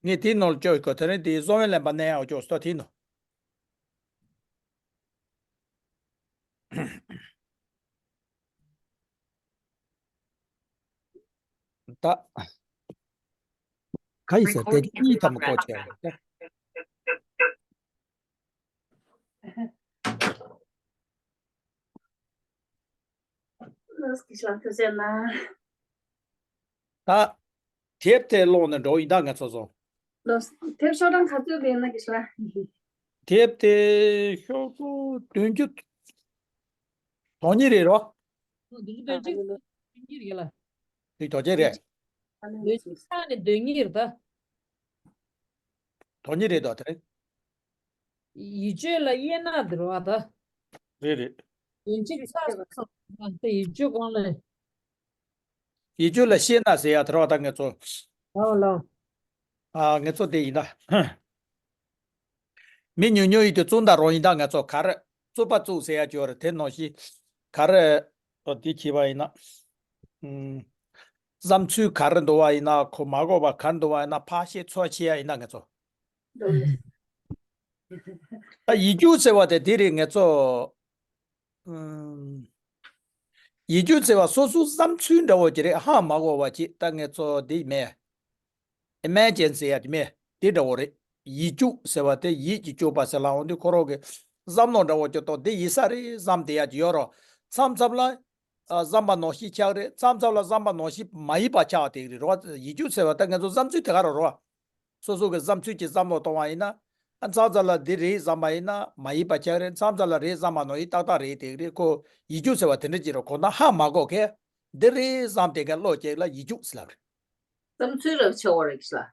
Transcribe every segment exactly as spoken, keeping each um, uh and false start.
ངས་དེའི་ནང་ལ་བཅོས་ཡོད་གོ། དེ་རིང་དེའི་གསང་བའི་ལེན་པ་ནས་ཡང་བཅོས་སོ་དེའི་ནང་། ད། ག་ཡིན་ཟེར་དེ་གཉིས་ཐམ་གོ་ཆེ་བ། ལགས་སོ། ད། དེབ་དེ་ཀློག་ནས་འགྲོ་ཡིན་ད་ང་ཚོ་ཚོ། ལགས་སོ། དེབ་ཤོག་གྲངས་ག་ཚོད་ཡིན་ན་གི་ཤོག་དེབ་དེ་ཤོག་གྲངས་བདུན་ཅུ་དོན་གཉིས་རེད་རོ། བདུན་ཅུ་དོན་གཅིག་དོན་གཉིས་རེད་ལ། དེ་དོན་གཅིག་རེད། བདུན་ཅུ་ས་ནས་དོན་གཉིས་རེད་ད། དོན་གཉིས་རེད་དོ་དེ་རེད། ཡིད་དཔྱོད་ལ་དབྱེ་ན་དེ་རོ་ཨ་ད། རེད་རེད། དོན་གཅིག་ས་ས་ས་ས་ཡིད་དཔྱོད་གོང་ལ། ཡིད་དཔྱོད་ལ་ཤེས་ན་ཟེར་ཡ་དེ་རོ་ད་ངས་ཚོ། ལའོ་ལའོ། ཨ་ངས་ཚོ་དེ་ཡིན་ད། མི་ཉུང་ཉུང་ཡིན་དུས་བཙུན་དང་རོ་ཡིན་ད་ངས་ཚོ་ག་རེ་རྩོད་པ་བཙུགས་ཟེར་ཡ་ཅིག་ཡོད་རེད་དེ་ནང་བཞིན་ག་རེ་ཨོ་དེ་བྱས་པ་ཡིན་ན། ཨུམ། བསམ་ཚུལ་ག་རེ་འདུག་པ་ཡིན་ན་གོ་མ་གོ་བ་ག་རེ་འདུག་པ་ཡིན་ན་ཕར་བཤད་ཚུར་བཤད་ཡ་ཡིན་ད་ངས་ཚོ། ད་ཡིད་དཔྱོད་ཟེར་བ་དེ་དེ་རེད་ངས་ཚོ། ཨུམ། ཡིད་དཔྱོད་ཟེར་བ་སོ་སོའི་བསམ་ཚུལ་འདྲ་བོ་ཅིག་རེད་ཧ་མ་གོ་བ་ཅིག་ད་ངས་ཚོ་འདི་མེད། Imagine ཟེར་ཡ་དེ་མེད་དེ་འདྲ་བོ་རེད། ཡིད་དཔྱོད་ཟེར་བ་དེ་ཡིད་ཀྱིས་དཔྱོད་པ་ཟེར་ལ་འོང་དུས་ཁོ་རང་གི་བསམ་བློ་འདྲ་བོ་ཅིག་གཏོང་དེ་ཡིད་ས་རེད་བསམ་དེ་ཡ་ཅིག་ཡོད་རོ། མཚམས་མཚམས་ལ་ཨ་བསམ་པ་ནང་བཞིན་ཆགས་རེད། མཚམས་མཚམས་ལ་བསམ་པ་ནང་བཞིན་མ་ཡིན་པ་ཆགས་དེ་རེད་རོ། ཡིད་དཔྱོད་ཟེར་བ་ད་ང་ཚོ་བསམ་ཚུལ་དེ་ག་རེ་རོ། སོ་སོ་གི་བསམ་ཚུལ་གྱི་བསམ་བློ་གཏོང་བ་ཡིན་ན། ཨ་མཚམས་མཚམས་ལ་འདི་རེད་བསམ་པ་ཡིན་ན་མ་ཡིན་པ་ཆགས་རེད། མཚམས་མཚམས་ལ་རེད་བསམ་པ་ནང་བཞིན་ཏག་ཏག་རེད་དེ་རེད། ཁོ་ཡིད་དཔྱོད་ཟེར་བ་དེ་འདྲ་ཅིག་རོ། གོ་ན་ཧ་མ་གོ་མཁན། འདི་རེད་བསམ་དེ་ག་བློ་སྐྱེག་ལ་ཡིད་དཔྱོད་ཟེར་ལབ་རེད། བསམ་ཚུལ་རབ་ཆེ་བ་རེད་ཤི་ལ།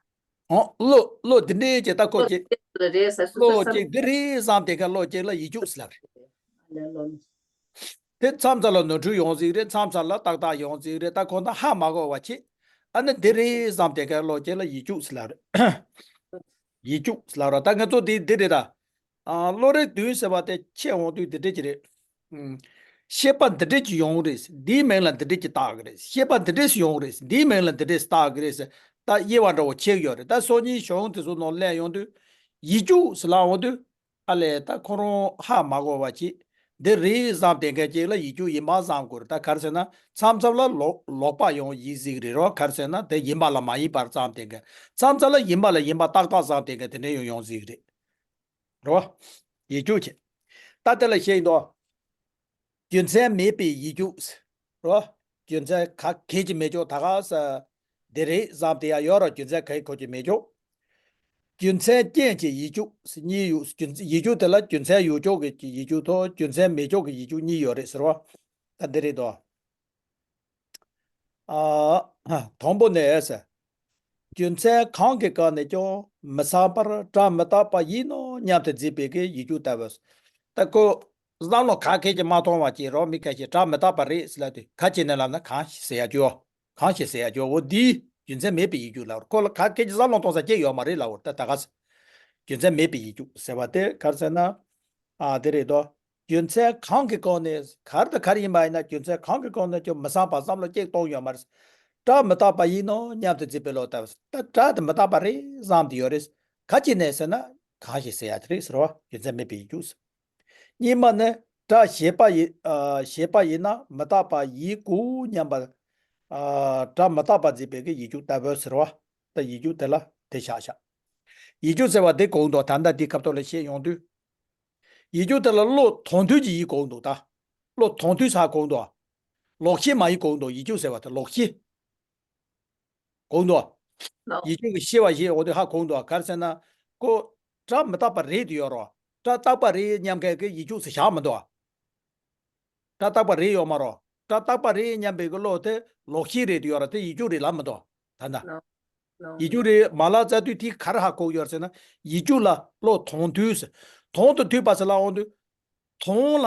ཨོ་བློ་བློ་འདི་འདྲའི་ཅེ་ད་ཁོ་ཅེ། རེད་ཟེར་སུ་བློ་ཟེར་ཅེ་འདི་རེད་བསམ་དེ་ག་བློ་སྐྱེག་ལ་ཡིད་དཔྱོད་ཟེར་ལབ་རེད། ལ་ལོ་ནི། དེ་མཚམས་མཚམས་ལ་ནོར་འཁྲུལ་ཡོང་ཟིག་རེད། མཚམས་མཚམས་ལ་ཏག་ཏག་ཡོང་ཟིག་རེད། ད་ཁོ་ན་ཧ་མ་གོ་བ་ཆེ། ཨ་ནི་འདི་རེད་བསམ་དེ་ག་བློ་སྐྱེག་ལ་ཡིད་དཔྱོད་ཟེར་ལབ་རེད། ཡིད་དཔྱོད་ཟེར་ལབ་ར་ད་ང་ཚོ་འདི་འདི་རེད་ད། ཨ་བློ་རིག་བདུན་ཟེར་བ་དེ་ཁྱེད་འོང་དུས་འདི་འདྲས་ཀྱི་རེད། ཨུམ། ཤེས་པ་འདི་འདྲས་ཀྱི་ཡོང་གི་རེད། འདིའི་མིང་ལ་འདི་འདྲས་ཀྱི་བཏགས་ཀྱི་རེད། ཤེས་པ་འདི་འདྲས་སུ་ཡོང་གི་རེད། འདིའི་མིང་ལ་འདི་འདྲས་སུ་བཏགས་ཀྱི་རེད་ཟེར། ད་དབྱེ་བ་འདྲ་བོ་ཕྱེ་གི་ཡོད་རེད། ད་སང་ཉིན་གཞུང་དེ་ཚོ་ནང་སླེབས་ཡོང་དུས། ཡིད་དཔྱོད་ཟེར་ལབ་འོང་དུས། ཨ་ལས་ད་ཁོ་རང་ཧ་མ་གོ་བ་ཅིག་འདི་རེད་བསམ་དེ་ག་ཅིག་ལ་ཡིད་དཔྱོད་ཡིན་པ་བསམ་དགོས་རེད། ད་ག་རེ་ཟེར་ན་མཚམས་མཚམས་ལ་ལོག་ལོག་པ་ཡོང་ཡིན་ཟིག་རེད་རོ། ག་རེ་ཟེར་ན་དེ་ཡིན་པ་ལ་མ་ཡིན་པར་བསམ་དེ་ག་མཚམས་མཚམས་ལ་ཡིན་པ་ལ་ཡིན་པ་ཏག་ཏག་བསམ་དེ་ག་དེ་འདྲ་ཡོང་ཡོང་ཟིག་རེད་རོ། ཡིད་དཔྱོད་ཅེ། ད་དེ་ལ་བཤད་ཡིན་དོ། རྒྱུ་མཚན་མེད་པའི་ཡིད་དཔྱོད། རོ། རྒྱུ་མཚན་ག་གེ་ཅིག་མེད་ཅོག་ད་ག་ས། འདི་རེད་བསམ་དེ་ཡ་ཡོད་ར་རྒྱུ་མཚན་ག་གེ་ཁོ་ཅིག་མེད་ཅོག་རྒྱུ་མཚན་རྐྱེན་གྱི་ཡིད་དཔྱོད་གཉིས་ཡོད། རྒྱུ་མཚན་ཡིད་དཔྱོད་དེ་ལ་རྒྱུ་མཚན་ཡོད་ཅོག་གི་ཡིད་དཔྱོད་དང་རྒྱུ་མཚན་མེད་ཅོག་གི་ཡིད་དཔྱོད་གཉིས་ཡོད་རེད་ཟེར་བ། ད་འདི་རེད་དོ། ཨ། དང་པོ་ནས་ཟེར། རྒྱུ་མཚན་གང་གི་སྒང་ནས་ཀྱང་མི་ཚངས་པར་སྒྲ་མི་རྟག་པ་ཡིན་ནོ་སྙམ་དུ་འཛིན་པའི་གི་ཡིད་དཔྱོད་ལྟ་བུ། ད་ཁོ་བསམ་བློ་ག་གེ་ཅིག་མ་གཏོང་བ་ཅིག་རོ། མི་ཁ་ཤས་སྒྲ་མི་རྟག་པ་རེད་ཟེར་ལབ་དུས་ག་ཅི་ནས་ལབ་ན་གང་ཞིག་ཟེར་ཡ་ཅོ། གང་ཞིག་ཟེར་ཡ་ཅོ་འོ་འདིའི་རྒྱུ་མཚན་མེད་པའི་ཡིད་དཔྱོད་ལབ་རོ། ཁོ་ལ་ག་གེ་ཅིག་བསམ་བློ་གཏོང་ས་ཅིག་ཡོད་མ་རེད་ལབ་འོ། ད་ད་ག་ས། རྒྱུ་མཚན་མེད་པའི་ཡིད་དཔྱོད་ཟེར་བ་དེ་ག་རེ་ཟེར་ན། ཨ་དེ་རེད་དོ། རྒྱུ་མཚན་གང་གི་སྒོ་ནས་ག་རེ་དང་ག་རེ་ཡིན་པ་ཡིན་ན་རྒྱུ་མཚན་གང་གི་སྒོ་ནས་ཀྱང་མི་བསམ་པ་བསམ་བློ་གཅིག་གཏོང་ཡོད་མ་རེད། སྒྲ་མི་རྟག་པ་ཡིན་ནོ་སྙམ་དུ་འཛིན་པའི་བློ་ལྟ་བུ། ད་སྒྲ་དེ་མི་རྟག་པ་རེད་བསམ་དེ་ཡོད་རེད། ག་ཅི་ནས་ཟེར་ན་གང་ཞིག་ཟེར་ཡ་དེ་རེད་ཟེར་བ་རྒྱུ་མཚན་མེད་པའི་ཡིད་དཔྱོད་ཟེར། གཉིས་པ་ནི་སྒྲ་ཞེས་པ་ཡིན་ཨ་ཞེས་པ་ཡིན་ན་མི་རྟག་པ་ཡིན་དགོས་སྙམ་པ། ཨ་སྒྲ་མི་རྟག་པ་འཛིན་པའི་གི་ཡིད་དཔྱོད་ལྟ་བུ་ཟེར་བ། ད་ཡིད་དཔྱོད་དེ་ལ་དེ་བཞག་བཞག་ཡིད་དཔྱོད་ཟེར་བ་དེ་གོང་དུ་ད་ལྟ་འདི་སྐབས་ཐོག་ལ་བཤད་ཡོང་དུས། ཡིད་དཔྱོད་དེ་ལ་བློ་ཐོང་ཐུན་གྱི་ཡིད་གོ་འདུག་ད། བློ་ཐོང་ཐུན་ས་གོ་འདུག་ལོག་ཤེས་མ་ཡིན་གོ་འདུག་ཡིད་དཔྱོད་ཟེར་བ་དེ་ལོག་ཤེས། གོ་འདུག་ལོག་ཡིད་དཔྱོད་ཀྱི་ཤེས་པ་ཞེས་འོ་དེ་ཧ་གོ་འདུག་ག་རེ་ཟེར་ན། ཁོ། སྒྲ་མི་རྟག་པ་རེད་དུ་ཡོད་རོ། སྒྲ་རྟག་པ་རེད་སྙམ་མཁན་གྱི་ཡིད་དཔྱོད་ཟེར་བཞག་མི་འདུག་སྒྲ་རྟག་པ་རེད་ཡོད་མ་རོ། སྒྲ་རྟག་པ་རེད་སྙམ་པའི་གི་བློ་དེ་ལོག་ཤེས་རེད་དུ་ཡོད་རོ། དེ་ཡིད་དཔྱོད་རེད་ལབ་མི་འདུག་ད་ལྟ། ལོག་ཡིད་དཔྱོད་རེད་མ་ལབ་ཙ་དུས་དེ་ག་རེ་ཧ་གོ་ཡོད་ཟེར་ན། ཡིད་དཔྱོད་ལ་བློ་ཐོང་ཐུན་ཟེར། ཐོང་དང་ཐུན་པ་ཟེར་ལ་འོང་དུས། ཐོང་ལ།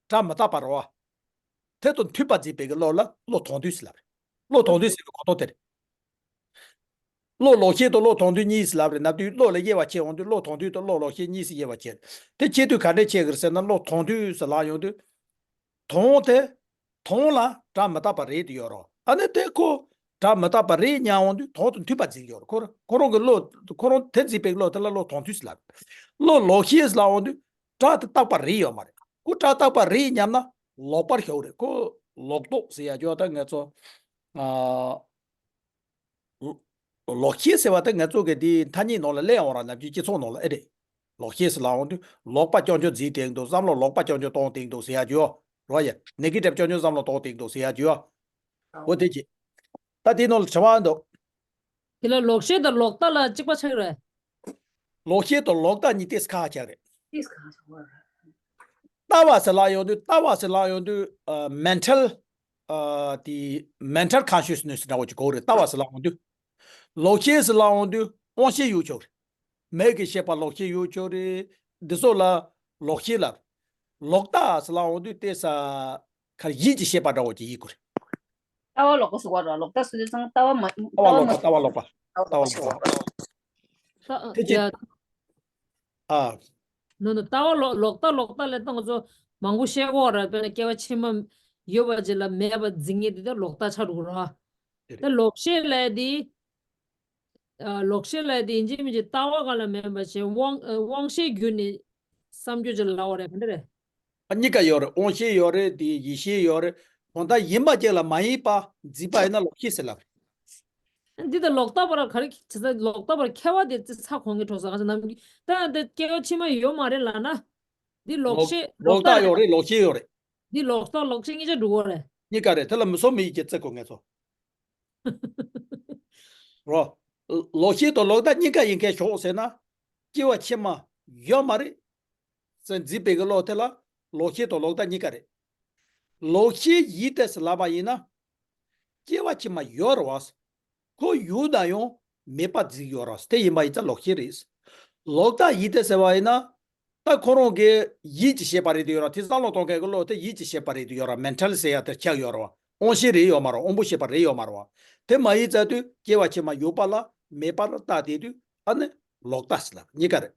སྒྲ་མི་རྟག་པ་རོ། དེ་དང་མཐུན་པར་འཛིན་པའི་གི་བློ་ལ་བློ་ཐོང་ཐུན་ཟེར་ལབ་རེད། བློ་ཐོང་ཐུན་ཟེར་བའི་གོ་རྟོགས་དེ་རེད། བློ་ལོག་ཤེས་དང་བློ་ཐོང་ཐུན་གཉིས་ཟེར་ལབ་རེད། ནམ་དུས་བློ་ལ་དབྱེ་བ་ཕྱེ་འོང་དུས་བློ་ཐོང་ཐུན་དང་བློ་ལོག་ཤེས་གཉིས་སུ་དབྱེ་བ་ཕྱེ་རེད། དེ་ཕྱེ་དུས་ག་འདྲས་ཕྱེ་གི་རེད་ཟེར་ན་བློ་ཐོང་ཐུན་ཟེར་ལབ་ཡོང་དུས། ཐོང་དེ། ཐོང་ལ་སྒྲ་མི་རྟག་པ་རེད་དུ་ཡོད་རོ། ཨ་ནི་དེ་ཁོ། སྒྲ་མི་རྟག་པ་རེད་སྙམ་འོང་དུས་དོན་དང་མཐུན་པ་འཛིན་གྱི་ཡོད་རེད། ཁོ་རང་ཁོ་རང་གི་བློ་ཁོ་རང་དེ་འཛིན་པའི་བློ་དེ་ལ་བློ་དོན་མཐུན་ཟེར་ལབ། བློ་ལོག་ཤེས་ཟེར་ལབ་འོང་དུས་སྒྲ་དེ་རྟག་པ་རེད་ཡོད་མ་རེད། ཁོ་སྒྲ་རྟག་པ་རེད་སྙམ་ན་ལོག་པར་ཞོག་རེད། ཁོ་ལོག་རྟོག་ཟེར་ཡ་ཅོ་ད་ང་ཚོ། ཨ། ལོག་ཤེས་ཟེར་བ་དེ་ང་ཚོ་གི་དེའི་ཐ་སྙད་ནང་ལ་སླེབས་ཡོང་ར། ནམ་རྒྱུན་སྤྱི་ཚོགས་ནང་ལ་ཨེ་རེད། ལོག་ཤེས་ཟེར་ལབ་འོང་དུས་ལོག་པ་རྐྱང་རྐྱང་འཛིན་བསྡད་འདུག་བསམ་བློ་ལོག་པ་རྐྱང་རྐྱང་གཏོང་བསྡད་འདུག་ཟེར་ཡ་ཅོ། རོ་ཡ། ནེ་གེ་ཊིབ་རྐྱང་རྐྱང་བསམ་བློ་གཏོང་བསྡད་འདུག་ཟེར་ཡ་ཅོ། འོ་དེ་ཅི། ད་དེའི་ནང་ལ་དྲི་བ་འདུག་དེ་ལ་ལོག་ཤེས་དང་ལོག་ལྟ་ལ་གཅིག་པ་ཆགས་རེད། ལོག་ཤེས་དང་ལོག་ལྟ་གཉིས་ཏོག་ཙམ་ཁ་ཁ་ཆགས་རེད། ལྟ་བ་ཟེར་ལབ་ཡོང་དུས་ལྟ་བ་ཟེར་ལབ་ཡོང་དུས་ཨ། མེན་ཊལ་ཨ། དེ་མེན་ཊལ་ཀོན་ཤི་ཡས་ནེ་སི་འདྲ་བོ་ཅིག་དགོས་རེད། ལྟ་བ་ཟེར་ལབ་ཡོང་དུས། ལོག་ཤེས་ཟེར་ལབ་ཡོང་དུས་དབང་ཤེས་ཡོད་ཆོག་རེད། མིག་གི་ཤེས་པ་ལོག་ཤེས་ཡོད་ཆོག་རེད། འདི་ཚོ་ལ་ལོག་ཤེས་ལབ། ལོག་ལྟ་ཟེར་ལབ་ཡོང་དུས་ཏོག་ཙམ་ཁར་ཡིད་ཀྱི་ཤེས་པ་འདྲ་བོ་ཅིག་ཡིན་དགོས་རེད། ལྟ་བ་ལོག་པ་ཟེར་བ་ར། ལོག་ལྟ་ཟེར་དུས་ཙང་ལྟ་བ་མ་ལྟ་ལྟ་བ་བ་ལོག་མ་པ་ལྟ་བ་ལོག་པ་ལྟ་བ་ལོག་པ། ལྟ་དེ་ཅི། ཡ། ཨ། ནོ་ནོ། ལྟ་བ་ལོག་ལོག་ལྟ་ལོག་ལྟ་ལས་ད་ང་ཚོ་མང་པོ་བཤད་ཀྱི་ཡོད་རེད། དཔེར་ན་སྐྱེ་བ་ཕྱི་མ་ཡོད་པ་ཅིག་ལ་མེད་པ་འཛིན་མཁན་དེ་ད་ལོག་ལྟ་ཆགས་འགྲོ་གི་རེད། དེ་རེད། ད་ལོག་ཤེས་ལབ་དེ། ཨ། ལོག་ཤེས་ལབ་དེ་ཡིན་གཅིག་མིན་གཅིག་ལྟ་བ་སྒང་ལ་མེད་པ་བྱས་དབང་ཨ། དབང་ཤེས་བརྒྱུད་ནས་བསམ་རྒྱུ་ཅིག་ལབ་པ་རེད། ག་འདྲ་རེད། ཨ། གཉིས་ཀ་ཡོད་རེད། དབང་ཤེས་ཡོད་རེད། དེ་ཡིད་ཤེས་ཡོད་རེད། གང་ལྟར་ཡིན་པ་ཅིག་ལ་མ་ཡིན་པ་འཛིན་པ་ཡིན་ན་ལོག་ཤེས་ཟེར་ལབ་རེད། འདི་ད་ལོག་ལྟ་བར་ག་རེ་བྱེད་ས། ལོག་ལྟ་བར་ཁྱད་པར་དེ་ཚ་གོང་གི་གྲོགས་ས་ག་ཚོད་ནམ་རྒྱུན་ད་འདི་སྐྱེ་བ་ཕྱི་མ་ཡོད་མ་རེད་ལབ་ན། འདི་ལོག་ལོག་ཤེས་ལོག་ལོག་ལྟ་ལྟ་རེད་ཡོད་ལབ། རེད། ལོག་ཤེས་ཡོད་རེད། འདི་ལོག་ལྟ་ལོག་ཤེས་གཉིས་ཆ་འགྲོ་གི་རེད། གཉིས་ཀ་རེད། དེ་ལ་མི་ཚོ་མི་ཡིད་ཀྱི་བརྩི་དགོས་ངེས་ཚོ། རོ། ལོག་ཤེས་དང་ལོག་ལྟ་གཉིས་ཀ་ཡིན་མཁན་ཤོག་ཟེར་ན། སྐྱེ་བ་ཕྱི་མ་ཡོད་མ་རེད། ཟེར་འཛིན་པའི་གི་བློ་དེ་ལ་ལོག་ཤེས་དང་ལོག་ལྟ་གཉིས་ཀ་རེད། ལོག་ཤེས་ཡིན་ཏེ་ཟེར་ལབ་པ་ཡིན་ན། སྐྱེ་བ་ཕྱི་མ་ཡོད་རེད་བ། ཁོ་ཡོད་ན་ཡང་མེད་པ་འཛིན་ཡོད་རེད། དེ་ཡིན་པ་ཡིན་ཙང་ལོག་ཤེས་རེད། ལོག་ལྟ་ཡིན་ཏེ་ཟེར་བ་ཡིན་ན། ད་ཁོ་རང་གི་ཡིད་ཀྱི་ཤེས་པ་རེད་དེ་ཡོད་ར། དེ་བསམ་བློ་གཏོང་མཁན་གྱི་བློ་དེ་ཡིད་ཀྱི་ཤེས་པ་རེད་དེ་ཡོད་ར། མེན་ཊལ་ཟེར་ཡ་དེར་ཆགས་ཡོད་ར་བ། དབང་ཤེས་རེད་ཡོད་མ་རེད། དབང་པོ་ཤེས་པ་རེད་ཡོད་མ་རེད་བ། དེ་མ་ཡིན་ཙང་དུས་སྐྱེ་བ་ཕྱི་མ་ཡོད་པ་ལ་མེད་པ་ལ་ལྟ་དེ་དུས་ཨ་ནི་ལོག་ལྟ་ཟེར་ལབ་གཉིས་ཀ་རེད།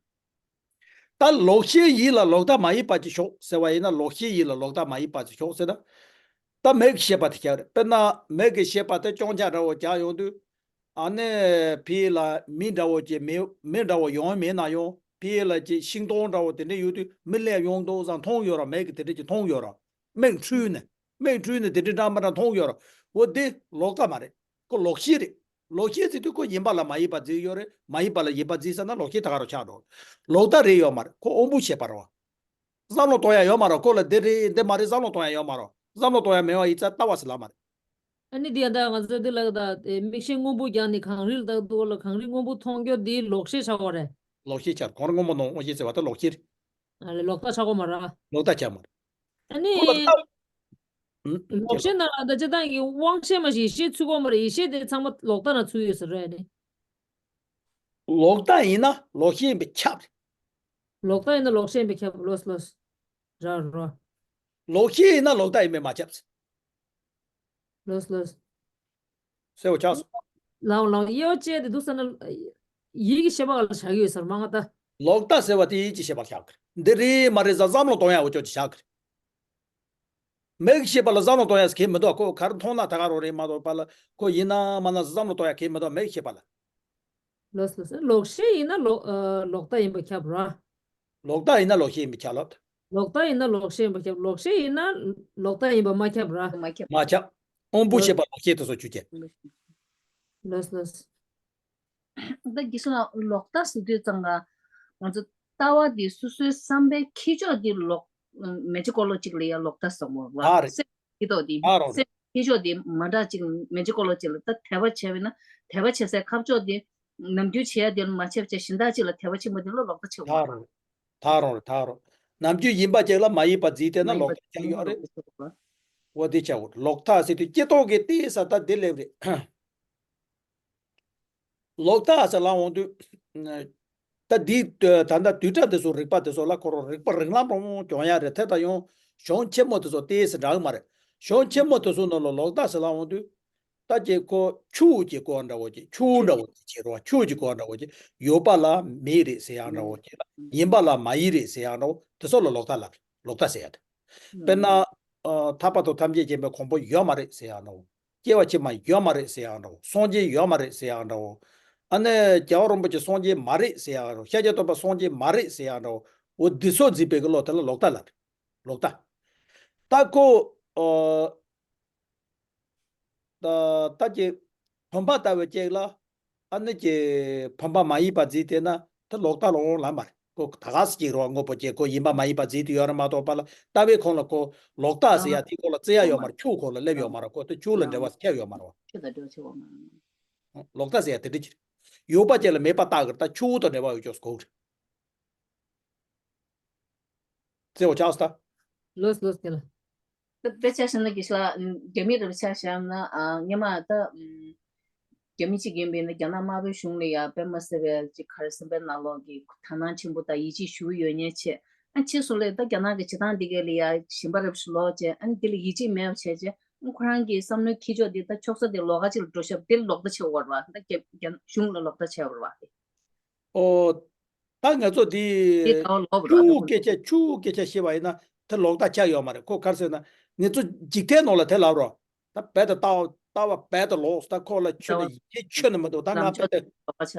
ད་ལོག་ཤེས་ཡིན་ལ་ལོག་ལྟ་མ་ཡིན་པ་ཅིག་ཤོག་ཟེར་བ་ཡིན་ན། ལོག་ཤེས་ཡིན་ལ་ལོག་ལྟ་མ་ཡིན་པ་ཅིག་ཤོག་ཟེར་ན། ད་མིག་གི་ཤེས་པ་དེ་ཁྱབ་རེད། དཔེར་ན་མིག་གི་ཤེས་པ་དེ་ཅོང་ཆ་འདྲ་བོ་རྒྱག་ཡོང་དུས། ཨ་ནི་ཕི་ལ་མི་འདྲ་བོ་ཅིག་མི་མི་འདྲ་བོ་ཡོང་མེད་ན་ཡང་ཕི་ལ་ཅིག་ཤིང་སྡོང་འདྲ་བོ་དེ་འདྲ་ཡོད་དུས་མི་སླེབས་ཡོང་འདུག་བསམ་མཐོང་ཡོད་ར། མིག་གིས་དེ་འདྲ་ཅིག་མཐོང་ཡོད་ར། མིག་འཕྲུལ་ནས་མིག་འཕྲུལ་ནས་དེ་འདྲ་འདྲ་མ་འདྲ་མཐོང་ཡོད་ར། འོ་དེ་ལོག་ལྟ་མ་རེད། ཁོ་ལོག་ཤེས་རེད། ལོག་ཤེས་ཟེར་དུས་ཁོ་ཡིན་པ་ལ་མ་ཡིན་པ་འཛིན་ཡོད་རེད། མ་ཡིན་པ་ལ་ཡིན་པ་འཛིན་ས་ན་ལོག་ཤེས་ད་ག་རུ་ཆགས་འགྲོ། ལོག་ལྟ་རེད་ཡོད་མ་རེད། ཁོ་དབང་པོ་ཤེས་པ་རེད་བ། བསམ་བློ་གཏོང་ཡ་ཡོད་མ་རེད། ཁོ་ལ་འདི་རེད་འདི་མ་རེད་བསམ་བློ་གཏོང་ཡ་ཡོད་མ་རེད། བསམ་བློ་གཏོང་ཡ་མེད་པ་ཡིན་ཙང་ལྟ་བ་ཟེར་ལབ་མ་རེད། ཨ་ནི་འདི་ཡང་ད་ང་ཚོས་འདི་ལ་ད་དེ་མིག་ཤེལ་སྔོན་པོ་རྒྱག་ནས་གངས་རི་ལ་ལྟ་འདུག་ལ། གངས་རི་སྔོན་པོ་མཐོང་རྒྱུ་འདི་ལོག་ཤེས་ཆགས་པ་རེད། ལོག་ཤེས་ཆགས། གངས་རི་སྔོན་པོ་མཐོང་དབང་ཤེས་ཟེར་བ་ད་ལོག་ཤེས་རེད། ཨ་ལས་ལོག་ལྟ་ཆགས་ཀྱི་མ་རེད། ལོག་ལྟ་ཆགས་མ་རེད། ཨ་ནི་ཁོ་ལ་ལྟ། ཨུམ། ལོག་ཤེས་ནང་ལ་ད་སྤྱིར་བཏང་གི་དབང་ཤེས་མ་ཞིག་ཡིད་ཤེས་ཚུད་ཀྱི་མ་རེད། ཡིད་ཤེས་དེ་ཚང་མ་ལོག་ལྟ་ནང་ཚུད་ཡོད་ས་རེད་ནི། ལོག་ལྟ་ཡིན་ན་ལོག་ཤེས་ཡིན་པས་ཁྱབ། ལོག་ལྟ་ཡིན་ན་ལོག་ཤེས་ཡིན་པས་ཁྱབ། ལོས་ལོས། ར་ར། ལོག་ཤེས་ཡིན་ན་ལོག་ལྟ་ཡིན་པས་མ་ཁྱབ། ལོས་ལོས། གསལ་པོ་ཆགས་སོང་། ལའོ་ལའོ། དབྱེ་བ་བཅད་དེ་འདུག་ཟེར་ན། ཡིད་ཀྱི་ཤེས་པ་ལ་བཞག་གི་ཡོད་ས་རེད་མ་ང་ད། ལོག་ལྟ་ཟེར་བ་དེ་ཡིད་ཀྱི་ཤེས་པ་ལ་བཞག་གི་རེད། འདི་རེད་མ་རེད་ཟེར་བསམ་བློ་གཏོང་ཡ་འོ་ཅོག་ཅིག་བཞག་གི་རེད། མིག་གི་ཤེས་པ་ལ་བསམ་བློ་གཏོང་ཡ་གལ་མི་འདུག་ཁོ་ག་རེ་མཐོང་ན་ད་ག་རང་རེད་མ་གཏོགས་པ་ལ་ཁོ་ཡིན་ན་མ་ན་བསམ་བློ་གཏོང་ཡ་གལ་མི་འདུག་མིག་གི་ཤེས་པ་ལ། ལོས་ལོས། ལོག་ཤེས་ཡིན་ན་ལོག་ཨ་ལོག་ལྟ་ཡིན་པ་ཁྱབ་ར། ལོག་ལྟ་ཡིན་ན་ལོག་ཤེས་ཡིན་པ་ཁྱབ་ལ། ལོག་ལྟ་ཡིན་ན་ལོག་ཤེས་ཡིན་པ་ཁྱབ། ལོག་ཤེས་ཡིན་ན་ལོག་ལྟ་ཡིན་པ་མ་ཁྱབ་ར། མ་ཁྱབ། མ་ཁྱབ། དབང་པོ་ཤེས་པ་ལོག་ཤེས་དེ་ཚོ་ཆུ་སྐྱེ། ལོས་ལོས། ད་རྒྱལ་སྲས་ལགས་ལོག་ལྟ་ཟེར་དུས་ཙང་ང་ང་ཚོ་ལྟ་བ་འདི་སོ་སོའི་བསམ་པའི་ཁྱད་ཆོས་འདི་ལོག་མེ་ལྕེ་ཀོ་ལོ་གཅིག་ལ་ཡ་ལོག་ལྟ་ཟེར་བ་རེད། ཨ་རེད། སེམས་ཀྱི་ཐོག་འདི་ཨ་རོ་སེམས་ཁྱད་ཆོས་འདི་མ་འདྲ་གཅིག་མེ་ལྕེ་ཀོ་ལོ་གཅིག་ལ་ད་དད་པ་བྱས་པས་ན་དད་པ་བྱེད་སའི་ཁ་ཕྱོགས་འདི་ནམ་རྒྱུན་བྱེད་ཡ་འདི་ལ་མ་ཁྱབ་བྱས་གཞན་དག་ཅིག་ལ་དད་པ་ཆེན་པོ་འདི་ལ་ལོག་ལྟ་ཆེ་བ་ཨ་རེད། རོ་རེད། ད་རོ་རེད། ད་རོ། ནམ་རྒྱུན་ཡིན་པ་ཅིག་ལ་མ་ཡིན་པ་འཛིན་བསྡད་ན་མ་ཡིན་ལོག་པ་ལྟ་ཆགས་ཡོད་རེད། འོ་དེ་ཆགས་འོ་ལོག་ལྟ་ཟེར་དུས་སྤྱི་ཐོག་གི་ལྟས་ས་ད་འདི་ལེབ་རེད། ལོག་ལྟ་ཟེར་ལབ་འོང་དུས། ད་འདི་ད་ལྟ་བསྡུས་གྲྭ་འདི་ཚོ་རིག་པ་འདི་ཚོ་ལ་ཁོ་རང་རིག་པ་རིགས་ལམ་རང་སྦྱོང་ཡ་རེད། དེ་ད་ཡང་གཞུང་ཆེན་མོ་འདི་ཚོ་ཏོག་ཙམ་འདྲ་གི་མ་རེད། གཞུང་ཆེན་མོ་འདི་ཚོ་ནང་ལ་ལོག་ལྟ་ཟེར་ལབ་འོང་དུས། ད་ཀྱེ་ཁོ་ཆུ་གི་སྐོར་འདྲ་བོ་ཅིག་ཆུ་འདྲ་བོ་ཅིག་བྱེད་རོགས། ཆུ་གི་སྐོར་འདྲ་བོ་ཅིག་ཡོད་པ་ལ་མེད་རེད་ཟེར་ཡ་འདྲ་བོ་ཅིག་ལ་ཡིན་པ་ལ་མ་ཡིན་རེད་ཟེར་ཡ་འདྲ་བོ་དེ་ཚོ་ལ་ལོག་ལྟ་ལབ་རེད། ལོག་ལྟ་ཟེར་ཡ་དེ། དཔེར་ན། ཨ། ཐར་པ་དང་ཐམས་ཅད་མཁྱེན་པའི་གོ་འཕང་ཡོད་མ་རེད་ཟེར་ཡ་འདྲ་བོ། སྐྱེ་བ་ཕྱི་མ་ཡོད་མ་རེད་ཟེར་ཡག་འདྲ་བོ། སངས་རྒྱས་ཡོད་མ་རེད་ཟེར་ཡག་འདྲ་བོ། ཨ་ནི་རྒྱལ་བ་རིན་པོ་ཆེ་སངས་རྒྱས་མ་རེད་ཟེར་ཡག་འདྲ་བོ། ཤཱཀྱ་ཐུབ་པ་སངས་རྒྱས་མ་རེད་ཟེར་ཡག་འདྲ་བོ། འོ་འདི་ཚོ་འཛིན་པའི་གི་བློ་དེ་ལ་ལོག་ལྟ་ལབ། ལོག་ལྟ། ད་ཁོ། ཨོ། ད་ད་ཀྱི་བུམ་པ་ལྟ་བུ་ཅིག་ལ། ཨ་ནི་ཀྱི་བུམ་པ་མ་ཡིན་པ་འཛིན་བསྡད་ན་དེ་ལོག་ལྟ་ལོང་ལོང་ལབ་མ་རེད། ཁོ་ད་ག་སེ་ཅིག་རེད་བ། དངོས་པོ་ཅིག་ཁོ་ཡིན་པ་མ་ཡིན་པ་འཛིན་དུ་ཡོད་རེད་མ་གཏོགས་པ་ལ་ལྟ་བའི་ཁོང་ལ་ཁོ་ལོག་ལྟ་ཟེར་ཡ་དེ་ཁོ་ལ་བརྩི་ཡ་ཡོད་མ་རེད། ཆོས་ཁོ་ལ་སླེབས་ཡོད་མ་རེད། ཁོ་དེ་ཆོས་ལ་འབྲེལ་བ་ཁྱབ་ཡོད་མ་རེད་བ། ལོག་ལྟ་ཟེར་ཡ་དེ་འདྲ་ཅིག་རེད། ཡོད་པ་ཅིག་ལ་མེད་པ་བཏགས་གི་རེད། ད་ཆོས་དང་འབྲེལ་བ་ཡོད་ཅོག་གོ་གི་རེད། བརྩེ་བ་ཆགས་སོང་ད། ལོས་ལོས་དེ་ལ། ད་དཔེ་ཆ་བཞག་ན་གི་ཤ་རྒྱ་མི་རབ་ཆ་བཞག་ན་ཨ་སྔོན་མ་ད་རྒྱ་མི་གཅིག་ཡིན་པས་ན་རྒྱ་ནག་དམར་པོའི་གཞུང་ལ་ཡ་དཔེ་མ་སྲིད་པའི་ཅིག་ག་རེ་སེམས་པའི་ནང་ལོགས་ཀྱི་དག་སྣང་ཆེན་པོ་དང་ཡིད་ཆེས་ཞུ་ཡོད་ཉེན་ཆེ། ཨ་ཕྱིས་སུ་ལས་ད་རྒྱ་ནག་གི་བྱེད་སྟངས་འདི་གས་ལ་ཡ་ཞེན་པ་རབ་ཞིག་ལོག་བྱས། ཨ་ནི་འདི་ལ་ཡིད་ཆེས་མེད་པ་བྱས་རྗེས་ཨ་ཁོ་རང་གི་བསམ་བློའི་འཁྱེར་ཕྱོགས་འདི་ད་ཕྱོགས་ས་དེ་ལོགས་ཀ་ཅིག་ལ་འགྲོ་ཤག་འདི་ལ་ལོག་ལྟ་བྱེད་དགོས་རེད་བ། ད་རྒྱ་རྒྱ་གཞུང་ལ་ལོག་ལྟ་བྱེད་དགོས་རེད་བ་དེ། ཨོ། ད་ང་ཚོ་འདི། འདི་ད་ལོག་རེད་བ། ཆུ་བོ་སྐད་ཆ་ཆུ་བོ་སྐད་ཆ་བཤད་པ་ཡིན་ན་དེ་ལོག་ལྟ་ཆགས་ཡོད་མ་རེད། ཁོ་ག་རེ་ཟེར་ན་ང་ཚོ་འཇིག་རྟེན་ནང་ལ་དེ་ལབ་རོགས། ད་རྦད་དེ་ལྟ་བ་ལྟ་བ་རྦད་དེ་ལོག་སོང་། ད་ཁོ་ལ་ཆུ་ནི་ཡིད་ཆེས་ཆུ་ནི་མི་འདུག་ད་ང་རྦད་དེ་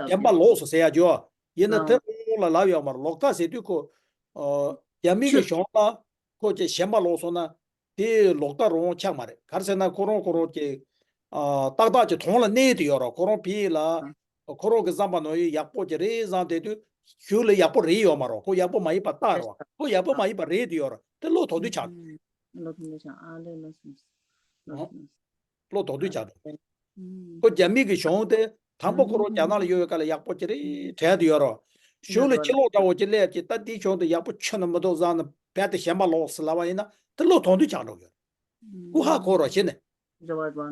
ཞེན་པ་ལོག་སོང་ཟེར་ཡ་ཅོ། ཡིན་ན་དེ་རང་ལ་ལབ་ཡོད་མ་རེད། ལོག་ལྟ་ཟེར་དུས་ཁོ། རྒྱ་མི་གི་གཞུང་ལ་ཁོ་ཅེ་ཞེན་པ་ལོག་སོང་ན། དེ་ལོག་ལྟ་རང་ཆགས་མ་རེད། ག་རེ་ཟེར་ན་ཁོ་རང་ཁོ་རང་གི་ཨ་ཏག་ཏག་ཅིག་དོན་ལ་གནས་དེ་ཡོད་རོགས། ཁོ་རང་ཕི་ལ་ཁོ་རང་གི་བསམ་པ་ནང་ཡོད་ཡག་པོ་ཅིག་རེད་བསམ་བསྡད་དུས་གཞུག་ལ་ཡག་པོ་རེད་ཡོད་མ་རོགས། ཁོ་ཡག་པོ་མ་ཡིན་པ་ལྟ་རོགས། ཁོ་ཡག་པོ་མ་ཡིན་པ་རེད་དེ་ཡོད་རོགས། དེ་བློ་དོགས་དུས་ཆགས། བློ་དོགས་དུས་ཆགས། ཨ་ལས་བློ་སོང་། བློ་སོང་། བློ་དོགས་དུས་ཆགས་འདུག་ཁོ་རྒྱ་མི་གི་གཞུང་དེ་དང་པོ་ཁོ་རང་རྒྱ་ནག་ལ་ཡོད་པའི་སྐབས་ལ་ཡག་པོ་ཅིག་རེད་དྲན་དེ་ཡོད་རོགས། གཞུག་ལ་ཕྱི་ལོགས་འདྲ་བོ་ཅིག་སླེབས་ཀྱི་ད་འདི་གཞུང་དེ་ཡག་པོ་ཆོད་ནི་མི་འདུག་བསམ་ནས་རྦད་དེ་ཞེན་པ་ལོག་སོང་ལབ་པ་ཡིན་ན་དེ་བློ་དོགས་དུས་ཆགས་འགྲོ་གི་ཡོད། ཀུ་ཧ་གོ་རོགས་བྱས་ནས། རེ་བ་རེ་བ།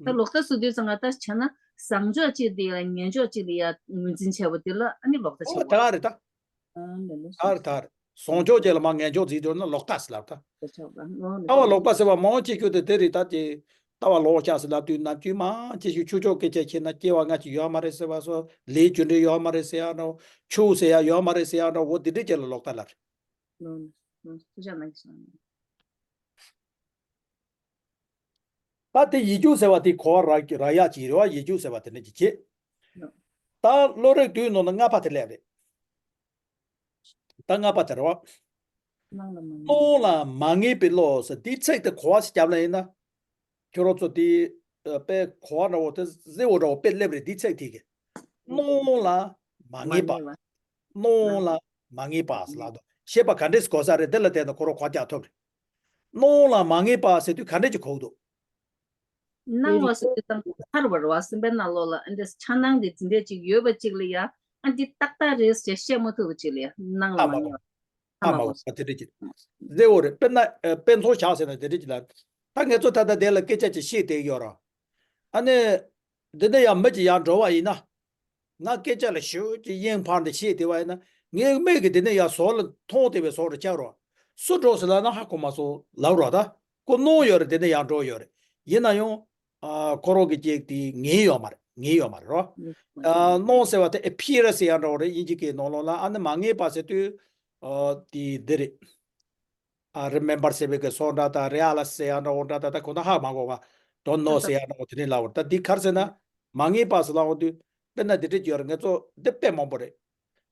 ད་ལོག་ལྟ་ཟེར་དུས་ཙང་ང་ད་བྱས་ན་བཟང་ཕྱོགས་གཅིག་དེ་ཡང་ངན་ཕྱོགས་གཅིག་ལ་ཡང་ངོས་འཛིན་བྱས་པ་དེ་ལ་ཨ་ནི་ལོག་ལྟ་ཨོ་བྱས་པ་ད་རེད་ད། ཨ་ལེ་ལོ། ད་རེད་ད་རེད། བཟང་ཕྱོགས་གཅིག་ལ་མར་ངན་ཕྱོགས་འཛིན་འགྲོ་ན་ལོག་ལྟ་ཟེར་ལབ་ད། ལྟ་ཆོག་པ་ཨོ་ལེ་ལྟ་བ་ལོག་ལོག་པ་ཟེར་བ་མང་ཆེ་ཤོས་དེ་དེ་རེད་ད། དེ་ལྟ་བ་ལོག་ཆགས་ཟེར་ལབ་དུས་ནམ་རྒྱུན་མང་ཆེ་ཤོས་ཆོས་ཕྱོགས་སྐད་ཆ་བཤད་ན་སྐྱེ་བ་སྔ་ཕྱི་ཡོད་མ་རེད་ཟེར་བ་སོགས། ལས་རྒྱུ་འབྲས་ཡོད་མ་རེད་ཟེར་ཡག་འདྲ་བོ། ཆོས་ཟེར་ཡག་ཡོད་མ་རེད་ཟེར་ཡག་འདྲ་བོ། འོ་དེ་འདྲས་ཅིག་ལ་ལོག་ལྟ་ལབ་རེད། ལོ་ལོ་ཐུགས་རྗེ་གནང་གི་སོང་། ད་དེ་ཡིད་འགྱུར་ཟེར་བ་དེ་གོ་བ་རག་རག་ཡག་ཅིག་རེད་བ། ཡིད་འགྱུར་ཟེར་བ་དེ་འདྲ་ཅིག་བྱེད། ད་བློ་རིག་དུས་ནང་ན་ལྔ་པ་དེ་སླེབས་རེད། ད་ལྔ་པ་དེ་རེད་བ། སྣང་ལ་མ་ངེས། སྣང་ལ་མ་ངེས་པའི་བློ་ཟེར་དེའི་ཚིག་དེ་གོ་བ་ཞིག་བརྒྱབ་ན་ཡིན་ན། ཁྱོད་རང་ཚོ་དེ་ཨ་དཔེ་གོ་བ་འདྲ་བོ་དེ་གཟེར་བོ་འདྲ་བོ་དཔེ་སླེབས་རེད། དེའི་ཚིག་དེ་གི་སྣང་ལ་མ་ངེས་པ། མ་ངེས་པ། སྣང་ལ་མ་ངེས་པ་ཟེར་ལབ་འདུག་ཤེས་པ་ག་འདྲས་གོ་ས་རེད། དེ་ལ་བལྟས་ན་ཁོ་རང་གོ་རྒྱག་ཐུབ་རེད། སྣང་ལ་མ་ངེས་པ་ཟེར་དུས་ག་འདྲས་ཀྱི་གོ་གི་འདུག་སྣང་བ་ཟེར་དུས་དང་ཐར་བར་བ་སེམས་པའི་ནང་ལོགས་ལ་ཨ་འདྲས་འཆར་སྣང་དེ་དེ་འདྲས་ཅིག་ཡོད་པ་ཅིག་ལ་ཡ་ཨ་འདི་ཏག་ཏག་རེད་ཟེར་བཤད་མ་ཐུབ་པ་ཅིག་ལ་ཡ་སྣང་ལ་མ་ངེས་པ། ཨ་མ་འོ་ད་དེ་འདྲ་ཅིག་གཟེར་བོ་རེད། དཔེར་ན་ཨ་དཔེ་མཚོན་བཞག་ཟེར་ན་དེ་འདྲ་ཅིག་ལ། ད་ང་ཚོ་ད་ལྟ་དེ་ལ་སྐད་ཆ་ཅིག་བཤད་བསྡད་ཡོད་ར། ཨ་ནི། འདི་ནས་ཡང་མི་ཅིག་ཡར་འགྲོ་བ་ཡིན་ན། ང་སྐད་ཆ་ལ་ཞུ་ཅིག་དབྱིངས་འཕར་ནས་བཤད་བསྡད་པ་ཡིན་ན། ངའི་མིག་གིས་འདི་ནས་ཡར་ཟོར་ལ་མཐོང་བསྡད་པའི་བཟོ་འདྲ་ཆགས་ར། སུ་འགྲོ་ཟེར་ལབ་ན་ཧ་གོ་མ་སོང་ལབ་ར་ད། ཁོ་སྣང་ཡོད་རེད། འདི་ནས་ཡར་འགྲོ་ཡོད་རེད། ཡིན་ན་ཡང་། ཨ་ཁོ་རང་གི་ཅིག་དེ་ངེས་ཡོད་མ་རེད། ངེས་ཡོད་མ་རེད་རོ། ཨ་སྣང་ཟེར་བ་དེ་appear་ཟེར་ཡག་འདྲ་བོ་རེད། དབྱིན་ཇི་སྐད་ནང་ལོགས་ལ། ཨ་ནི་མ་ངེས་པ་ཟེར་དུས། ཨ་དེ་འདི་རེད། ཨ་remember་ཟེར་བའི་གི་སོགས་འདྲ་དང་realize་ཟེར་ཡག་འདྲ་བོ་འདྲ་དང་། ད་ཁོ་ན་ཧ་མ་གོ་བ། don't know་ཟེར་ཡག་འདྲ་བོ་དེ་འདྲ་ལབ་པ་རེད། ད་འདི་ག་རེ་ཟེར་ན། མ་ངེས་པ་ཟེར་ལབ་པ་དུས། དཔེར་ན་འདི་འདྲ་ཅིག་ཡོད་རེད། ང་ཚོ་འདི་དཔེ་མང་པོ་རེད།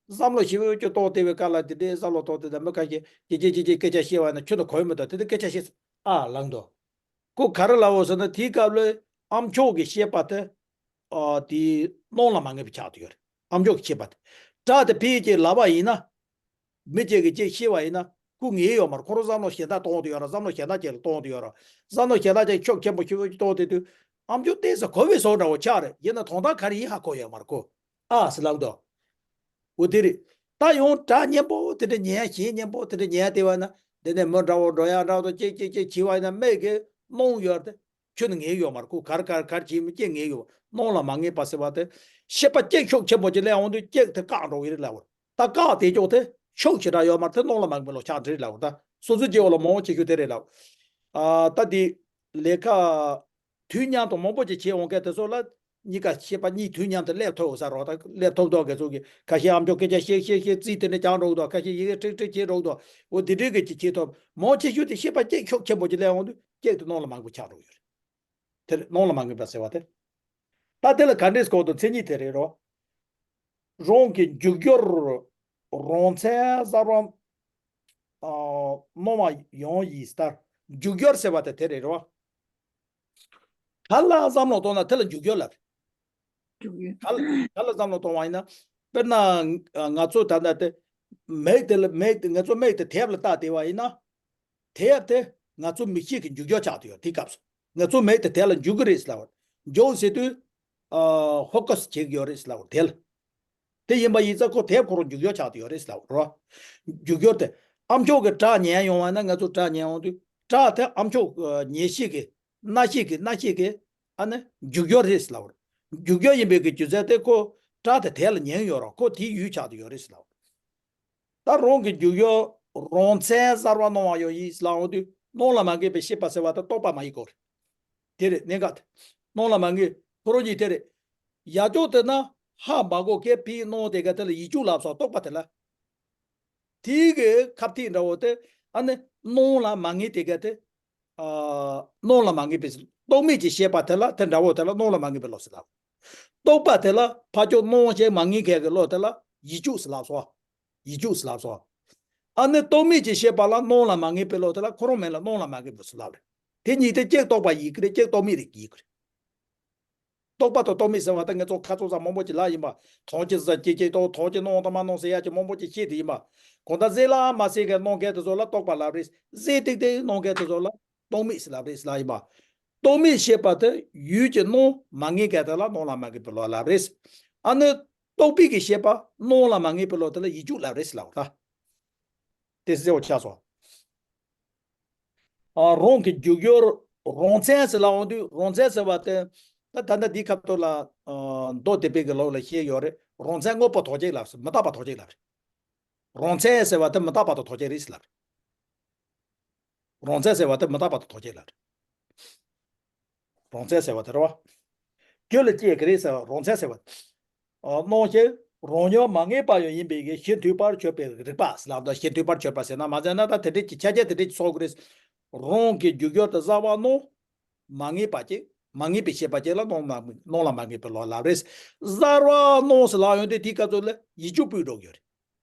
བསམ་བློ་ཞིབ་ཅིག་གཏོང་བསྡད་པའི་སྐབས་ལ་འདི་འདྲའི་བསམ་བློ་གཏོང་བསྡད་དང་། མི་ཁ་ཤས་ཀྱིས་ཀྱིས་ཀྱིས་ཀྱིས་སྐད་ཆ་བཤད་པ་ན་ཁྱོད་ནི་གོ་ཡི་མི་འདུག་དེ་འདྲ་སྐད་ཆ་བཤད་ཨ་ལངས་འདུག་ཁོ་ག་རེ་ལབ་པ་ཟེར་ན། དེའི་སྐབས་ལ་ཨ་མཆོག་གི་ཤེས་པ་དེ། ཨ་དེ་སྣང་ལ་མ་ངེས་པ་ཆགས་བསྡད་ཡོད་རེད། ཨ་མཆོག་གི་ཤེས་པ་དེ། སྒྲ་དེ་ཕི་ཅིག་ལབ་པ་ཡིན་ན། མི་གཅིག་གིས་གཅིག་བཤད་པ་ཡིན་ན་ཁོ་ངེས་ཡོད་མ་རེད། ཁོ་རང་བསམ་བློ་གཞན་དག་གཏོང་བསྡད་ཡོད་ར། བསམ་བློ་གཞན་དག་ཅིག་ལ་གཏོང་བསྡད་ཡོད་ར། བསམ་བློ་གཞན་དག་ཅིག་ཕྱོགས་ཆེན་པོ་ཞིག་གཏོང་བསྡད་དུས། ཨ་མཆོག་ཏོག་ཙམ་གོ་བའི་བཟོ་འདྲ་བོ་ཆགས་རེད། ཡིན་ན་དོན་དག་ག་རེ་ཡིན་ཧ་གོ་ཡོད་མ་རེད་ཁོ། ཨ་ཟེར་ལབ་འདུག་འོ་དེ་རེད། ད་ཡང་སྒྲ་སྙན་པོ་དེ་འདྲ་ཉན་ཡ། གཞས་སྙན་པོ་དེ་འདྲ་ཉན་ཡ་དེ་བ་ན། འདི་ནས་མི་འདྲ་བོ་འགྲོ་ཡ་འདྲ་བོ་དང་ཅིག་ཅིག་ཅིག་བྱེད་པ་ཡིན་ན། མིག་གིས་སྣང་ཡོད་དེ། ཁྱོད་ནི་ངེས་ཡོད་མ་རེད། ཁོ་ག་རེ་ག་རེ་ག་རེ་བྱེད་མི་སྐྱེ་ངེས་ཡོད། སྣང་ལ་མ་ངེས་པ་ཟེར་བ་དེ། ཤེས་པ་གཅིག་ཤུགས་ཆེན་པོ་ཅིག་སླེབས་འོང་དུས་གཅིག་དེ་བཀག་འགྲོ་གི་རེད་ལབ་པ་རེད། ད་བཀག་དེ་ཅོག་དེ་ཤུགས་ཆེ་དྲགས་ཡོད་མ་རེད། དེ་སྣང་ལ་མ་ངེས་པ་ལོག་ཆགས་འདྲ་རེད་ལབ་པ། ད་སོ་སོའི་སྐྱེ་བོ་ལ་མང་པོ་བྱེད་རྒྱུ་དེ་རེད་ལབ། ཨ་ད་དེ་ལས་ཀ་དུས་མཉམ་དུ་མང་པོ་ཅིག་བྱེད་འོང་མཁན་དེ་ཚོ་ལ་གཉིས་ཀ་ཤེས་པ་གཉིས་དུས་མཉམ་དུ་སླེབས་ཐུབ་ས་རོགས། ད་སླེབས་ཐུབ་མདོག་གི་ཚོ་གི་ཁ་ཤས་ཨ་མཆོག་སྐད་ཆ་བཤད་བཤད་བཤད་རྩིས་དེ་འདྲ་རྒྱག་འགྲོ་གི་འདུག་ཁ་ཤས་ཡི་གེ་ཁྲིག་ཁྲིག་བྱེད་འགྲོ་གི་འདུག་འོ་དེ་འདྲའི་གི་ཅིག་བྱེད་ཐུབ། མང་ཆེ་ཤོས་དེ་ཤེས་པ་གཅིག་ཤུགས་ཆེན་པོ་ཅིག་སླེབས་འོང་དུས་གཅིག་དེ་སྣང་ལ་མ་ངེས་པ་ཆགས་འགྲོ་གི་ཡོད་རེད། དེར་སྣང་ལ་མ་ངེས་པ་ཟེར་བ་དེ། ད་དེ་ལ་ག་འདྲས་གོ་དུ་མཚན་ཉིད་དེ་རེད་རོ། རང་གི་འཇུག་སྦྱོར་རང་མཚན་གསར་བ་སྣང་བ་ཡང་ཡིན་ལྟར། འཇུག་སྦྱོར་ཟེར་བ་དེ་དེ་རེད་རོ། ག་ལ་བསམ་བློ་གཏོང་ན་དེ་ལ་འཇུག་སྦྱོར་ལབ། འཇུག་ཡུལ། ག་ལ་ག་ལ་བསམ་བློ་གཏོང་བ་ཡིན་ན། དཔེར་ན་ང་ཚོ་ད་ལྟ་དེ་མིག་དེ་ལ་མིག་དེ་ང་ཚོ་མིག་དེ་དེབ་ལ་བལྟས་བསྡད་པ་ཡིན་ན། དེབ་དེ་ང་ཚོ་མིག་ཤེས་ཀྱི་འཇུག་སྦྱོར་ཆགས་བསྡད་ཡོད་དེའི་སྐབས་སུ། ང་ཚོ་མིག་དེ་དེབ་ལ་འཇུག་གི་རེད་ཟེར་ལབ་པ། འཇུག་ཟེར་དུས། ཨ་ཧྥོ་ཀ་སི་བྱེད་ཀྱི་ཡོད་རེད་ཟེར་ལབ་པ་དེ་ལ། དེ་ཡིན་པ་ཡིན་ཙང་ཁོ་དེབ་ཁོ་རང་འཇུག་སྦྱོར་ཆགས་བསྡད་ཡོད་རེད་ཟེར་ལབ་པ་རོ། འཇུག་སྦྱོར་དེ་ཨ་མཆོག་གི་སྒྲ་ཉན་ཡོང་བ་ན་ང་ཚོ་སྒྲ་ཉན་ཡོང་དུས་སྒྲ་དེ་ཨ་མཆོག་ཉན་ཤེས་ཀྱི། རྣ་ཤེས་ཀྱི་རྣ་ཤེས་ཀྱི་ཨ་ནི་འཇུག་སྦྱོར་རེད་ཟེར་ལབ་པ་རེད། འཇུག་སྦྱོར་ཡིན་པའི་གི་རྒྱུ་མཚན་དེ་ཁོ་སྒྲ་དེ་དེ་ལ་ཉན་ཡོད་རོགས་ཁོ་དེའི་ཡུལ་ཆགས་བསྡད་ཡོད་རེད་ཟེར་ལབ་པ་རེད། ད་རང་གི་འཇུག་སྦྱོར་རང་མཚན་གསར་བ་སྣང་བ་ཡང་ཡིན་ལབ་འོང་དུས་སྣང་ལ་མ་ངེས་པའི་ཤེས་པ་ཟེར་བ་དེ་རྟོག་པ་མ་ཡིན་གོ་རེད། དེ་རེད་གནད་འགག་དེ། སྣང་ལ་མ་ངེས་ཁོ་རང་གཉིས་དེ་རེད། ཡ་ཅོག་དེ་ན་ཧ་མ་གོ་སྐད་ཕིའི་སྣང་དེ་ག་དེ་ལ་ཡིད་གཅུགས་ལབ་སོགས་རྟོག་པ་དེ་ལ། དེའི་གི་ཁ་ཐིག་འདྲ་བོ་དེ་ཨ་ནི་སྣང་ལ་མ་ངེས་དེ་ག་དེ། ཨ་སྣང་ལ་མ་ངེས་པའི་རྟོག་མེད་ཀྱི་ཤེས་པ་དེ་ལ་དེ་འདྲ་བོ་དེ་ལ་སྣང་ལ་མ་ངེས་པའི་བློ་ཟེར་ལབ། རྟོག་པ་དེ་ལ་ཕ་ཅོག་སྣང་ཞེས་མ་ངེས་མཁན་གྱི་བློ་དེ་ལ་ཡིད་གཅུགས་ཟེར་ལབ་སོ། ཡིད་གཅུགས་ཟེར་ལབ་སོ། ཨ་ནི་རྟོག་མེད་ཀྱི་ཤེས་པ་ལ་སྣང་ལ་མ་ངེས་པའི་བློ་དེ་ལ་ཁོ་རང་མིང་ལ་སྣང་ལ་མ་ངེས་པའི་བློ་ཟེར་ལབ་རེད། དེ་གཉིས་དེ་གཅིག་རྟོག་པ་ཡིན་གྱི་རེད་གཅིག་རྟོག་མེད་རེད་ཡིན་གྱི་རེད། རྟོག་པ་དང་རྟོག་མེད་ཟེར་བ་ད་ངེད་ཚོ་ཁ་ཚོ་ཟ་མང་པོ་ཅིག་ལ་ཡིན་པ། དོན་གྱི་ཟ་སྐྱེ་སྐྱེ་རྟོག་དོན་གྱི་སྣང་དང་མ་སྣང་ཟེར་ཡ་ཅིག་མང་པོ་ཅིག་ཤེས་དེ་ཡིན་པ། གང་ལྟར་ཟེར་ལ་མ་ཟེར་མཁན་སྣང་མཁན་དེ་ཚོ་ལ་རྟོག་པ་ལབ་རེད། ཟེར་ཏིག་ཏིག་སྣང་མཁན་དེ་ཚོ་ལ་རྟོག་མེད་ཟེར་ལབ་རེད་ཟེར་ལ་ཡིན་པ། རྟོག་མེད་ཤེས་པ་དེ་ཡུལ་གྱི་སྣང་མ་ངེས་མཁན་དེ་ལ་སྣང་ལ་མ་ངེས་པའི་བློ་ལབ་རེད། ཨ་ནི་རྟོག་པའི་གི་ཤེས་པ་སྣང་ལ་མ་ངེས་པའི་བློ་དེ་ལ་ཡིད་གཅུགས་ལབ་རེད་ཟེར་ལབ་ད། དེ་གསལ་བོ་ཆགས་སོང་། ཨ་རང་གི་འཇུག་སྦྱོར་རང་མཚན་ཟེར་ལ་འོང་དུས་རང་མཚན་ཟེར་བ་དེ། ད་ད་ལྟ་འདིའི་སྐབས་ཐོག་ལ་ཨ་མདོ་སྡེ་པའི་གི་ལུགས་ལ་བཤད་ཡོད་རེད། རང་མཚན་དངོས་པོ་ཐོགས་བཅས་ལབ་ཟེར་མི་རྟག་པ་ཐོགས་བཅས་ལབ་རེད། རང་མཚན་ཟེར་བ་དེ་མི་རྟག་པ་དང་ཐོགས་བཅས་རེད་ཟེར་ལབ་རེད། རང་མཚན་ཟེར་བ་དེ་མི་རྟག་པ་དང་ཐོགས་བཅས་ལབ་རེད། རང་མཚན་ཟེར་བ་དེ་རེད་བ། རྒྱུད་ལ་སྐྱེས་ཀྱི་རེད་ཟེར་བ་རང་མཚན་ཟེར་བ། ཨ་སྣང་ཞེན་རང་ཉིད་མ་ངེས་པ་ཡང་ཡིན་པའི་གི་གཞི་མཐུན་པར་གྱུར་པའི་རིགས་པ་ཟེར་ལབ་ད་གཞི་མཐུན་པར་གྱུར་པ་ཟེར་ན་མ་ཟེར་ན་ད་དེ་འདྲས་ཀྱི་ཆ་རྐྱེན་དེ་འདྲས་ཀྱི་ཚོགས་ཀྱི་རེད། རང་གི་འཇུག་སྦྱོར་དེ་གསར་བ་སྣང་མ་ངེས་པ་ཅིག་མ་ངེས་པའི་ཤེས་པ་ཅིག་ལ་སྣང་ལ་སྣང་ལ་མ་ངེས་པའི་བློ་ལབ་རེད། གསར་བ་སྣང་ཟེར་ལབ་ཡོང་དུས་དེའི་སྐབས་སུ་ལ་ཡིད་གཅུགས་སྤུད་འགྲོ་གི་ཡོད་རེད།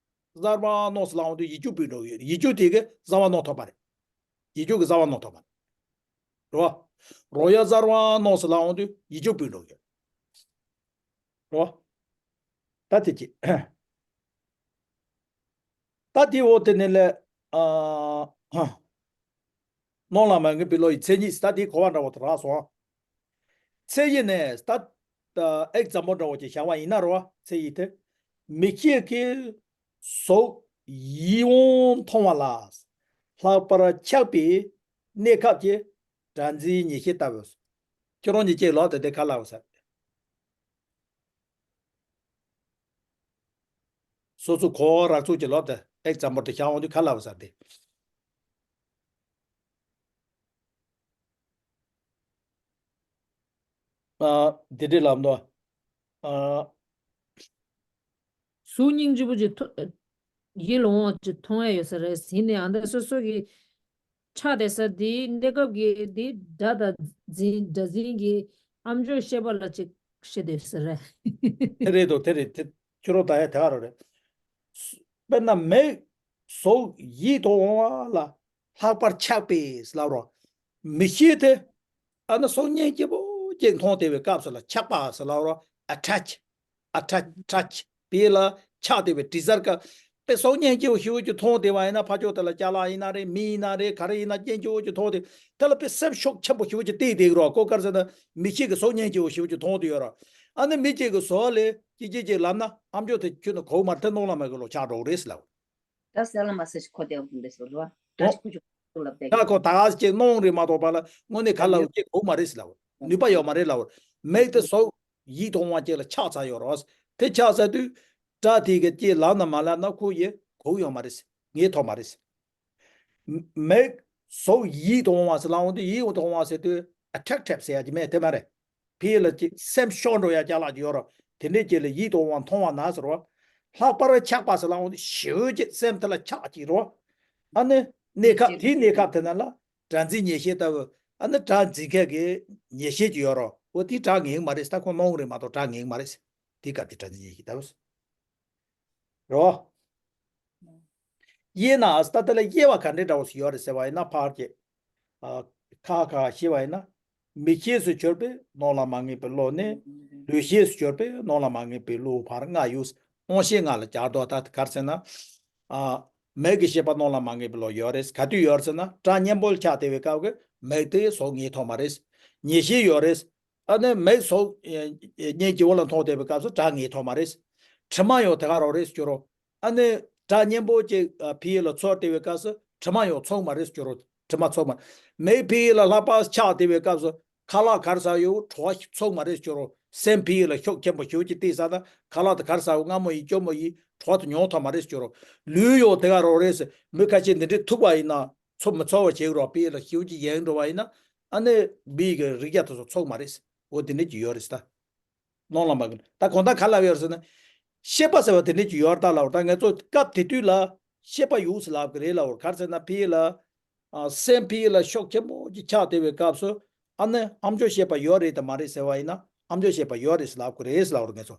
གསར་བ་སྣང་ཟེར་ལབ་ཡོང་དུས་ཡིད་གཅུགས་སྤུད་འགྲོ་གི་ཡོད་རེད། ཡིད་གཅུགས་དེ་གི་གསར་བ་སྣང་ཐོབ་པ་རེད། ཡིད་གཅུགས་ཀྱི་གསར་བ་སྣང་ཐོབ་པ་རེད། རོ། རོ་ཡ་གསར་བ་སྣང་ཟེར་ལབ་འོང་དུས་ཡིད་གཅུགས་སྤུད་འགྲོ་གི་རོ། ད་དེ་ཅི། ད་དེ་འོ་དེ་ནས་ལས། ཨ་ཧ། སྣང་ལ་མ་ངེས་པའི་བློ་ཡི་མཚན་ཉིད་ད་དེ་གོ་བ་འདྲ་བོ་དེ་རག་སོང་། མཚན་ཉིད་ནས་ད། ཨེག་ཛམ་པོ་འདྲ་བོ་ཅིག་བཞག་པ་ཡིན་ན་རོ། མཚན་ཉིད་དེ། མིག་ཤེས་ཀྱིས་གཟུགས་ཡིད་དབང་མཐོང་བ་ལ་ལྷག་པར་ཆགས་པའི་གནས་སྐབས་ཀྱི་སྒྲ་འཛིན་ཉེར་ཞི་ལྟ་བུ། ཁྱོད་རང་གཉིས་ཀྱིས་ལོག་དེ་དེ་ག་ལབ་ཟེར། སོ་སོ་གོ་བ་རག་ཚུལ་གྱི་ལོག་དེ་ཨེག་ཛམ་པོ་དེ་བཞག་འོང་དུས་ག་ལབ་ཟེར་ཏེ། ཨ། འདི་འདྲས་ལབ་འདུག་ཨ། གཟུགས་སྙིང་རྗེ་པོ་ཅིག་ཐོ། ཡིད་ལ་འོང་བ་ཅིག་མཐོང་ཡ་ཡོད་ས་རེད། ཡིན་ནའི་ཨ་འདྲ་སོ་སོ་གི་ཆགས་བསྡད་ས་དེའི་གནས་སྐབས་ཀྱི་དེའི་སྒྲ་དང་འཛིན་སྒྲ་འཛིན་གྱི་ཨ་མཆོག་ཤེས་པ་ལ་ཅིག་བཤད་བསྡད་ས་རེད། དེ་རེད་དོ། དེ་རེད། དེ་ཁྱོད་རང་ད་ཡ་དེ་ག་རང་རེད། དཔེར་ན་མིག་གཟུགས་ཡིད་དུ་འོང་བ་ལ་ལྷག་པར་ཆགས་པས་ལབ་རོ། མིག་ཤེས་དེ་ཨ་ནི་གཟུགས་སྙིང་རྗེ་པོ་ཅིག་མཐོང་བསྡད་པའི་སྐབས་སུ་ལ་ཆགས་པ་ཟེར་ལབ་རོ། ཨ་ཊེཆ། ཨ་ཊེཆ། ཨ་ཊེཆ་པས་ལ་ཆགས་བསྡད་པའི་དྲི་ཟར་ཀ་དཔེ་གཟུགས་སྙིང་རྗེ་པོ་ཞེ་པོ་ཅིག་མཐོང་བསྡད་པ་ཡིན་ན་ཕར་ཕྱོགས་དེ་ལ་ཅ་ལག་ཡིན་ན་རེད། མི་ཡིན་ན་རེད། ག་རེ་ཡིན་ན་སྙིང་རྗེ་པོ་ཅིག་མཐོང་བསྡད། དེ་ལ་དཔེ་སེམས་ཤུགས་ཆེན་པོ་ཞེ་པོ་ཅིག་སྟེར་བསྡད་ཀྱི་རོ། ཁོ་ག་རེ་ཟེར་ན་མིག་ཤེས་ཀྱི་གཟུགས་སྙིང་རྗེ་པོ་ཞེ་པོ་ཅིག་མཐོང་བསྡད་ཡོད་རོ། ཨ་ནི་མི་གཅིག་གིས་ཟོག་ལས་ཅི་ཅི་ཅིག་ལབ་ན་ཨ་མཆོག་དེ་ཁྱོད་ནི་གོ་མ་ཐལ་སྣང་ལ་མ་གི་ལོ་ཆགས་འགྲོ་གི་རེད་ཟེར་ལབ། ད་གསལ་ལ་མ་གསལ་ཞིག་གོ་བསྡད་པ་འདི་ཟེར་ལ། ད་ཅི་ཁུ་ཅུ་ལབ་བསྡད། ད་ཁོ་ད་ག་ཅིག་སྣང་རེད་མ་གཏོགས་པ་ལ་དངོས་གནས་ག་ལ་ཅིག་གོ་མ་རེད་ཟེར་ལབ། ནུས་པ་ཡོད་མ་རེད་ལབ། མིག་དེ་གཟུགས་ཡིད་དུ་འོང་བ་ཅིག་ལ་ཆགས་ཚར་ཡོད་རོ། དེ་ཆགས་ཚར་དུས་སྒྲ་དེ་གི་ཅིག་ལབ་ན་མ་ལབ་ན་ཁོ་ཡི་གོ་ཡོད་མ་རེད། ངས་ཐོབ་མ་རེད། མིག་གཟུགས་ཡིད་དུ་འོང་བ་ཟེར་ལབ་འོང་དུས་ཡིད་དུ་འོང་བ་ཟེར་དུས་ཨ་ཊེཀ་ཊིབ་ཟེར་ཡ་ཅིག་མེད་དེ་མ་རེད། ཕི་ལ་ཅིག་སེམས་ཤོར་འགྲོ་ཡ་ཅ་ལག་ཅིག་ཡོད་རོ། དེ་འདྲས་ཅིག་ལ་ཡིད་དུ་འོང་བ་མཐོང་བ་ན་ཟེར་རོ། ལྷག་པར་ཆགས་པ་ཟེར་ལབ་འོང་དུས་ཞེ་པོ་ཅིག་སེམས་དེ་ལ་ཆགས་ཅིག་རོ། ཨ་ནི་གནས་སྐབས་དེའི་གནས་སྐབས་དེ་ན་ལ་སྒྲ་འཛིན་ཉེར་ཞི་ལྟ་བུ། ཨ་ནི་སྒྲ་འཛིན་མཁན་གྱི་ཉེར་ཞེ་ཅིག་ཡོད་རོ། འོ་དེ་སྒྲ་ངེས་ཀྱི་མ་རེད། ད་ཁོ་སྣང་གི་རེད་མ་གཏོགས་སྒྲ་ངེས་ཀྱི་མ་རེད། དེ་སྐབས་དེ་སྒྲ་འཛིན་ཉེར་ཞེ་ད་རོ། དབྱེ་ན་ཨ་སི་ད་དེ་ལ་དབྱེ་བ་ག་འདྲའི་འདྲ་བོ་ཞིག་ཡོད་རེད་ཟེར་བ་ཡིན་ན། ཕར་གྱི་ཨ་ཁ་ཁ་ཤེས་པ་ཡིན་ན། མིག་ཤེས་སུ་གྱུར་པའི་སྣང་ལ་མ་ངེས་པའི་བློ་ནི། ལུས་ཤེས་སུ་གྱུར་པའི་སྣང་ལ་མ་ངེས་པའི་བློ། བར་ལྔ་ཡོད། སྣང་ཤས་ལྔ་ལ་སྦྱར་དོ། ད་ག་རེ་ཟེར་ན། ཨ་མིག་གི་ཤེས་པ་སྣང་ལ་མ་ངེས་པའི་བློ་ཡོད་རེད། ག་དུས་ཡོད་རེད་ཟེར་ན། སྒྲ་སྙན་པོ་ལ་ཆགས་བསྡད་པའི་སྐབས་ཀྱི་མིག་དེ་གཟུགས་རྙེད་ཐུབ་མ་རེད། ཉེར་ཞེ་ཡོད་རེད། ཨ་ནི་མིག་གཟུགས་ཨེ་ཨེ་སྙན་ལྗིད་པོ་ལ་མཐོང་བསྡད་པའི་སྐབས་སུ་སྒྲ་ངེས་ཐུབ་མ་རེད། དྲི་མ་ཡང་དེ་ག་རང་རེད་ཟེར་རོ། ཨ་ནི་སྒྲ་སྙན་པོ་ཅིག་ཨ་ཕ་གི་ལ་ཚོར་བསྡད་པའི་སྐབས་སུ་དྲི་མ་ཡང་ཚོར་མ་རེད་ཟེར་རོ། དྲི་མ་ཚོར་མ། མིག་ཕ་གི་ལ་ལྷག་པར་ཆགས་བསྡད་པའི་སྐབས་སུ་ཁ་ལག་ག་རེ་ཟ་ཡོད་བྲོ་བ་ཚོར་མ་རེད་ཟེར་རོ། སེམས་ཕ་གི་ལ་ཤུགས་ཆེན་པོ་ཞེ་པོ་ཅིག་སྟེར་ས་ན། ཁ་ལག་དེ་ག་རེ་ཟ་ཡོད་མངར་མོ་ཡིན་སྐྱོ་མོ་ཡིན་བྲོ་བ་དེ་མྱོང་ཐུབ་མ་རེད་ཟེར་རོ། ལུས་ཡང་དེ་ག་རང་རེད་ཟེར། མི་ཁ་ཤས་འདི་འདྲའི་ཐུག་པ་ཡིན་ན། ཚོ་མི་ཚོར་བ་བྱེད་ཀྱི་རོགས། དཔེ་ལ་ཞེ་པོ་ཅིག་ཡེངས་འགྲོ་བ་ཡིན་ན། ཨ་ནི་མི་ཡི་གི་རེག་བྱ་དེ་ཚོ་ཚོར་མ་རེད། འོ་དེ་འདྲ་ཅིག་ཡོད་རེད་ད། སྣང་ལ་མ་གི་ད་གང་ལྟར་ག་ལབ་ཡོད་རེད་ཟེར་ན། ཤེས་པ་ཟེར་བ་དེ་འདྲ་ཅིག་ཡོད་རེད་ད་ལབ། ད་ང་ཚོ་སྐབས་དེ་དུས་ལ་ཤེས་པ་ཡོད་ཟེར་ལབ་གི་རེད་ལབ། ག་རེ་ཟེར་ན་ཕ་གི་ལ། ཨ་སེམས་ཕ་གི་ལ་ཤུགས་ཆེན་པོ་ཅིག་ཆགས་བསྡད་པའི་སྐབས་སུ། ཨ་ནི་ཨ་མཆོག་ཤེས་པ་ཡོད་རེད་དམ་མ་རེད་ཟེར་བ་ཡིན་ན། ཨ་མཆོག་ཤེས་པ་ཡོད་རེད་ཟེར་ལབ་གི་རེད་ཟེར་ལབ་རེད་ང་ཚོ།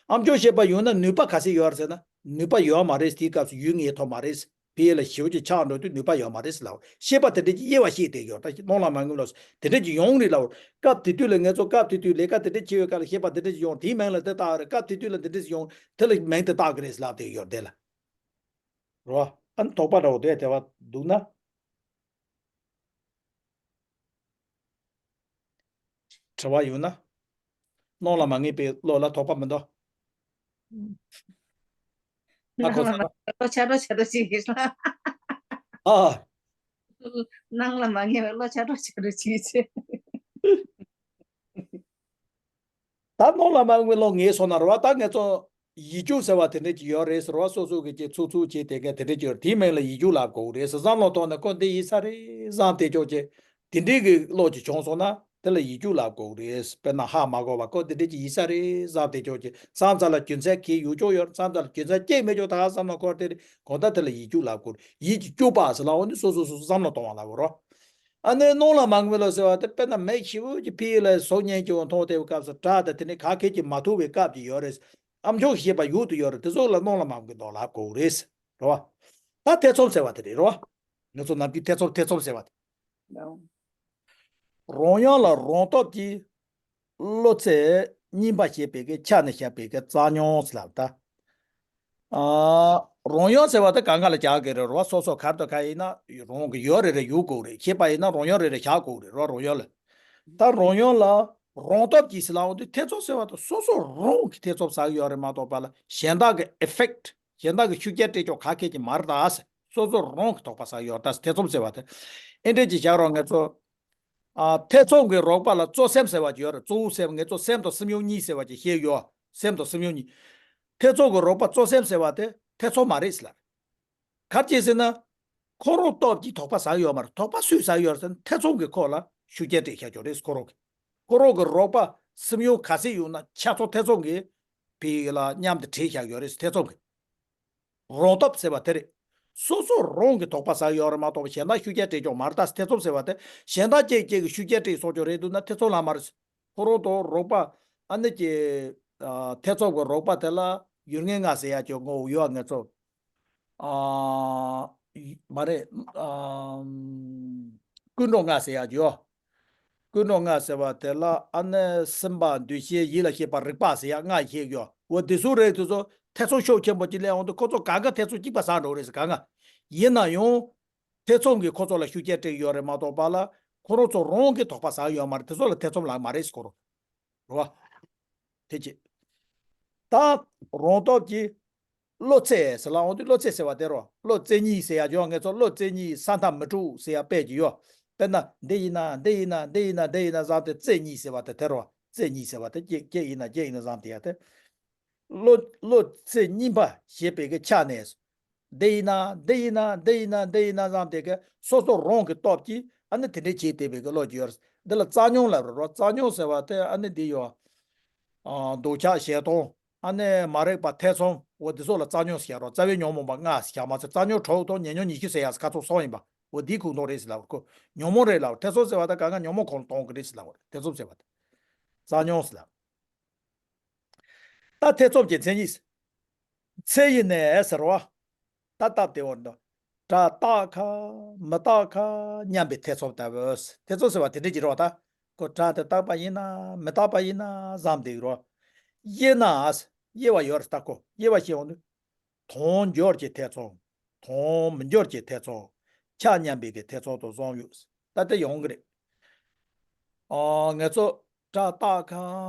ཨ་མཆོག་ཤེས་པ་ཡོད་ན་ནུས་པ་ག་ཚད་ཡོད་རེད་ཟེར་ན། ནུས་པ་ཡོད་མ་རེད། དེའི་སྐབས་སུ་ཡུལ་ངེས་ཐུབ་མ་རེད། ཕ་གི་ལ་ཞེ་པོ་ཅིག་ཆགས་འགྲོ་དུས་ནུས་པ་ཡོད་མ་རེད་ཟེར་ལབ། ཤེས་པ་དེ་འདྲ་ཅིག་དབྱེ་བ་ཤེས་བསྡད་ཡོད། ད་སྣང་ལ་མ་ངེས་ལོ་དེ་འདྲ་ཅིག་ཡོང་རེད་ལབ། སྐབས་དེ་དུས་ལ་ང་ཚོ་སྐབས་དེ་དུས་ལས་ཀ་དེ་འདྲ་བྱེད་ཡོད་སྐབས་ལ་ཤེས་པ་དེ་འདྲ་ཅིག་ཡོང་། དེའི་མིང་ལ་དེ་བཏགས་རེད། སྐབས་དེ་དུས་ལ་འདི་འདྲ་ཅིག་ཡོང་། དེ་ལ་མིང་དེ་བཏགས་གི་རེད་ཟེར་ལབ་བསྡད་ཡོད་དེ་ལ། རེད་བ། ཨ་ནི་དོགས་པ་འདྲ་བོ་དེ་དེ་བ་འདུག་ན། དྲི་བ་ཡོད་ན། སྣང་ལ་མ་ངེས་པའི་བློ་ལ་དོགས་པ་མི་འདུག་ཨ་ཁོ་ཚོ། བློ་ཆགས་འགྲོ་ཆགས་འགྲོ་ཅིག་ཡིན་ལ། ཨ། སྣང་ལ་མ་ངེས་པའི་བློ་ཆགས་འགྲོ་ཆགས་འགྲོ་ཅིག་བྱེད། ད་སྣང་ལ་མ་ངེས་པའི་བློ་ངེས་སོང་ན་རེད་བ། ད་ང་ཚོ་ཡིད་སྐྱོ་ཟེར་བ་དེ་འདྲ་ཅིག་ཡོད་རེད་ཟེར་བ། སོ་སོ་གི་ཅིག་ཚུགས་ཚུགས་བྱས་དེ་ག་དེ་འདྲ་ཅིག་ཡོད་རེད། དེའི་མིང་ལ་ཡིད་སྐྱོ་ལབ་དགོས་རེད་ཟེར། བསམ་བློ་གཏོང་ནས་ཁོ་འདི་ཡིན་ས་རེད་བསམ་བསྡད་ཆོག་ཅིག་དེ་འདྲའི་གི་བློ་ཅིག་བྱུང་སོང་ན་དེ་ལ་ཡིད་སྐྱོ་ལབ་དགོས་རེད། དཔེར་ན་ཧ་མ་གོ་བ་ཁོ་འདི་འདྲ་ཅིག་ཡིན་ས་རེད་བསམ་བསྡད་ཆོག་ཅིག་བསམ་ཚར་ལ་རྒྱུ་མཚན་གྱིས་ཡོད་ཆོག་ཡོད། བསམ་ཚར་ལ་རྒྱུ་མཚན་གཅིག་མེད་ཆོག་ད་ག་བསམ་ན་ཁོ་དེ་རེད། གང་ལྟར་དེ་ལ་ཡིད་སྐྱོ་ལབ་དགོས་རེད། ཡིད་ཀྱི་སྐྱོ་བ་ཟེར་ལབ་འོ་ནི་སོ་སོ་སོ་སོ་བསམ་བློ་གཏོང་བ་ལབ་དགོས་རོ། ཨ་ནི་སྣང་ལ་མ་ངེས་པའི་བློ་ཟེར་བ་དེ་དཔེར་ན་མིག་ཞེ་པོ་ཅིག་ཕ་གི་ལ་གཟུགས་བརྙན་གྱི་འོག་མཐོང་བསྡད་པའི་སྐབས་སུ་སྒྲ་དང་དེ་ནི་ག་གེ་ཅིག་མ་ཐུག་པའི་སྐབས་ཅིག་ཡོད་རེད། ཨ་མཆོག་ཤེས་པ་ཡོད་དུ་ཡོད་རེད། དེ་ཚོ་ལ་སྣང་ལ་མ་ངེས་པའི་བློ་ལབ་དགོས་རེད། རེད་བ། ད་ཐེ་ཚོམ་ཟེར་བ་དེ་རེད། རེད་བ། ང་ཚོ་ནམ་རྒྱུན་ཐེ་ཚོམ་ཐེ་ཚོམ་ཟེར་བ་དེ། རང་ཡུལ་ལ་རང་སྟོབས་ཀྱིས་བློ་ཚད་གཉིས་པ་ཞེས་པའི་གི་ཆ་ནས་བཤད་པའི་གི་རྩ་མྱོང་ཟེར་ལབ་ད། ཨ། རང་ཡུལ་ཟེར་བ་དེ་གང་ག་ལ་རྒྱག་གི་རེད་རོ། སོ་སོ་གར་དུ་ག་ཡིན་ན་རང་གི་ཡུལ་རེ་རེ་ཡོད་དགོས་རེད། ཤེས་པ་ཡིན་ན་རང་ཡུལ་རེ་རེ་བཞག་དགོས་རེད་རོ། རང་ཡུལ་ལ། ད་རང་ཡུལ་ལ་རང་སྟོབས་ཀྱིས་ཟེར་ལབ་འོང་དུས་ཐེ་ཚོམ་ཟེར་བ་དེ་སོ་སོ་རང་གི་ཐེ་ཚོམ་ཟ་གི་ཡོད་རེད་མ་གཏོགས་པ་ལ་གཞན་དག་གི་ཨེ་ཕེག་ཊི་གཞན་དག་གི་ཤུགས་རྐྱེན་སྤྲད་ཆོག་ག་གེ་ཅིག་མ་རེད་ད་ཟེར། སོ་སོ་རང་གི་དོགས་པ་ཟ་གི་ཡོད་རེད་ད་ཟེར། ཐེ་ཚོམ་ཟེར་བ་དེ། ཨེ་འདྲས་ཅིག་བཞག་རོགས་ང་ཚོ། ཨ། ཐེ་ཚོམ་གྱི་རོགས་པ་ལ་གཙོ་སེམས་ཟེར་བ་ཅིག་ཡོད་རེད། གཙོ་བོ་སེམས། ང་ཚོ་སེམས་དང་སེམས་མྱོང་གཉིས་ཟེར་བ་ཅིག་བཤད་ཡོད། སེམས་དང་སེམས་མྱོང་གཉིས། ཐེ་ཚོམ་གྱི་རོགས་པ་གཙོ་སེམས་ཟེར་བ་དེ་ཐེ་ཚོམ་མ་རེད་ཟེར་ལ། ག་རེ་བྱས་ཟེར་ན། ཁོ་རང་སྟོབས་ཀྱིས་དོགས་པ་ཟ་ཡོད་མ་རེད། དོགས་པ་སུས་ཟ་ཡོད་ཟེར་ན་ཐེ་ཚོམ་གྱིས་ཁོ་ལ་ཤུགས་རྐྱེན་སྤྲད་བཞག་ཡོད་རེད་ཁོ་རང་གིས། ཁོ་རང་གི་རོགས་པ་སེམས་མྱོང་ག་ཚད་ཡོད་ན་ཆ་ཚང་ཐེ་ཚོམ་གྱིས་བི་ལ་མཉམ་དུ་བྲིས་བཞག་ཡོད་རེད། ཐེ་ཚོམ་གྱིས། རང་སྟོབས་ཟེར་བ་དེ་རེད། སོ་སོ་རང་གི་དོགས་པ་ཟ་ཡོད་རེད་མ་གཏོགས་པ་གཞན་དག་ཤུགས་རྐྱེན་སྤྲད་ཆོག་མ་རེད་ད། ཐེ་ཚོམ་ཟེར་བ་དེ་གཞན་དག་ཅིག་ཅིག་གིས་ཤུགས་རྐྱེན་སྤྲད་སོང་ཆོག་རེད་འདུག་ན་ཐེ་ཚོམ་ལབ་མ་རེད། ཁོ་རང་དང་རོགས་པ་ཨ་ནི་ཀྱི་ཨ་ཐེ་ཚོམ་གྱི་རོགས་པ་དེ་ལ་ཡུལ་ངེས་ལྔ་ཟེར་ཡག་ཅིག་ངོ་བོ་ཡོད་ངེས་ཚོ། ཨ། མ་རེད། ཨ། ཀུན་འགྲོ་ལྔ་ཟེར་ཡག་ཅིག་ཡོད། ཀུན་འགྲོ་ལྔ་ཟེར་བ་དེ་ལ་ཨ་ནི་སེམས་པ་འདུ་ཤེས་ཡིད་ལ་བྱེད་པ་རེག་པ་ཟེར་ཡག་ལྔ་ཞིག་ཡོད། འོ་དེ་ཚོ་རེད། དེ་ཚོ་ཐེ་ཚོམ་ཤུགས་ཆེན་པོ་ཅིག་སླེབས་འོང་དུས་ཁོ་ཚོ་གང་ག་ཐེ་ཚོམ་གཅིག་པ་ཟ་འགྲོ་རེད་ཟེར་གང་ག་ཡིན་ན་ཡང་། ཐེ་ཚོམ་གྱིས་ཁོ་ཚོ་ལ་ཤུགས་རྐྱེན་སྤྲད་ཡོད་རེད་མ་གཏོགས་པ་ལ་ཁོ་རང་ཚོ་རང་གི་དོགས་པ་ཟ་ཡོད་མ་རེད། དེ་ཚོ་ལ་ཐེ་ཚོམ་ལབ་མ་རེད་ཟེར་གོ་རོ། རེད་བ། དེ་ཅི། ད་རང་སྟོབས་ཀྱིས་བློ་ཚད་ཟེར་ལབ་འོང་དུས་བློ་ཚད་ཟེར་བ་དེ་རོ། བློ་རྩེ་གཉིས་ཟེར་ཡག་ཡོད། ངེས་ཚོ་བློ་རྩེ་གཉིས་ས་མཐའ་མི་འཁྲུག་ཟེར་ཡག་དཔེ་ཅིག་ཡོད། དཔེར་ན་འདི་ཡིན་ན་འདི་ཡིན་ན་འདི་ཡིན་ན་འདི་ཡིན་ན་བསམ་སྟེ་རྩེ་གཉིས་ཟེར་བ་དེ་དེ་རོ། རྩེ་གཉིས་ཟེར་བ་དེ་གཅིག་གཅིག་ཡིན་ན་གཅིག་ཡིན་ན་བསམ་སྟེ་ཡ་དེ། བློ་བློ་རྩེ་གཉིས་པ་ཞེས་པའི་གི་ཆ་ནས། འདི་ཡིན་ན་འདི་ཡིན་ན་འདི་ཡིན་ན་འདི་ཡིན་ན་བསམ་སྟེ་གི་སོ་སོ་རང་གི་སྟོབས་ཀྱིས་ཨ་ནི་དེ་འདྲའི་བྱེད་བསྡད་པའི་གི་བློ་ཅིག་ཡོད་རེད། འདི་ལ་རྩ་མྱོང་ལབ་རེད་རོ། རྩ་མྱོང་ཟེར་བ་དེ་ཨ་ནི་འདི་ཡོད། ཨ། འདོད་ཆགས་ཞེ་སྡང་། ཨ་ནི་མ་རིག་པ་ཐེ་ཚོམ། འོ་འདི་ཚོ་ལ་རྩ་མྱོང་ཟེར་རོ། རྩ་བའི་ཉོན་མོངས་པ་ལྔ་ཟེར་བ་མ་ཟད་རྩ་མྱོང་དྲུག་དང་ཉེ་ཉོན་ཉི་ཤུ་ཟེར་ཡག་ཁ་ཚོགས་གསུམ་ཡིན་པ། འོ་འདིའི་ཁུངས་གཏོགས་རེད་ཟེར་ལབ་རེད་ཁོ། ཉོན་མོངས་རེད་ལབ། ཐེ་ཚོམ་ཟེར་བ་ད་གང་ག་ཉོན་མོངས་ཁོང་ལ་གཏོང་གི་རེད་ཟེར་ལབ་རེད། ཐེ་ཚོམ་ཟེར་བ་ད་རྩ་ཉོན་ཟེར་ལབ། ད་ཐེ་ཚོམ་གྱི་མཚན་ཉིད། མཚན་ཡིན་ནས་ཟེར་བ། ད་སྟབས་བདེ་བོ་འདུག་སྒྲ་རྟག་ག་མི་རྟག་ག་སྙམ་པའི་ཐེ་ཚོམ་ལྟ་བུ། ཐེ་ཚོམ་ཟེར་བ་དེ་འདྲ་ཅིག་རེད་བ་ད། ཁོ་སྒྲ་དེ་རྟག་པ་ཡིན་ན་མི་རྟག་པ་ཡིན་ན་བསམ་བསྡད་ཀྱི་རེད་བ། དབྱེ་ན། དབྱེ་བ་ཡོད་རེད་ད་ཁོ། དབྱེ་བ་ཤེས་ཡོང་དུས། དོན་སྦྱོར་གྱི་ཐེ་ཚོམ། དོན་མི་སྦྱོར་གྱི་ཐེ་ཚོམ། ཆ་མཉམ་པའི་གི་ཐེ་ཚོམ་དུ་བཟུང་ཡོད། ད་དེ་ཡོང་གི་རེད། ཨ་ང་ཚོ་སྒྲ་རྟག་ག་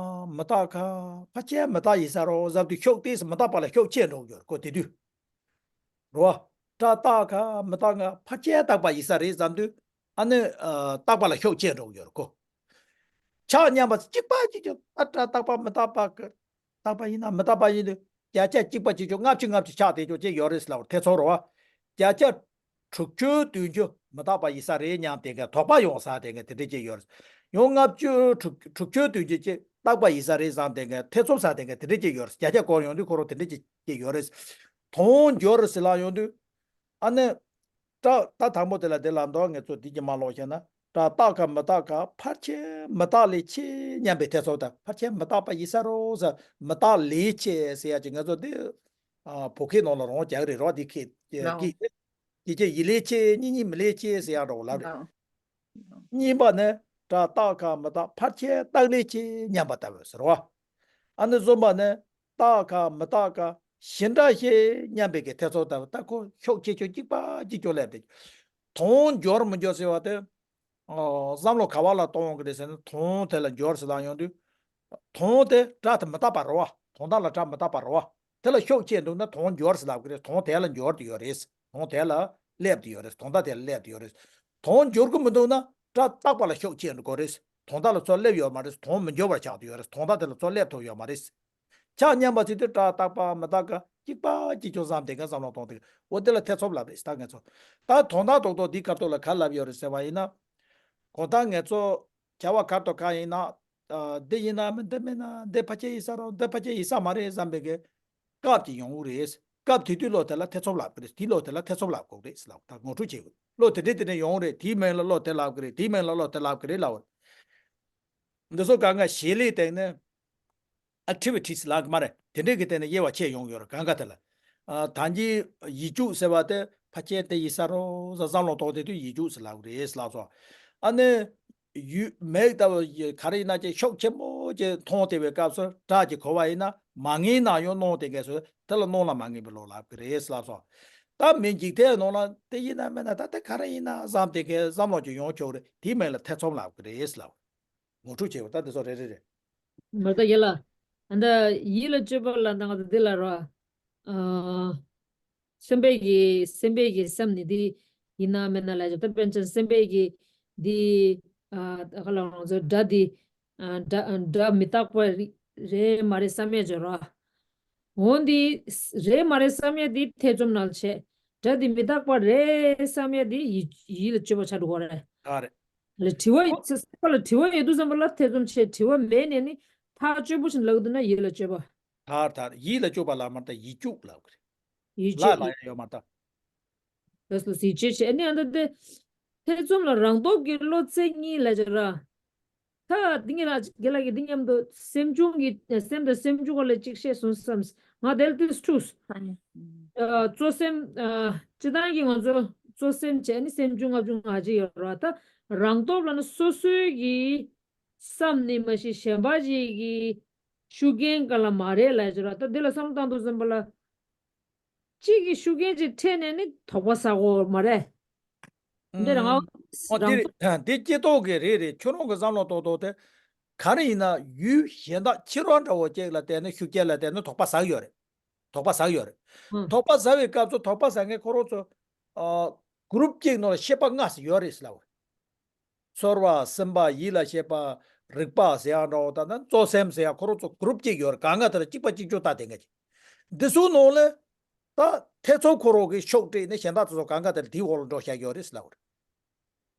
མི་རྟག་ག་ཕལ་ཆེར་མི་རྟག་ཡིན་ས་རེད་བསམ་དུས་ཤུགས་ཏོག་ཙམ་མི་རྟག་པ་ལ་ཤུགས་ཆེ་འགྲོ་གི་ཡོད་རེད་ཁོ་དེ་དུས། རེད་བ། སྒྲ་རྟག་ག་མི་རྟག་ག་ཕལ་ཆེར་རྟག་པ་ཡིན་ས་རེད་བསམ་དུས་ཨ་ནི་ཨ་རྟག་པ་ལ་ཤུགས་ཆེ་འགྲོ་གི་ཡོད་རེད་ཁོ། ཆ་མཉམ་པ་གཅིག་པ་གཅིག་རྐྱང་ཨ་སྒྲ་རྟག་པ་མི་རྟག་པ་གི་རྟག་པ་ཡིན་ན་མི་རྟག་པ་ཡིན་དུས་བརྒྱ་ཆ་གཅིག་པ་གཅིག་རྐྱང་ལྔ་བཅུ་ལྔ་བཅུ་ཆགས་བསྡད་ཆོག་ཅེས་ཡོད་རེད་ཟེར་ལབ་པར་ཐེ་ཚོམ་རེད་བ། བརྒྱ་ཆ་དྲུག་ཅུ་བདུན་ཅུ་མི་རྟག་པ་ཡིན་ས་རེད་སྙམ་དེ་གའི་དོགས་པ་ཡོང་ས་དེ་གའི་དེ་འདྲ་ཅིག་ཡོད་རེད། ཡང་ལྔ་བཅུ་དྲུག་དྲུག་ཅུ་བདུན་ཅུ་ཅིག་རྟག་པ་ཡིན་ས་རེད་བསམ་དེ་གའི་ཐེ་ཚོམ་ཟ་དེ་གའི་དེ་འདྲ་ཅིག་ཡོད་རེད། བརྒྱ་ཆ་སྐོར་ཡོང་དུས་ཁོ་རང་དེ་འདྲ་ཅིག་ཅིག་ཡོད་རེད། དོན་སྦྱོར་ཟེར་ལབ་ཡོང་དུས། ཨ་ནི། སྒྲ་ད་དང་པོ་དེ་ལ་དེ་ལ་མདོ་ངེས་ཚོ་འདི་གྱི་མ་ལོག་བཤད་ན་སྒྲ་རྟག་ག་མི་རྟག་ག་ཕལ་ཆེར་མི་རྟག་ལས་ཆེ་སྙམ་པའི་ཐེ་ཚོམ་དང་ཕལ་ཆེར་མི་རྟག་པ་ཡིན་ས་རེད་ཟེར་མི་རྟག་ལས་ཆེ་ཟེར་ཡ་ཅིག་ངེས་ཚོ་འདི་ཨ་བོད་སྐད་ནང་ལ་རང་རྒྱག་རེད་རོ། འདི་ཁེ་ལའོ། ཀྱི་ཀྱི་ཀྱི་ཡིད་ལས་ཆེ་གཉིས་གཉིས་མི་ལས་ཆེ་ཟེར་ཡ་འདྲ་བོ་ལབ་རེད། ལའོ། གཉིས་པ་ནི་སྒྲ་རྟག་ག་མི་རྟག་ཕལ་ཆེར་རྟག་ལས་ཆེ་སྙམ་པ་ལྟ་བུ་ཟེར་བ། ཨ་ནི་གསུམ་པ་ནི་རྟག་ག་མི་རྟག་ག་གཞི་འདྲ་ཞིག་སྙམ་པའི་གི་ཐེ་ཚོམ་ལྟ་བུ། ད་ཁོ་ཤུགས་ཆེ་ཤོས་གཅིག་པ་གཅིག་ཀྱང་སླེབས་ཏེ། དོན་སྦྱོར་མི་སྦྱོར་ཟེར་བ་དེ། ཨོ། བསམ་བློ་ག་བ་ལ་གཏོང་གི་རེད་ཟེར་ན་དོན་དེ་ལ་སྦྱོར་ཟེར་ལབ་ཡོང་དུས། དོན་དེ་སྒྲ་དེ་མི་རྟག་པ་རེད་བ། དོན་དག་ལ་སྒྲ་མི་རྟག་པ་རེད་བ། དེ་ལ་ཤུགས་ཆེ་འདུག་ན་དོན་སྦྱོར་ཟེར་ལབ་ཀྱི་རེད། དོན་དེ་ལ་འབྱོར་དུ་ཡོད་རེད། དོན་དེ་ལ་སླེབས་དུ་ཡོད་རེད། དོན་དག་དེ་ལ་སླེབས་དུ་ཡོད་རེད། དོན་འབྱོར་གྱི་མི་འདུག་ན་སྒྲ་རྟག་པ་ལ་ཤུགས་ཆེ་འགྲོ་གི་རེད། དོན་དག་ལ་ཚུར་སླེབས་ཡོད་མ་རེད། དོན་མི་འབྱོར་བར་ཆགས་དུ་ཡོད་རེད། དོན་དག་དེ་ལ་ཚུར་སླེབས་ཐུབ་ཡོད་མ་རེད། ཆ་མཉམ་པ་ཟེར་དུས་སྒྲ་རྟག་པ་མི་རྟག་ག་གཅིག་པ་གཅིག་ཀྱང་བསམ་དེ་ག་བསམ་བློ་གཏོང་དེ་ག་འོ་དེ་ལ་ཐེ་ཚོམ་ལབ་རེད། ད་ངེས་ཚོ་ད་དོན་དག་རྡོག་རྡོག་འདིའི་སྐབས་ཐོག་ལ་ག་ལབ་ཡོད་རེད་ཟེར་བ་ཡིན་ན། གོ་ད་ངེས་ཚོ་བྱ་བ་ག་རེ་དང་ག་ཡིན་ན། ཨ། འདི་ཡིན་ན་མིན་འདི་མིན་ན་འདི་ཕལ་ཆེར་ཡིན་ས་རེད། འདི་ཕལ་ཆེར་ཡིན་ས་མ་རེད་བསམ་པའི་གི་སྐབས་ཀྱི་ཡོང་གི་རེད། སྐབས་དེ་དུས་བློ་དེ་ལ་ཐེ་ཚོམ་ལབ་གི་རེད། དེའི་བློ་དེ་ལ་ཐེ་ཚོམ་ལབ་དགོས་རེད་ལབ། ད་ངོ་སྤྲོད་བྱེད་དགོས། བློ་དེ་འདྲས་དེ་འདྲས་ཡོང་གི་རེད། དེའི་མིང་ལ་བློ་དེ་ལབ་གི་རེད། དེའི་མིང་ལ་བློ་དེ་ལབ་གི་རེད་ལབ། འདི་ཚོ་གང་ག་བྱེད་ལས་སྟེང་ནས་ཨེག་ཊི་བི་ཊི་སི་ལབ་གི་མ་རེད། དེ་འདྲས་ཀྱི་སྟེང་ནས་དབྱེ་བ་ཕྱེ་ཡོང་ཡོད་རེད། གང་ག་དེ་ལ། ཨ། ད་གིན་ཡིད་གཅུགས་ཟེར་བ་དེ་ཕལ་ཆེར་དེ་ཡིན་ས་རེད་བསམ་བློ་གཏོང་དེ་དུས་ཡིད་གཅུགས་ཟེར་ལབ་གི་རེད་ལབ་སོང་། ཨ་ནི། ཡུལ་མིག་ལྟ་བུ་ག་རེ་ཡིན་ན་ཅིག་ཤུགས་ཆེན་པོ་ཅིག་མཐོང་བསྡད་པའི་སྐབས་སུ་སྒྲ་གཅིག་གོ་བ་ཡིན་ན་མ་ངེས་ན་ཡང་སྣང་དེ་གས་སུ་དེ་ལ་སྣང་ལ་མ་ངེས་པའི་བློ་ལབ་ཀྱི་རེད་ལབ་སོང་། ད་མི་འཇིག་རྟེན་ནང་ལ་དེ་ཡིན་ན་མིན་ན་ད་དེ་ག་རེ་ཡིན་ན་བསམ་དེ་གས་བསམ་བློ་ཅིག་ཡོང་ཆོག་རེད། དེའི་མིང་ལ་ཐེ་ཚོམ་ལབ་ཀྱི་རེད་ལབ། ངོ་སྤྲོད་བྱས་པ་ད་དེ་ཚོ་རེ་རེ་རེད། མ་ད་ཡིད་ལ། ཨ་ད་ཡིད་ལ་དཔྱོད་པ་ལ་ད་ང་ཚོ་འདི་ལ་རོ། ཨ། སེམས་པའི་གི་སེམས་པའི་གི་སེམས་ནི་འདི་ཡིན་ན་མིན་ན་ལ་ཅིག་ད་དཔེར་ན་སེམས་པའི་གི་འདི། ཨ། ག་ལ་ང་ཚོ་སྒྲ་འདི། ཨ། སྒྲ་སྒྲ་མི་རྟག་པ་རེད་མ་རེད་བསམ་ཡས་ཅིག་ཡོད་རེད་བ། འོ་འདི་རེད་མ་རེད་བསམ་ཡས་འདི་ཐེ་ཚོམ་ནང་བྱས། སྒྲ་འདི་མི་རྟག་པ་རེད་བསམ་ཡས་འདི་ཡིད་ཡིད་ལ་དཔྱོད་པ་ཆགས་འགྲོ་གི་རེད། ཨ་རེད། ལ་དྲི་བ་ཡོད་ཚེ་སེམས་པ་ལ་དྲི་བ་ཡོད་དུས་ཙམ་པ་ལ་ཐེ་ཚོམ་བྱས། དྲི་བ་མེད་ནས་ནི་ཐག་གཅོད་པོ་ཞིག་ལབ་འདུག་ན་ཡིད་ལ་དཔྱོད་པ། ཐར་ཐར་ཡིད་ལ་དཔྱོད་པ་ལ་མར་ད་ཡིད་གཅུགས་ལབ་གི་རེད། ཡིད་ལ་དཔྱོད་ལ་ཡ་ཡོད་མ་ད། ལ་སོ་སི་ཅེ་ཆེ་ནི་ཨ་འདི་དེ། ཐེ་ཚོམ་ལ་རང་སྟོབས་ཀྱི་བློ་ཚད་གཉིས་ལ་སྦྱར་ར། ད་འདི་ངེད་ལ་རྒན་ལགས་ཀྱིས་འདི་མཉམ་དུ་སེམས་བྱུང་གི་སེམས་དང་སེམས་བྱུང་བ་ལ་གཅིག་བཤད་སོང་བསམ། ང་དེར་དུས་ཐུགས། ཨ་གཙོ་སེམས། སྤྱི་བཏང་གི་ང་ཚོ་གཙོ་སེམས་བྱས་ནི་སེམས་བྱུང་ལྔ་བྱུང་ང་གཅིག་ཡོད་ར། ད་རང་སྟོབས་ལ་ནི་སོ་སོའི་གི་བསམ་ནི་མ་གཞི་གཞན་པ་ཞིག་གི་ཤུགས་རྐྱེན་ག་ལ་མ་རེད་ལབ་ཀྱི་ར། ད་འདི་ལ་བསམ་བློ་བཏང་དུས་ཙམ་པ་ལ། གཅིག་གི་ཤུགས་རྐྱེན་ཅིག་འཕྲད་ནས་ནི་དོགས་པ་ཟ་དགོས་མ་རེད། འདི་རང་ཨང་། ཨོ་འདི་རང་རེད། འདི་སྐྱེ་ཐོག་གི་རེད་རེད། ཁྱོད་རང་གི་བསམ་བློ་ཏོག་ཏོག་དེ། ག་རེ་ཡིན་ན་ཡུལ་གཞན་དག་ཕྱི་རོལ་འདྲ་བོ་ཅིག་ལ་བལྟས་ན་ཤུགས་རྐྱེན་ལ་བལྟས་ན་དོགས་པ་ཟ་གི་ཡོད་རེད། དོགས་པ་ཟ་གི་ཡོད་རེད། ཨང་། དོགས་པ་ཟ་བའི་སྐབས་སུ་དོགས་པ་ཟ་མཁན་ཁོ་རང་ཚོ། ཨ། གུ་རུབ་གཅིག་ནང་ལ་ཤེས་པ་ལྔ་ཟེར་ཡོད་རེད་ཟེར་ལབ་པ་རེད། ཚོར་བ། སེམས་པ། ཡིད་ལ་བྱེད་པ། རིག་པ་ཟེར་ཡག་འདྲ་བོ་དང་ན་གཙོ་སེམས་ཟེར་ཡག་ཁོ་རང་ཚོ་གུ་རུབ་གཅིག་ཡོད་རེད། གང་ག་དེ་ལ་གཅིག་པ་གཅིག་རྐྱང་ལྟ་དེ་འགའ་ཅིག་འདི་ཚོའི་ནང་ལ་ད་ཐེ་ཚོམ་ཁོ་རང་གི་ཤུགས་སྤྲད་ནས་གཞན་དག་དེ་ཚོ་གང་ག་དེ་ལ་དེའི་འོག་ལ་འགྲོ་བཞག་ཡོད་རེད་ཟེར་ལབ་པ་རེད།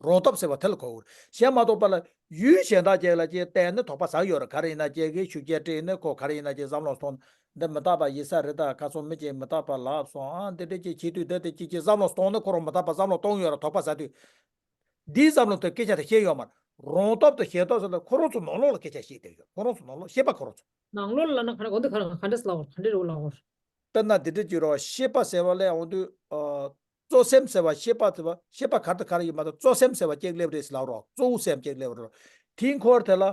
རང་སྟོབས་ཟེར་བ་དེ་ལ་གོ་དགོས་རེད། གཞན་མ་གཏོགས་པ་ལ་ཡུལ་གཞན་དག་ཅིག་ལ་ཅིག་བལྟས་ནས་དོགས་པ་ཟ་གི་ཡོད་རེད། ག་རེ་ཡིན་ན་ཅིག་གི་ཤུགས་རྐྱེན་སྤྲད་ནས་ཁོ་ག་རེ་ཡིན་ན་ཅིག་བསམ་བློ་གཏོང་། འདི་མི་རྟག་པ་ཡིན་ས་རེད། ད་ཁ་སང་མི་གཅིག་མི་རྟག་པ་ལབ་སོང་ཨ། འདི་འདྲ་ཅིག་བྱེད་དུས་འདི་དེ་ཅིག་ཅིག་བསམ་བློ་གཏོང་ནས་ཁོ་རང་མི་རྟག་པ་བསམ་བློ་གཏོང་ཡོད་རེད། དོགས་པ་ཟ་དུས། འདིའི་བསམ་བློ་དེ་སྐད་ཆ་དེ་བཤད་ཡོད་མ་རེད། རང་སྟོབས་དང་གཞན་སྟོབས་ཟེར་ན་ཁོ་རང་ཚོ་ནང་ལོགས་ལ་སྐད་ཆ་བཤད་བསྡད་ཡོད། ཁོ་རང་ཚོ་ནང་ལོགས་ཤེས་པ་ཁོ་རང་ཚོ། ནང་ལོགས་ལ་ན་ག་རེ་གོ་འདི་ག་རེ་ག་འདྲས་ལབ་དགོས། ག་འདྲས་རེད་ལབ་དགོས། དཔེར་ན་འདི་འདྲས་ཀྱི་རོ། ཤེས་པ་ཟེར་བ་ལས་འོང་དུས། ཨ། གཙོ་སེམས་ཟེར་བ་ཤེས་པ་ཟེར་བ་ཤེས་པ་ག་རེ་དང་ག་རེ་ཡིན་མ་གཏོགས་གཙོ་སེམས་ཟེར་བ་གཅིག་སླེབས་རེད་ཟེར་ལབ་རོ། གཙོ་བོ་སེམས་གཅིག་སླེབས་རོ། དེའི་འཁོར་དེ་ལ་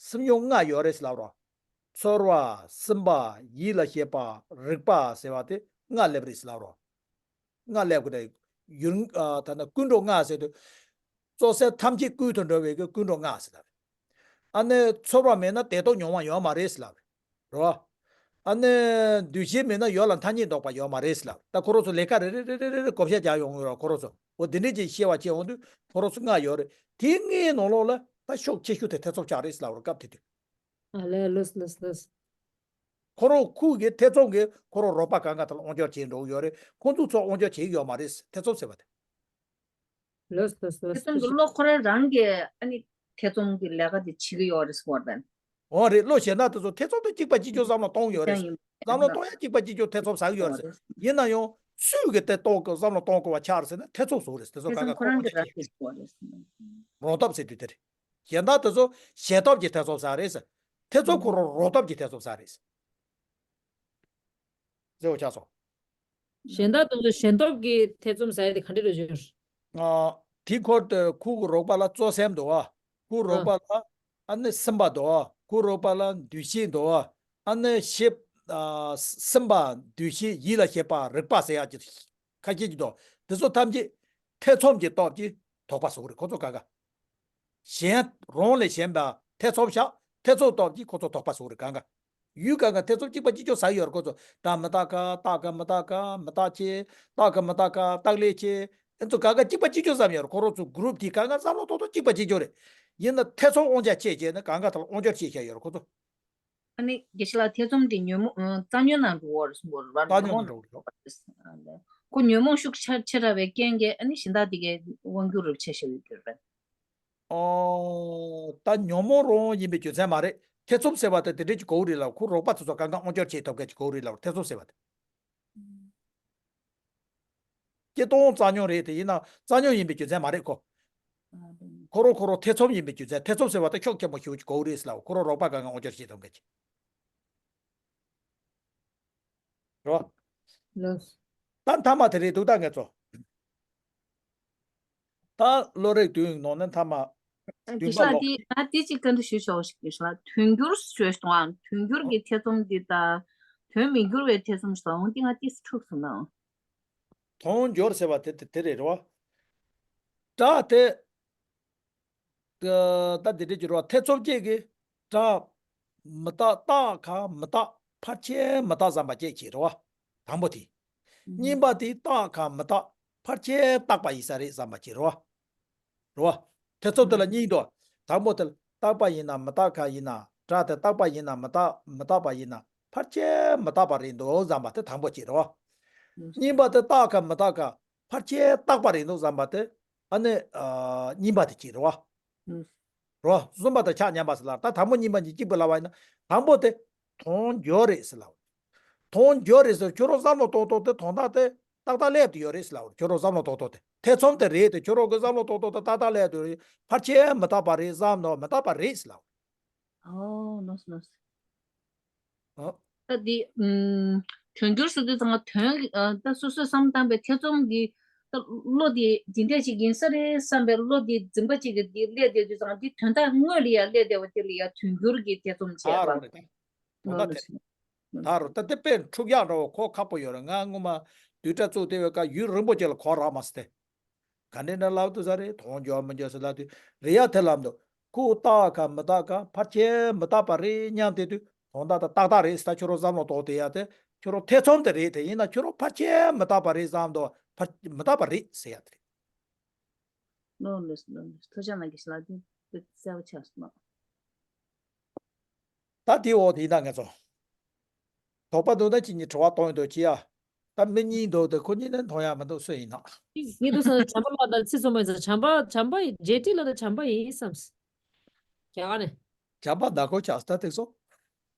སེམས་མྱོང་ལྔ་ཡོད་རེད་ཟེར་ལབ་རོ། ཚོར་བ། སེམས་པ། ཡིད་ལ་བྱེད་པ། རེག་པ་ཟེར་བ་དེ་ལྔ་སླེབས་རེད་ཟེར་ལབ་རོ། ལྔ་སླེབས་དགོས་རེད། ཡུལ། ཨ། ད་ནི་ཀུན་འགྲོ་ལྔ་ཟེར་དུས། གཙོ་སེམས་ཐམས་ཅད་ཀུན་ཏུ་འགྲོ་བའི་གི་ཀུན་འགྲོ་ལྔ་ཟེར་ད། ཨ་ནི་ཚོར་བ་མེད་ན་བདེ་སྟོབས་མྱོང་བ་ཡོད་མ་རེད་ཟེར་ལབ་རེད། རེད་བ། ཨ་ནི་འདུ་ཤེས་མེད་ན་ཡོད་ལ་མཐའ་གཉིས་ལྡོག་པ་ཡོད་མ་རེད་ཟེར་ལབ་རེད། ད་ཁོ་རང་ཚོ་ལས་ཀ་རེ་རེ་རེ་རེ་རེ་བགོ་བཤའ་རྒྱག་ཡོང་གི་རེད། ཁོ་རང་ཚོ་འོ་དེ་འདྲས་ཅིག་ཤེས་པ་བྱས་འོང་དུས་ཁོ་རང་ཚོ་ལྔ་ཡོད་རེད། དེ་ལྔའི་ནང་ལོགས་ལ་ད་ཤུགས་ཆེ་ཤོས་དེ་ཐེ་ཚོམ་ཆགས་རེད་ཟེར་ལབ་རེད། སྐབས་དེ་དུས། ཨ་ལས། ལོས་ལོས་ལོས། ཁོ་རང་ཁོ་གི་ཐེ་ཚོམ་གྱིས་ཁོ་རང་རོགས་པ་གང་ག་དེ་ལ་དབང་སྒྱུར་བྱེད་འགྲོ་གི་ཡོད་རེད། ཁོང་ཚོ་ཚོ་དབང་སྒྱུར་བྱེད་ཀྱི་ཡོད་མ་རེད། ཐེ་ཚོམ་ཟེར་བ་དེ། ལོས་ལོས་ལོས། ཐེ་ཚོམ་གྱི་བློ་ཁོ་རང་རང་གིས་ཨ་ནི་ཐེ་ཚོམ་གྱི་ལས་ཀ་དེ་བྱེད་ཀྱི་ཡོད་རེད་ཟེར་བ་དང་། འོ་རེད། བློ་ཞེ་ན་དེ་ཚོ་ཐེ་ཚོམ་དང་གཅིག་པ་གཅིག་གྱུར་བསམ་བློ་གཏོང་ཡོད་རེད། ཡང་ཡིན། བསམ་བློ་གཏོང་ཡ་གཅིག་པ་གཅིག་གྱུར་ཐེ་ཚོམ་ཟ་གི་ཡོད་རེད། ཡིན་ན་ཡང་ཚུལ་གྱིས་དེ་གཏོང་དགོས། བསམ་བློ་གཏོང་དགོས་པ་ཆགས་རེད་ཟེར་ན་ཐེ་ཚོམ་ཟ་གི་རེད། དེ་ཚོ་ཐེ་གང་ཚོམ་ག་ཁོ་རང་གིས་རང་གིས་བྱེད་དགོས་རེད་ཟེར་ན། རང་སྟོབས་ཟེར་དུས་དེ་རེད། གཞན་དག་དེ་ཚོ་གཞན་སྟོབས་ཀྱིས་ཐེ་ཚོམ་ཟ་རེད་ཟེར། ཐེ་ཚོམ་ཁོ་རང་རང་སྟོབས་ཀྱིས་ཐེ་ཚོམ་ཟ་རེད་ཟེར། ཟེར་བ་ཆགས་སོང་། གཞན་དག་དེ་ཚོ་གཞན་སྟོབས་ཀྱིས་ཐེ་ཚོམ་ཟ་ཡ་དེ་ག་འདྲ་རེད་ཞུ། ཨ། དེའི་འཁོར་དེ་ཁོ་གི་རོགས་པ་ལ་གཙོ་སེམས་འདུག་བ། ཁོ་རོགས་པ་ལ་ཨ་ནི་སེམས་པ་འདུག་བ། ཁོ་རོགས་པ་ལ་འདུ་ཤེས་འདུག་བ། ཨ་ནི་ཤེས། ཨ། སེམས་པ། འདུ་ཤེས། ཡིད་ལ་བྱེད་པ། རེག་པ་ཟེར་ཡ་གི་ཁ་ཤས་ཀྱི་འདུག་དེ་ཚོ་ཐམས་ཅད་ཐེ་ཚོམ་གྱི་སྟོབས་ཀྱིས་དོགས་པ་བཟོ་གི་རེད། ཁོ་ཚོ་ག་ག་གཞན་རང་ལས་གཞན་པ་ཐེ་ཚོམ་བཞག་ཐེ་ཚོམ་སྟོབས་ཀྱིས་ཁོ་ཚོ་དོགས་པ་བཟོ་གི་རེད། གང་ག་ཡུལ་གང་ག་ཐེ་ཚོམ་གཅིག་པ་གཅིག་ཀྱང་ཟ་ཡོད་རེད། ཁོ་ཚོ་ད་མི་རྟག་ག་རྟག་ག་མི་རྟག་ག་མི་རྟག་ཆེ། རྟག་ག་མི་རྟག་ག་རྟག་ལས་ཆེ། ཨེ་ཚོ་གང་ག་གཅིག་པ་གཅིག་ཀྱང་བསམ་ཡོད་རེད། ཁོ་རང་ཚོ་གུ་རུབ་དེ་གང་ག་བསམ་བློ་ཏོག་ཏོག་གཅིག་པ་གཅིག་ཀྱང་རེད། ཡིན་ན་ཐེ་ཚོམ་དབང་ཆ་ཆེ་བྱས་ནས་གང་ག་ཐ་ལ་དབང་སྒྱུར་བྱེད་བཞག་ཡོད་རེད། ཁོ་ཚོ། ཨ་ནི་དགེ་བཤེས་ལགས་ཐེ་ཚོམ་དེ་ཉོན་མོངས་རྩ་ཉོན་ནང་འགྲོ་བར་གསུངས་པ་རེད། རྩ་ཉོན་ནང་འགྲོ་བ་རེད། ཁོ་ཉོན་མོངས་ཤུགས་ཆེ་ཆེ་དྲགས་པའི་རྐྱེན་གྱིས་ཨ་ནི་གཞན་དག་དེ་གའི་དབང་སྒྱུར་རུ་ཆེ་ཤོས་ཡོད་རེད། ཨོ། ད་ཉོན་མོངས་རང་ཡིན་པའི་རྒྱུ་མཚན་མ་རེད། ཐེ་ཚོམ་ཟེར་བ་དེ་དེ་འདྲས་ཀྱི་གོ་བོ་རེད་ལ། ཁོ་རོགས་པ་ཚོ་ཚོ་གང་ག་དབང་སྒྱུར་བྱེད་ཐུབ་མཁན་གྱི་གོ་བོ་རེད་ལ། ཐེ་ཚོམ་ཟེར་བ་དེ། སྤྱིར་བཏང་རྩ་ཉོན་རེད་དེ། ཡིན་ན་རྩ་ཉོན་ཡིན་པའི་རྒྱུ་མཚན་མ་རེད་ཁོ། ཁོ་རང་ཁོ་རང་ཐེ་ཚོམ་ཡིན་པའི་རྒྱུ་མཚན། ཐེ་ཚོམ་ཟེར་བ་དེ་ཤུགས་ཆེན་པོ་ཞེ་པོ་ཅིག་གོ་བོ་རེད་ལ། ཁོ་རང་རོགས་པ་གང་ག་དབང་སྒྱུར་བྱེད་ཐུབ་མཁན་གྱི། རོ། ལགས། ད་མཐའ་མ་དེ་རེད་འདུག་ད་ངས་ཚོ། ད་བློ་རིག་བདུན་ནང་ནས་མཐའ་མ། བདུན་པ་ལོག་དེ་ང་དེ་གཅིག་བཀའ་འདྲི་ཞུ་ཆོག་ཞིག་ཞུ་ལ། དོན་འགྱུར་ཞུས་སོང་ཨ། དོན་འགྱུར་གྱི་ཐེ་ཚོམ་འདི་དང་། དོན་མི་འགྱུར་བའི་ཐེ་ཚོམ་ཞིག་དང་། འོ་འདི་ང་ཏིས་འཁྲུག་སོང་ན། དོན་འགྱུར་ཟེར་བ་དེ་དེ་དེ་རེད་རོ། སྒྲ་དེ། ད་འདི་འདྲ་གྱི་རོ། ཐེ་ཚོམ་སྐྱེས་ཀྱི་སྒྲ། མི་རྟག་རྟག་གམ་མི་རྟག་ཕལ་ཆེར་མི་རྟག་བསམ་པ་སྐྱེས་ཀྱི་རོ། དང་པོ་དེ། གཉིས་པ་དེ་རྟག་གམ་མི་རྟག་ཕལ་ཆེར་རྟག་པ་ཡིན་ས་རེད་བསམ་པ་སྐྱེས་རོ། རོ། ཐེ་ཚོམ་དེ་ལ་གཉིས་འདུག་དང་པོ་དེ་ལ་རྟག་པ་ཡིན་ན་མི་རྟག་ག་ཡིན་ན། སྒྲ་དེ་རྟག་པ་ཡིན་ན་མི་རྟག་མི་རྟག་པ་ཡིན་ན་ཕལ་ཆེར་མི་རྟག་པ་རེད་འདུག་བསམ་པ་དེ་དང་པོ་སྐྱེས་རོ། གཉིས་པ་དེ་རྟག་གམ་མི་རྟག་ག་ཕལ་ཆེར་རྟག་པ་རེད་འདུག་བསམ་པ་དེ། ཨ་ནི། ཨ། གཉིས་པ་དེ་སྐྱེས་རོ། རོ། གསུམ་པ་དང་ཆ་མཉམ་པ་ཟེར་ལ། ད་དང་པོ་གཉིས་པ་གཉིས་གཅིག་པུ་ལབ་པ་ཡིན་ན། དང་པོ་དེ་དོན་འགྱུར་རེད་ཟེར་ལ། དོན་འགྱུར་རེད་ཟེར། ཁྱོད་རང་བསམ་བློ་གཏོང་སྟངས་དེ་དོན་དག་དེ་ཏག་ཏག་སླེབས་ཏེ་ཡོད་རེད་ཟེར་ལ། ཁྱོད་རང་བསམ་བློ་གཏོང་སྟངས་དེ། ཐེ་ཚོམ་དེ་རེད་དེ། ཁྱོད་རང་གི་བསམ་བློ་གཏོང་སྟངས་དེ་ཏག་ཏག་སླེབས་ཏེ་ཡོད་རེད། ཕལ་ཆེར་མི་རྟག་པ་རེད་བསམ་ནོ། མི་རྟག་པ་རེད་ཟེར་ལ། ཨོ། ལགས་སོ་ལགས་སོ། ཨོ། ད་འདི། ཨུམ། དོན་འགྱུར་ཟེར་དུས་ཙང་དོན། ཨ། ད་སོ་སོས་བསམ་བཏང་པའི་ཐེ་ཚོམ་གྱི། ད་བློ་དེ་འདི་འདྲ་ཞིག་ཡིན་ས་རེད་བསམ་པའི་བློ་དེ་འཛིན་པ་གཅིག་གིས་འདི་སླེབས་བསྡད་དུས་ཙང་འདི་དོན་དག་དངོས་ལ་ཡ་སླེབས་བསྡད་པ་དེ་ལ་ཡ་དོན་འགྱུར་གྱི་ཐེ་ཚོམ་བྱས་པ། ཨ་རོ་རེད། ད་དོན་དག་དེ་རེད། ད་རོ། ད་དེ་དཔེ་འཁྲུག་ཡག་འདྲ་བོ་ཁོ་ཁག་པོ་ཡོད་རེད། ང་སྔོན་མ་བསྡུས་གྲྭ་བཙུགས་བསྡད་པའི་སྐབས་ཡུན་རིང་པོ་ཅིག་ལ་གོ་རག་མ་སོང་སྟེ། ག་འདྲས་ན་ལབ་ཐུབ་ས་རེད། དོན་འགྱུར་མི་འགྱུར་ཟེར་ལབ་དུས་རེད་ཡ། དེ་ལབ་འདུག་ཁོ་རྟག་ག་མི་རྟག་ག་ཕལ་ཆེར་མི་རྟག་པ་རེད་སྙམ་བསྡད་དུས། དོན་དག་ད་ཏག་ཏག་རེད་ཟེར། ད་ཁྱོད་རང་བསམ་བློ་གཏོང་བསྡད་ཡ་དེ་ཁྱོད་རང་ཐེ་ཚོམ་དེ་རེད་དེ། ཡིན་ན་ཁྱོད་རང་ཕལ་ཆེར་མི་རྟག་པ་རེད་བསམ་འདུག་ཕལ། མི་རྟག་པ་རེད་ཟེར་ཡ་དེ་རེད། ལགས་ལགས་ལགས་ལགས། ཐུགས་རྗེ་གནང་། དགེ་བཤེས་ལགས་དེ་དཔེ་གསལ་པོ་ཆགས་སོང་། ད་དེའི་འོག་དེ་ཡིན་ན་ངས་ཚོ། དོགས་པ་འདུག་ན་ཁྱེད་གཉིས་དྲི་བ་གཏོང་ཡོང་དུས་ཅི་ཡ། ད་མི་གཉིས་འདུག་སྟེ་ཁོ་གཉིས་ནི་མཐོང་ཡག་མི་འདུག་སུ་ཡིན་ནོ། ངས་འདུག་བསམ་བྱམས་པ་ལགས་དང་ཚེ་སྲོང་བའི་ཚེ་བྱམས་པ་བྱམས་པ་ཡིན་ཇེ་ཏི་ལགས་དང་བྱམས་པ་ཡིན་བསམ། རྒྱ་གར་ནས། བྱམས་པ་ཟླ་གོ་ཆགས་ད་ཐེག་སོ།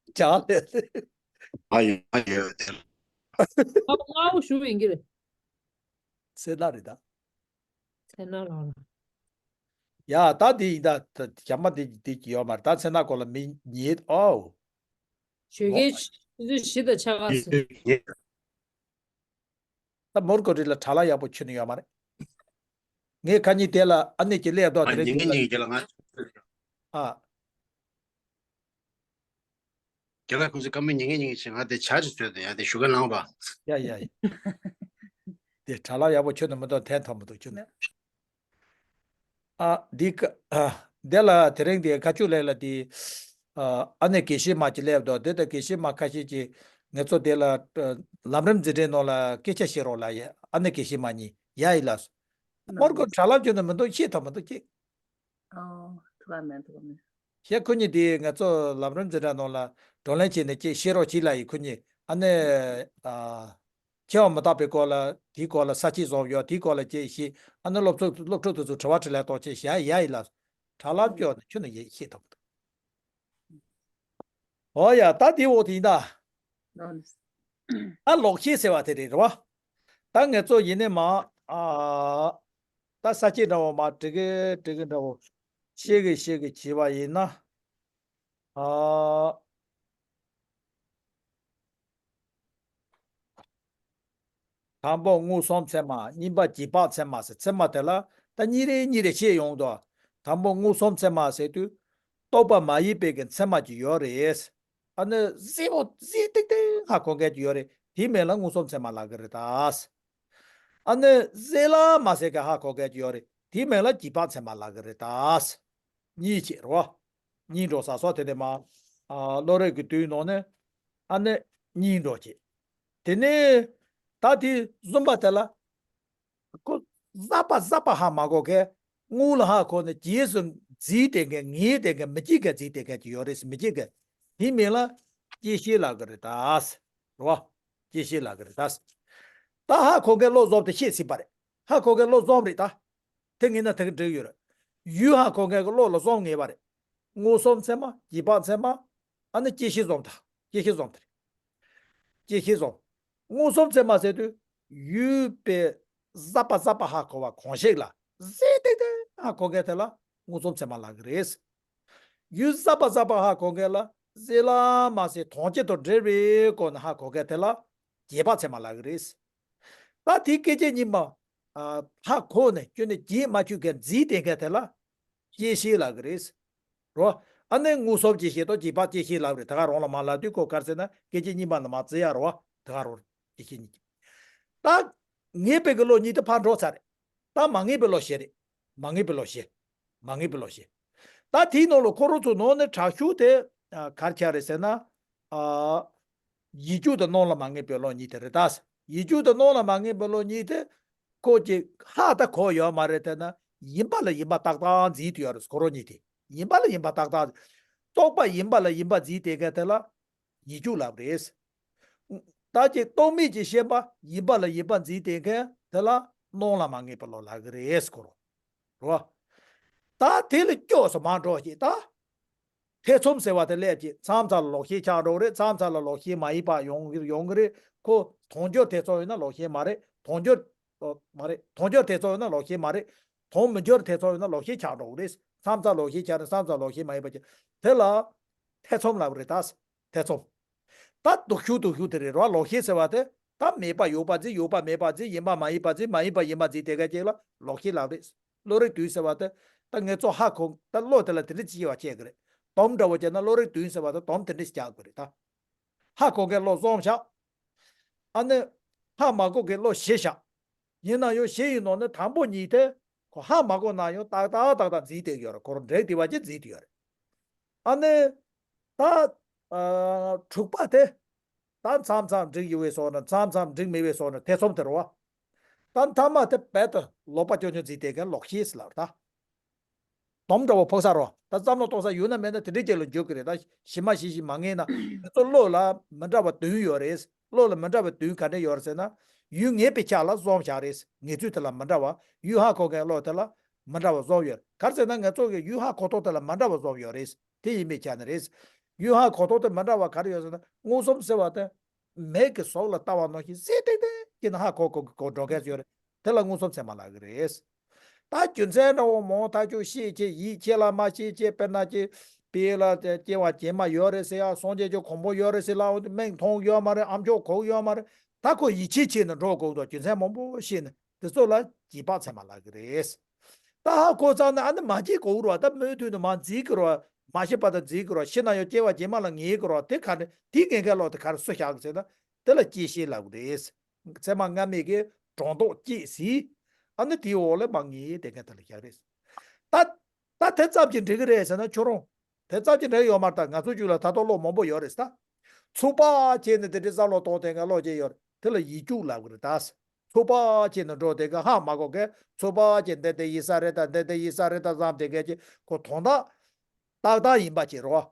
རྒྱ་གར་ལས། ཨ་ཡོད་ཨ་ཡོད་དེ། ང་ང་བོ་ཞུ་ཡིན་གྱི་རེད། སེ་ན་རེད་ད། སེ་ན་ལགས་ལ། ཡ་ད་དེ་ཡིན་ད་བྱམས་པ་དེ་དེ་ཡོད་མ་རེད་ད་སེ་ན་གོ་ལ་མི་ཉེས་ཨོ། ཞོགས་ཀའི་ཆུ་ཚོད་བཞི་དང་ཕྱེད་ཀ་ཟིན། ད་མོར་ཀོ་རི་ལ་གྲྭ་ལག་ཡག་པོ་ཁྱོན་ནས་ཡོད་མ་རེད། ངས་ཁ་ཉིན་དེ་ལ་ཨ་ནེ་ཀྱི་སླེབས་དོག་དེ་རིང་ཉིན་དེ་ལ་ཉིན་གྱི་ལ་ང་ཨ། རྒྱ་ལ་ཁུ་སི་ཀ་མེ་ཉིན་གྱི་ཉིན་གྱི་ང་དེ་ཇ་ཅིག་བཟོས་དེ་ཡ་དེ་ཞུ་ག་ལངས་པ། ཡ་ཡ་ཡ། དེ་གྲྭ་ལག་ཡག་པོ་ཁྱོན་ནས་མི་འདུག་ཐན་ཐོག་མི་འདུག་ཁྱོན་ནས། ཨ་འདི་ཀ་ཨ་འདི་ལ་དེ་རིང་འདི་ཁ་ཆུ་ལས་ལ་འདི་ཨ་ཨ་ནེ་དགེ་བཤེས་མ་ཅིག་སླེབས་འདུག་འདི་ལྟ་དགེ་བཤེས་མ་ཁ་ཤས་ཀྱིས་ངེད་ཚོ་འདི་ལ་ཨ་ལམ་རིམ་འཛིན་གྲྭའི་ནང་ལ་སྐད་ཆ་བཤད་རོགས་ལ་ཡ་ཨ་ནེ་དགེ་བཤེས་མ་གཉིས་ཡ་ཡི་ལ་སོ། མོར་ཀོ་གྲྭ་ལམ་ཁྱོན་ནས་མི་འདུག་ཤེས་ཐུབ་མི་འདུག་ཅིག་ཨོ་ཐུབ་པ་མེད་ཐུབ་པ་མེད། ཤེས་ཁོ་གཉིས་འདི་ངེད་ཚོ་ལམ་རིམ་འཛིན་གྲྭའི་ནང་ལ་བགྲོ་གླེང་བྱས་ནས་ཅིག་བཤད་རོགས་གྱིས་ལ་ཡི་ཁོ་གཉིས་ཨ་ནེ་ཨ། ཆེ་བ་མི་རྟག་པའི་སྐོར་ལ་དེའི་སྐོར་ལ་ས་བཅད་བཟོ་ཡོད་དེའི་སྐོར་ལ་དཔྱད་ཤེས་ཨ་ནི་སློབ་ཕྲུག་སློབ་ཕྲུག་དེ་ཚོ་དྲི་བ་དྲིས་ལན་གཏོང་བྱེད་བྱ་ཡ་ཡི་ལ་གྲྭ་ལམ་སྐྱོར་ནས་ཁྱོན་ནས་ཡེ་ཤེས་ཐུབ་འདུག་ཨོ་ཡ་ད་དེ་འོག་དེ་ཡིན་ད། ཨ་ལོག་ཤེས་ཟེར་བ་དེ་རེད་རེད་བ། ད་ངེད་ཚོ་ཡིན་ནས་མ་ཨ་ད་ས་བཅད་འདྲ་བོ་མ་འགྲིག་གི་འགྲིག་གི་འདྲ་བོ་ཤེས་གི་ཤེས་གི་བྱས་པ་ཡིན་ན་ཨ། དང་པོ་མངོན་སུམ་ཚད་མ། གཉིས་པ་རྗེས་དཔག་ཚད་མ་ཟེར་ཚད་མ་དེ་ལ་ད་གཉིས་རེ་གཉིས་རེ་ཕྱེ་ཡོང་དོ། དང་པོ་མངོན་སུམ་ཚད་མ་ཟེར་དུས་རྟོག་པ་མ་ཡིན་པའི་གི་ཚད་མ་ཅིག་ཡོད་རེད། ཨ་ནི་གསལ་པོ་གསལ་ཏིག་ཏིག་ཧ་གོ་མཁན་ཅིག་ཡོད་རེད། དེའི་མིང་ལ་མངོན་སུམ་ཚད་མ་ལབ་གི་རེད་ད། ཨ་ནི་གསལ་ལ་མ་གསལ་གི་ཧ་གོ་མཁན་ཅིག་ཡོད་རེད། དེའི་མིང་ལ་རྗེས་དཔག་ཚད་མ་ལབ་གི་རེད་ད། གཉིས་བྱས་རོ། གཉིས་འགྲོ་ས་སོ་དེ་ནས་མ། ཨ་བློ་རིག་གི་དུས་ནང་ནས་ཨ་ནི་གཉིས་འགྲོ་བྱེད། དེ་ནས་ད་དེ་གསུམ་པ་དེ་ལ་ཁོ་གཟབ་པ་གཟབ་པ་ཧ་མ་གོ་གས་དངོས་ལ་ཧ་གོ་ནས་རྗེས་སུ་འཛིན་བསྡད་མཁན་ངེས་བསྡད་མཁན་མི་སྐྱེ་མཁན་འཛིན་བསྡད་མཁན་ཅིག་ཡོད་རེད་ཟེར་མི་སྐྱེ་མཁན་དེའི་མིང་ལ་སྐྱེ་ཤེས་ལབ་གི་རེད་ད། རེད་བ། སྐྱེ་ཤེས་ལབ་གི་རེད་ད། ད་ཧ་གོ་མཁན་བློ་གཟུ་བ་དེ་ཤེས་སྲིད་པ་རེད། ཧ་གོ་མཁན་བློ་གཟུ་བ་རེད་ད། དེ་ངེས་ན་དེ་ག་འགྲིག་ཡོད་རེད། ཡུལ་ཧ་གོ་མཁན་གྱི་བློ་ལ་གཟུ་བ་ངེས་པ་རེད། མངོན་སུམ་ཚད་མ་རྗེས་དཔག་ཚད་མ། ཨ་ནི་སྐྱེ་ཤེས་གཟུ་བ་དང་སྐྱེ་ཤེས་གཟུ་བ་དེ་རེད། སྐྱེ་ཤེས་གཟུ་བ། མངོན་སུམ་ཚད་མ་ཟེར་དུས་ཡུལ་པའི་གཟབ་པ་གཟབ་པ་ཧ་གོ་བ་གང་ཞིག་ལ་གཟབ་ཏིག་ཏིག་ཧ་གོ་མཁན་དེ་ལ་མངོན་སུམ་ཚད་མ་ལབ་གི་རེད། ཡུལ་གཟབ་པ་གཟབ་པ་ཧ་གོ་མཁན་ལ་གསལ་ལ་མ་གསལ་དོན་སྤྱི་དང་འབྲེལ་བའི་སྒོ་ནས་ཧ་གོ་མཁན་དེ་ལ་རྗེས་དཔག་ཚད་མ་ལབ་གི་རེད། ད་དེ་སྐད་ཅིག་གཉིས་མ་ཧ་གོ་ནས་ཁྱོན་ནས་རྗེས་མ་ཆོད་མཁན་འཛིན་བསྡད་མཁན་དེ་ལ་སྐྱེ་ཤེས་ལབ་གི་རེད། རོ། ཨ་ནི་མངོན་སུམ་སྐྱེ་ཤེས་དང་རྗེས་དཔག་སྐྱེ་ཤེས་ལབ་རེད། ད་ག་རང་ལ་མ་ལབ་དུས་ཁོ་ག་རེ་ཟེར་ན་སྐད་ཅིག་གཉིས་མ་ལ་མ་བརྩི་ཡ་རོ། ད་ག་རང་སྐྱེ་ཤེས་གཉིས་ཀྱི། ད་ངེས་པའི་གི་བློ་གཉིས་དེ་ཕར་འགྲོ་ཚར་རེད། ད་མ་ངེས་པའི་བློ་ཞིག་རེད། མ་ངེས་པའི་བློ་ཞིག་མ་ངེས་པའི་བློ་ཞིག་ད་དེའི་ནང་ལ་ཁོ་རང་ཚོ་ནང་ནས་དྲག་ཤོས་དེ་ཨ་ག་རེ་ཆགས་རེད་ཟེར་ན། ཨ་ཡིད་འགྱུ་དང་སྣང་ལ་མ་ངེས་པའི་བློ་གཉིས་དེ་རེད་ད། ཡིད་འགྱུ་དང་སྣང་ལ་མ་ངེས་པའི་བློ་གཉིས་དེ་ཁོ་ཀྱི་ཧ་ད་གོ་ཡོད་མ་རེད་དེ་ན་ཡིན་པ་ལ་ཡིན་པ་ཏག་ཏག་འཛིན་དུ་ཡོད་རེད། ཁོ་རང་གཉིས་དེ་ཡིན་པ་ལ་ཡིན་པ་ཏག་ཏག་རྟོག་པ་ཡིན་པ་ལ་ཡིན་པ་འཛིན་བསྡད་མཁན་དེ་ལ་ཡིད་འགྱུ་ལབ་རེད། ད་ཅིག་རྟོག་མེད་ཀྱི་ཤེས་པ་ཡིན་པ་ལ་ཡིན་པ་འཛིན་བསྡད་མཁན་དེ་ལ་སྣང་ལ་མ་ངེས་པའི་བློ་ལབ་གི་རེད་ཁོ་རང་། རེད་བ། ད་དེ་ལ་སྐྱོ་སོ་མ་འགྲོ་ཞེས་ད། ཐེ་ཚོམ་ཟེར་བ་དེ་སླེབས་ཀྱི་མཚམས་མཚམས་ལ་ལོག་ཤེས་ཆགས་འགྲོ་གི་རེད། མཚམས་མཚམས་ལ་ལོག་ཤེས་མ་ཡིན་པ་ཡོང་གི་ཡོང་གི་རེད། ཁོ་དོན་སྦྱོར་ཐེ་ཚོམ་ཡོད་ན་ལོག་ཤེས་མ་རེད། དོན་སྦྱོར་ཨོ་མ་རེད། དོན་སྦྱོར་ཐེ་ཚོམ་ཡོད་ན་ལོག་ཤེས་མ་རེད། དོན་མི་སྦྱོར་ཐེ་ཚོམ་ཡོད་ན་ལོག་ཤེས་ཆགས་འགྲོ་གི་རེད། མཚམས་མཚམས་ལོག་ཤེས་ཆགས་རེད། མཚམས་མཚམས་ལོག་ཤེས་མ་ཡིན་པ་ཅིག་དེ་ལ་ཐེ་ཚོམ་ལབ་རེད་ད། ཐེ་ཚོམ། ད་སྡུག་ཤོས་སྡུག་ཤོས་དེ་རེད་རོ། ལོག་ཤེས་ཟེར་བ་དེ་ད་མེད་པ་ཡོད་པ་འཛིན། ཡོད་པ་མེད་པ་འཛིན། ཡིན་པ་མ་ཡིན་པ་འཛིན། མ་ཡིན་པ་ཡིན་པ་འཛིན། དེ་ག་ཅིག་ལ་ལོག་ཤེས་ལབ་རེད། བློ་རིག་དུས་ཟེར་བ་དེ་ད་ངེད་ཚོ་ཧ་གོ་ད་བློ་དེ་ལ་དེ་འདྲ་ཅིག་བ་བྱེད་གི་རེད། དོམ་འདྲ་བོ་བྱས་ན་བློ་རིག་དུས་ཟེར་བ་དེ་དོམ་དེ་འདྲ་ཞིག་རྒྱག་དགོས་རེད་ད། ཧ་གོ་མཁན་བློ་བཟང་ཤག་ཨ་ནི་ཧ་མ་གོ་མཁན་བློ་ཞི་ཤག་ཡིན་ན་ཡང་ཞི་ཡི་ནང་ནས་དང་པོ་གཉིས་དེ་ཁོ་ཧ་མ་གོ་ན་ཡང་ཏག་ཏག་ཏག་ཏག་འཛིན་བསྡད་ཀྱི་ཡོད་རེད། ཁོ་རང་འགྲིག་བསྡད་པ་ཅིག་འཛིན་བསྡད་ཡོད་རེད། ཨ་ནི་ད་ཨ་དྲུག་པ་དེ་ད་མཚམས་མཚམས་འགྲིག་ཡོད་པའི་བཟོ་འདྲ། མཚམས་མཚམས་འགྲིག་མེད་པའི་བཟོ་འདྲ། ཐེ་ཚོམ་དེ་རེད་བ། ད་མཐའ་མ་དེ་རྦད་དེ་ལོག་པ་ཅོ་ཅོ་འཛིན་བསྡད་མཁན་ལོག་ཤེས་ལབ་རེད་ད། དོམ་འདྲ་བོ་ཕོག་ས་རོ། ད་བསམ་བློ་གཏོང་ས་ཡོད་ན་མེད་ན་དེ་འདྲའི་རྗེས་ལ་འཇུག་གི་རེད། ད་ཞི་མ་ཞི་ཞིག་མ་ངེས་ན་ང་ཚོ་བློ་ལ་མི་འདྲ་བ་བདུན་ཡོད་རེད། བློ་ལ་མི་འདྲ་བ་བདུན་ག་འདྲ་ཡོད་རེད་ཟེར་ན། ཡུལ་ངེས་པའི་ཆ་ལ་བཟོ་བཞག་རེད། ངེས་ཚུལ་དེ་ལ་མི་འདྲ་བ། ཡུལ་ཧ་གོ་མཁན་བློ་དེ་ལ་མི་འདྲ་བ་བཟོ་ཡོད། ག་རེ་ཟེར་ན་ང་ཚོ་གི་ཡུལ་ཧ་གོ་ཐོག་དེ་ལ་མི་འདྲ་བ་བཟོ་ཡོད་རེད། དེ་ཡིན་པའི་ཆ་ནས་རེད། ཡུལ་ཧ་གོ་ཐོག་དེ་མི་འདྲ་བ་ག་རེ་ཡོད་ཟེར་ན། མངོན་སུམ་ཟེར་བ་དེ་མིག་གིས་ཟོག་ལ་ལྟ་བ་ནང་བཞིན་གསལ་ཏིག་ཏིག་གིས་ཧ་གོ་གོ་གོ་འགྲོ་མཁན་ཡོད་རེད། དེ་ལ་མངོན་སུམ་ཚད་མ་ལབ་ཀྱི་རེད། ད་རྒྱུ་མཚན་འདྲ་བོ་མང་ཐག་ཆོད་ཤེས་ཀྱི། ཡིད་ཆེས་ལ་མ་ཤེས་ཀྱི། དཔེར་ན་ཅིག་དཔེ་ལ་སྐྱེ་བ་རྗེས་མ་ཡོད་རེད་ཟེར་ཡ། སངས་རྒྱས་ཀྱི་གོ་འཕང་ཡོད་རེད་ཟེར་ལབ། མིག་མཐོང་ཡོད་མ་རེད། ཨ་མཆོག་གོ་ཡོད་མ་རེད། ད་ཁོ་ཡིད་ཆེས་བྱས་ནས་འགྲོ་དགོས་འདུག་རྒྱུ་མཚན་མང་པོ་ཤེས་ནས། དེ་ཚོ་ལ་རྗེས་དཔག་ཚད་མ་ལབ་ཀྱི་རེད། ད་ཧ་གོ་ཚར་ན་ཨ་ནི་མ་བརྗེད་དགོས་རོ། ད་མུ་མཐུད་དུ་མ་འཛིན་གྱི་རོ། མ་ཤེས་པ་དང་འཛིན་གྱི་རོ། ཤེས་ན་ཡང་སྐྱེ་བ་རྗེས་མ་ལ་ངེས་ཀྱི་རོ། དེ་ག་ནས་དེ་ངེས་མཁན་བློ་དེ་ག་རེ་སུ་བཞག་ཟེར་ན། དེ་ལ་བསྐྱེད་ཤེས་ལབ་ཀྱི་རེད། ཚད་མ་སྔ་མའི་གི་སྒྲོ་འདོགས་བཅད་ཟིན། ཨ་ནི་དེའི་འོག་ལ་མ་ངེས་དེ་ག་དེ་ལ་བཞག་རེད། ད་ད་དེ་ཙམ་གྱིས་འགྲིག་གི་རེད་ཟེར་ན་ཁྱོད་རང་དེ་ཙམ་གྱིས་འགྲིག་ཡོད་མ་རེད། ད་ང་ཚོ་རྒྱུད་ལ་ད་དུང་བློ་མང་པོ་ཡོད་རེད་ད། ཚོད་དཔག་བྱས་ནས་དེ་འདྲའི་བསམ་བློ་གཏོང་དེ་ག་བློ་སྐྱེ་ཡོད་རེད། དེ་ལ་ཡིད་འཇུག་ལབ་ཀྱི་རེད་ད། ཚོད་དཔག་བྱས་ནས་འགྲོ་དེ་ག་ཧ་མ་གོ་གི། ཚོད་དཔག་བྱས་འདི་དེ་ཡིན་ས་རེད་ད། འདི་དེ་ཡིན་ས་རེད་ད་བསམ་དེ་ག་ཅིག་ཁོ་དོན་དག་ཏག་ཏག་ཡིན་པ་ཅིག་རེད་བ།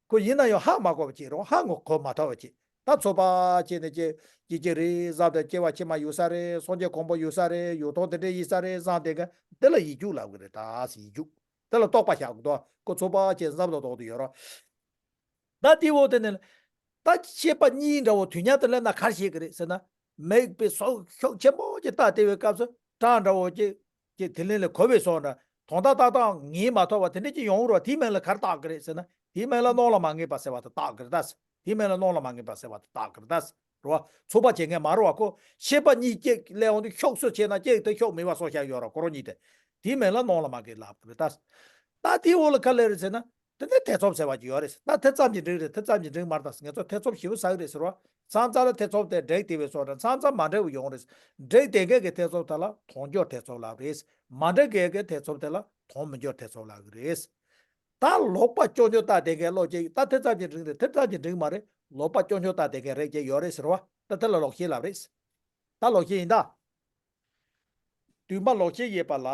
ཁོ་ཡིན་ན་ཡང་ཧ་མ་གོ་བ་ཅིག་རེད་བ། ཧ་ངོ་གོ་མ་ཐུབ་པ་ཅིག་ད་ཚོད་དཔག་བྱས་ནས་ཅིག་ཅིག་ཅིག་རེད་བསམ་དེ། སྐྱེ་བ་ཕྱི་མ་ཡོད་ས་རེད། སངས་རྒྱས་གོ་འཕང་ཡོད་ས་རེད། ཡོད་ཐོག་དེ་འདྲ་ཡིན་ས་རེད་བསམ་དེ་ག་དེ་ལ་ཡིད་འཇུག་ལབ་ཀྱི་རེད་ད། ཡིད་འཇུག་དེ་ལ་རྟོག་པ་བཞག་གི་འདུག་ཁོ་ཚོད་དཔག་བྱས་བསམ་བློ་གཏོང་དུ་ཡོད་རེད། ད་དེའི་འོག་དེ་ནས་ད་ཤེས་པ་གཉིས་འདྲ་བོ་དུས་མཉམ་དུ་སླེབས་ན་ག་རེ་བྱེད་ཀྱི་རེད་ཟེར་ན། མིག་དཔེ་སོགས་ཤུགས་ཆེན་པོ་ཅིག་བལྟ་བསྡད་པའི་སྐབས་སུ་སྐྲ་འདྲ་བོ་ཅིག་ཅིག་དེ་ལན་ལ་གོ་བའི་སོགས་འདྲ། དོན་དག་ཏག་ཏག་ངེས་མ་ཐུབ་པ་དེ་འདྲ་ཅིག་ཡོང་རོགས། དེའི་མིང་ལ་ག་རེ་བཏགས་ཀྱི་རེད་ཟེར་ན། དེའི་མིང་ལ་སྣང་ལ་མ་ངེས་པ་ཟེར་བ་དེ་བཏགས་ཀྱི་རེད་ད། དེའི་མིང་ལ་སྣང་ལ་མ་ངེས་པ་ཟེར་བ་དེ་བཏགས་ཀྱི་རེད་ད། རེད་བ། ཚོད་དཔག་བྱེད་མཁན་མ་རེད་བ། ཁོ་ཤེས་པ་གཉིས་ཅིག་སླེབས་འོང་དུས་ཤུགས་སུ་བྱས་ན་ཅིག་དེ་ཤུགས་མེད་པ་སོགས་བཞག་ཡོད་རེད། ཁོ་རང་གཉིས་དེ། དེའི་མིང་ལ་སྣང་ལ་མ་ངེས་ལབ་ཀྱི་རེད་ད། ད་དེའི་འོག་ལ་ག་རེ་སླེབས་རེད་ཟེར་ན། དེ་ནས་ཐེ་ཚོམ་ཟེར་བ་ཅིག་ཡོད་རེད། ད་དེ་ཙམ་གྱིས་འགྲིག་རེད། དེ་ཙམ་གྱིས་འགྲིག་མ་རེད། ད་ང་ཚོ་ཐེ་ཚོམ་ཞེ་པོ་ཟ་གི་རེད་ཟེར་བ། མཚམས་མཚམས་ལ་ཐེ་ཚོམ་དེ་འགྲིག་བསྡད་པའི་བཟོ་འདྲ། མཚམས་མཚམས་མ་འགྲིག་པ་ཡོང་རེད། འགྲིག་བསྡད་མཁན་གྱི་ཐེ་ཚོམ་དེ་ལ་དོན་སྦྱོར་ཐེ་ཚོམ་ལབ་རེད། མ་འགྲིག་མཁན་གྱི་ཐེ་ཚོམ་དེ་ལ་དོན་མི་སྦྱོར་ཐེ་ཚོམ་ལབ་ཀྱི་རེད། ད་ལོག་པ་སྐྱོ་སྐྱོ་བལྟ་བསྡད་མཁན་བློ་སྐྱེ། ད་དེ་ཙམ་གྱིས་འགྲིག་རེད། དེ་ཙམ་གྱིས་འགྲིག་མ་རེད། ལོག་པ་སྐྱོ་སྐྱོ་བལྟ་བསྡད་མཁན་རེ་སྐྱེ་ཡོད་རེད་ཟེར་བ། ད་དེ་ལ་ལོག་ཤེས་ལབ་རེད། ད་ལོག་ཤེས་ཡིན་ད། དུས་མ་ལོག་ཤེས་ཡོད་པ་ལ།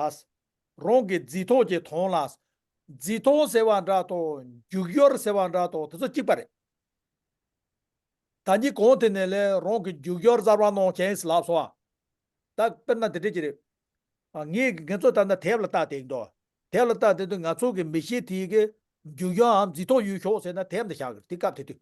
རང་གི་རྫིག་མཐོང་གི་དོན་ལ། རྫིག་མཐོང་ཟེར་བ་འདྲ་དང་འཇུག་ཡུལ་ཟེར་བ་འདྲ་དང་དེ་ཚོ་གཅིག་པ་རེད། ད་ནི་གང་དེ་ནས་ལས་རང་གི་འཇུག་ཡུལ་གསར་བ་གནང་བྱས་ལབ་སོང་བ། ད་དཔེར་ན་དེ་འདྲ་ཅིག་རེད། ཨ། ངས་ང་ཚོ་ད་ལྟ་དེབ་ལ་ལྟ་བསྡད་འདུག་དེབ་ལ་ལྟ་བསྡད་དུས་ང་ཚོ་གི་མིག་ཤེས་དེ་གི་འཇུག་ཡུལ་འམ་རྫིག་མཐོང་ཡུལ་ཤོག་ཟེར་ན་དེབ་འདི་བཞག་གི་རེད། དེ་སྐབས་དེ་དུས།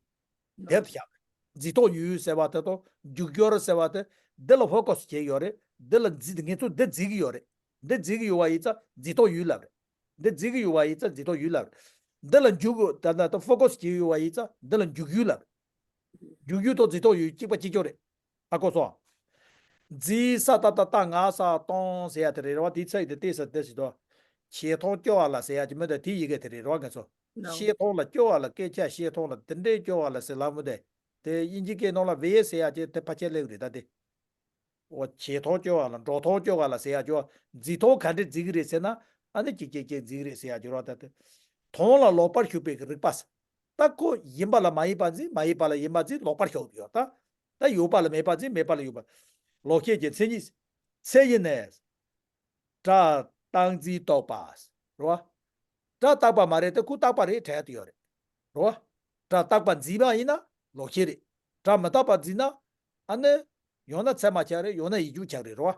དེབ་དེ་བཞག་གི་རེད། རྫིག་མཐོང་ཡུལ་ཟེར་བ་དེ་དང་འཇུག་ཡུལ་ཟེར་བ་དེ་འདི་ལ་ཕོ་ཀ་སི་བྱས་ཡོད་རེད། འདི་ལ་རྫི། ངས་ཚོ་འདི་རྫིག་གི་ཡོད་རེད། འདི་རྫིག་གི་ཡོད་པ་ཡིན་ཙང་རྫིག་མཐོང་ཡུལ་ལབ་རེད། འདི་རྫིག་གི་ཡོད་པ་ཡིན་ཙང་རྫིག་མཐོང་ཡུལ་ལབ་རེད། འདི་ལ་འཇུག་ད་ལྟ་ཕོ་ཀ་སི་བྱས་ཡོད་པ་ཡིན་ཙང་འདི་ལ་འཇུག་ཡུལ་ལབ་རེད། འཇུག་ཡུལ་དང་རྫིག་མཐོང་ཡུལ་གཅིག་པ་གཅིག་རྐྱང་རེད། ཧ་གོ་སོང་། རྫིག་ས་ཏ་བཏགས་རྟ་ང་ས་སྟོང་ཟེར་ཡ་དེ་རེད་རེད་བ། དེའི་ཚིག་དེ་ཏོག་ཙམ་དེ་ཟེར་དོ། བྱེ་ཐང་སྐྱོ་བ་ལ་ཟེར་ཡ་ཅིག་མི་འདུག་དེའི་ཡི་གེ་དེ་རེད་རེད་བ། ང་ཚོ་ལོ། བཤད་སྟངས་ལ་སྐྱོ་བ་ལ། སྐད་ཆ་བཤད་སྟངས་ལ་དེ་འདྲའི་སྐྱོ་བ་ལ་ཟེར་ལབ་མི་འདུག་དེ་དབྱིན་ཇིའི་སྐད་ནང་ལ་བེ་ཟེར་ཡ་ཅིག་དེ་ཕལ་ཆེར་སླེབས་རེད་ད་དེ། འོ། བྱེ་ཐང་སྐྱོ་བ་ལ། འགྲོ་ཐང་སྐྱོ་བ་ལ་ཟེར་ཡ་ཅིག་རྫིག་ཐང་ག་འདྲས་རྫིག་གི་རེད་ཟེར་ན། ཨ་ནི་ཅིག་ཅིག་ཅིག་རྫིག་གི་རེད་ཟེར་ཡ་ཅིག་རེད་བ། ད་དེ་ཐང་ལ་ལོག་པར་ཞུགས་པའི་རིག་པ་ཟེར། ད་ཁོ་ཡིན་པ་ལ་མ་ཡིན་པ་འཛིན། མ་ཡིན་པ་ལ་ཡིན་པ་འཛིན། ལོག་པར་ཞུགས་ཡོད་ད། ད་ཡོད་པ་ལ་མེད་པ་འཛིན། མེད་པ་ལ་ཡོད་པ། ལོག་ཤེས་ཀྱི་མཚན་ཉིད། མཚན་ཉིད་ནས། སྒྲ་རྟག་འཛིན་རྟོག་པ། རེད་བ། སྒྲ་རྟག་པ་མ་རེད་དེ་ཁོ་རྟག་པ་རེད་དྲན་དུ་ཡོད་རེད། རེད་བ། སྒྲ་རྟག་པ་འཛིན་པ་ཡིན་ན་ལོག་ཤེས་རེད། སྒྲ་མི་རྟག་པ་འཛིན་ན། ཨ་ནི། ཡང་ན་ཚད་མ་ཆགས་རེད། ཡང་ན་ཡིད་འཇུག་ཆགས་རེད། རེད་བ།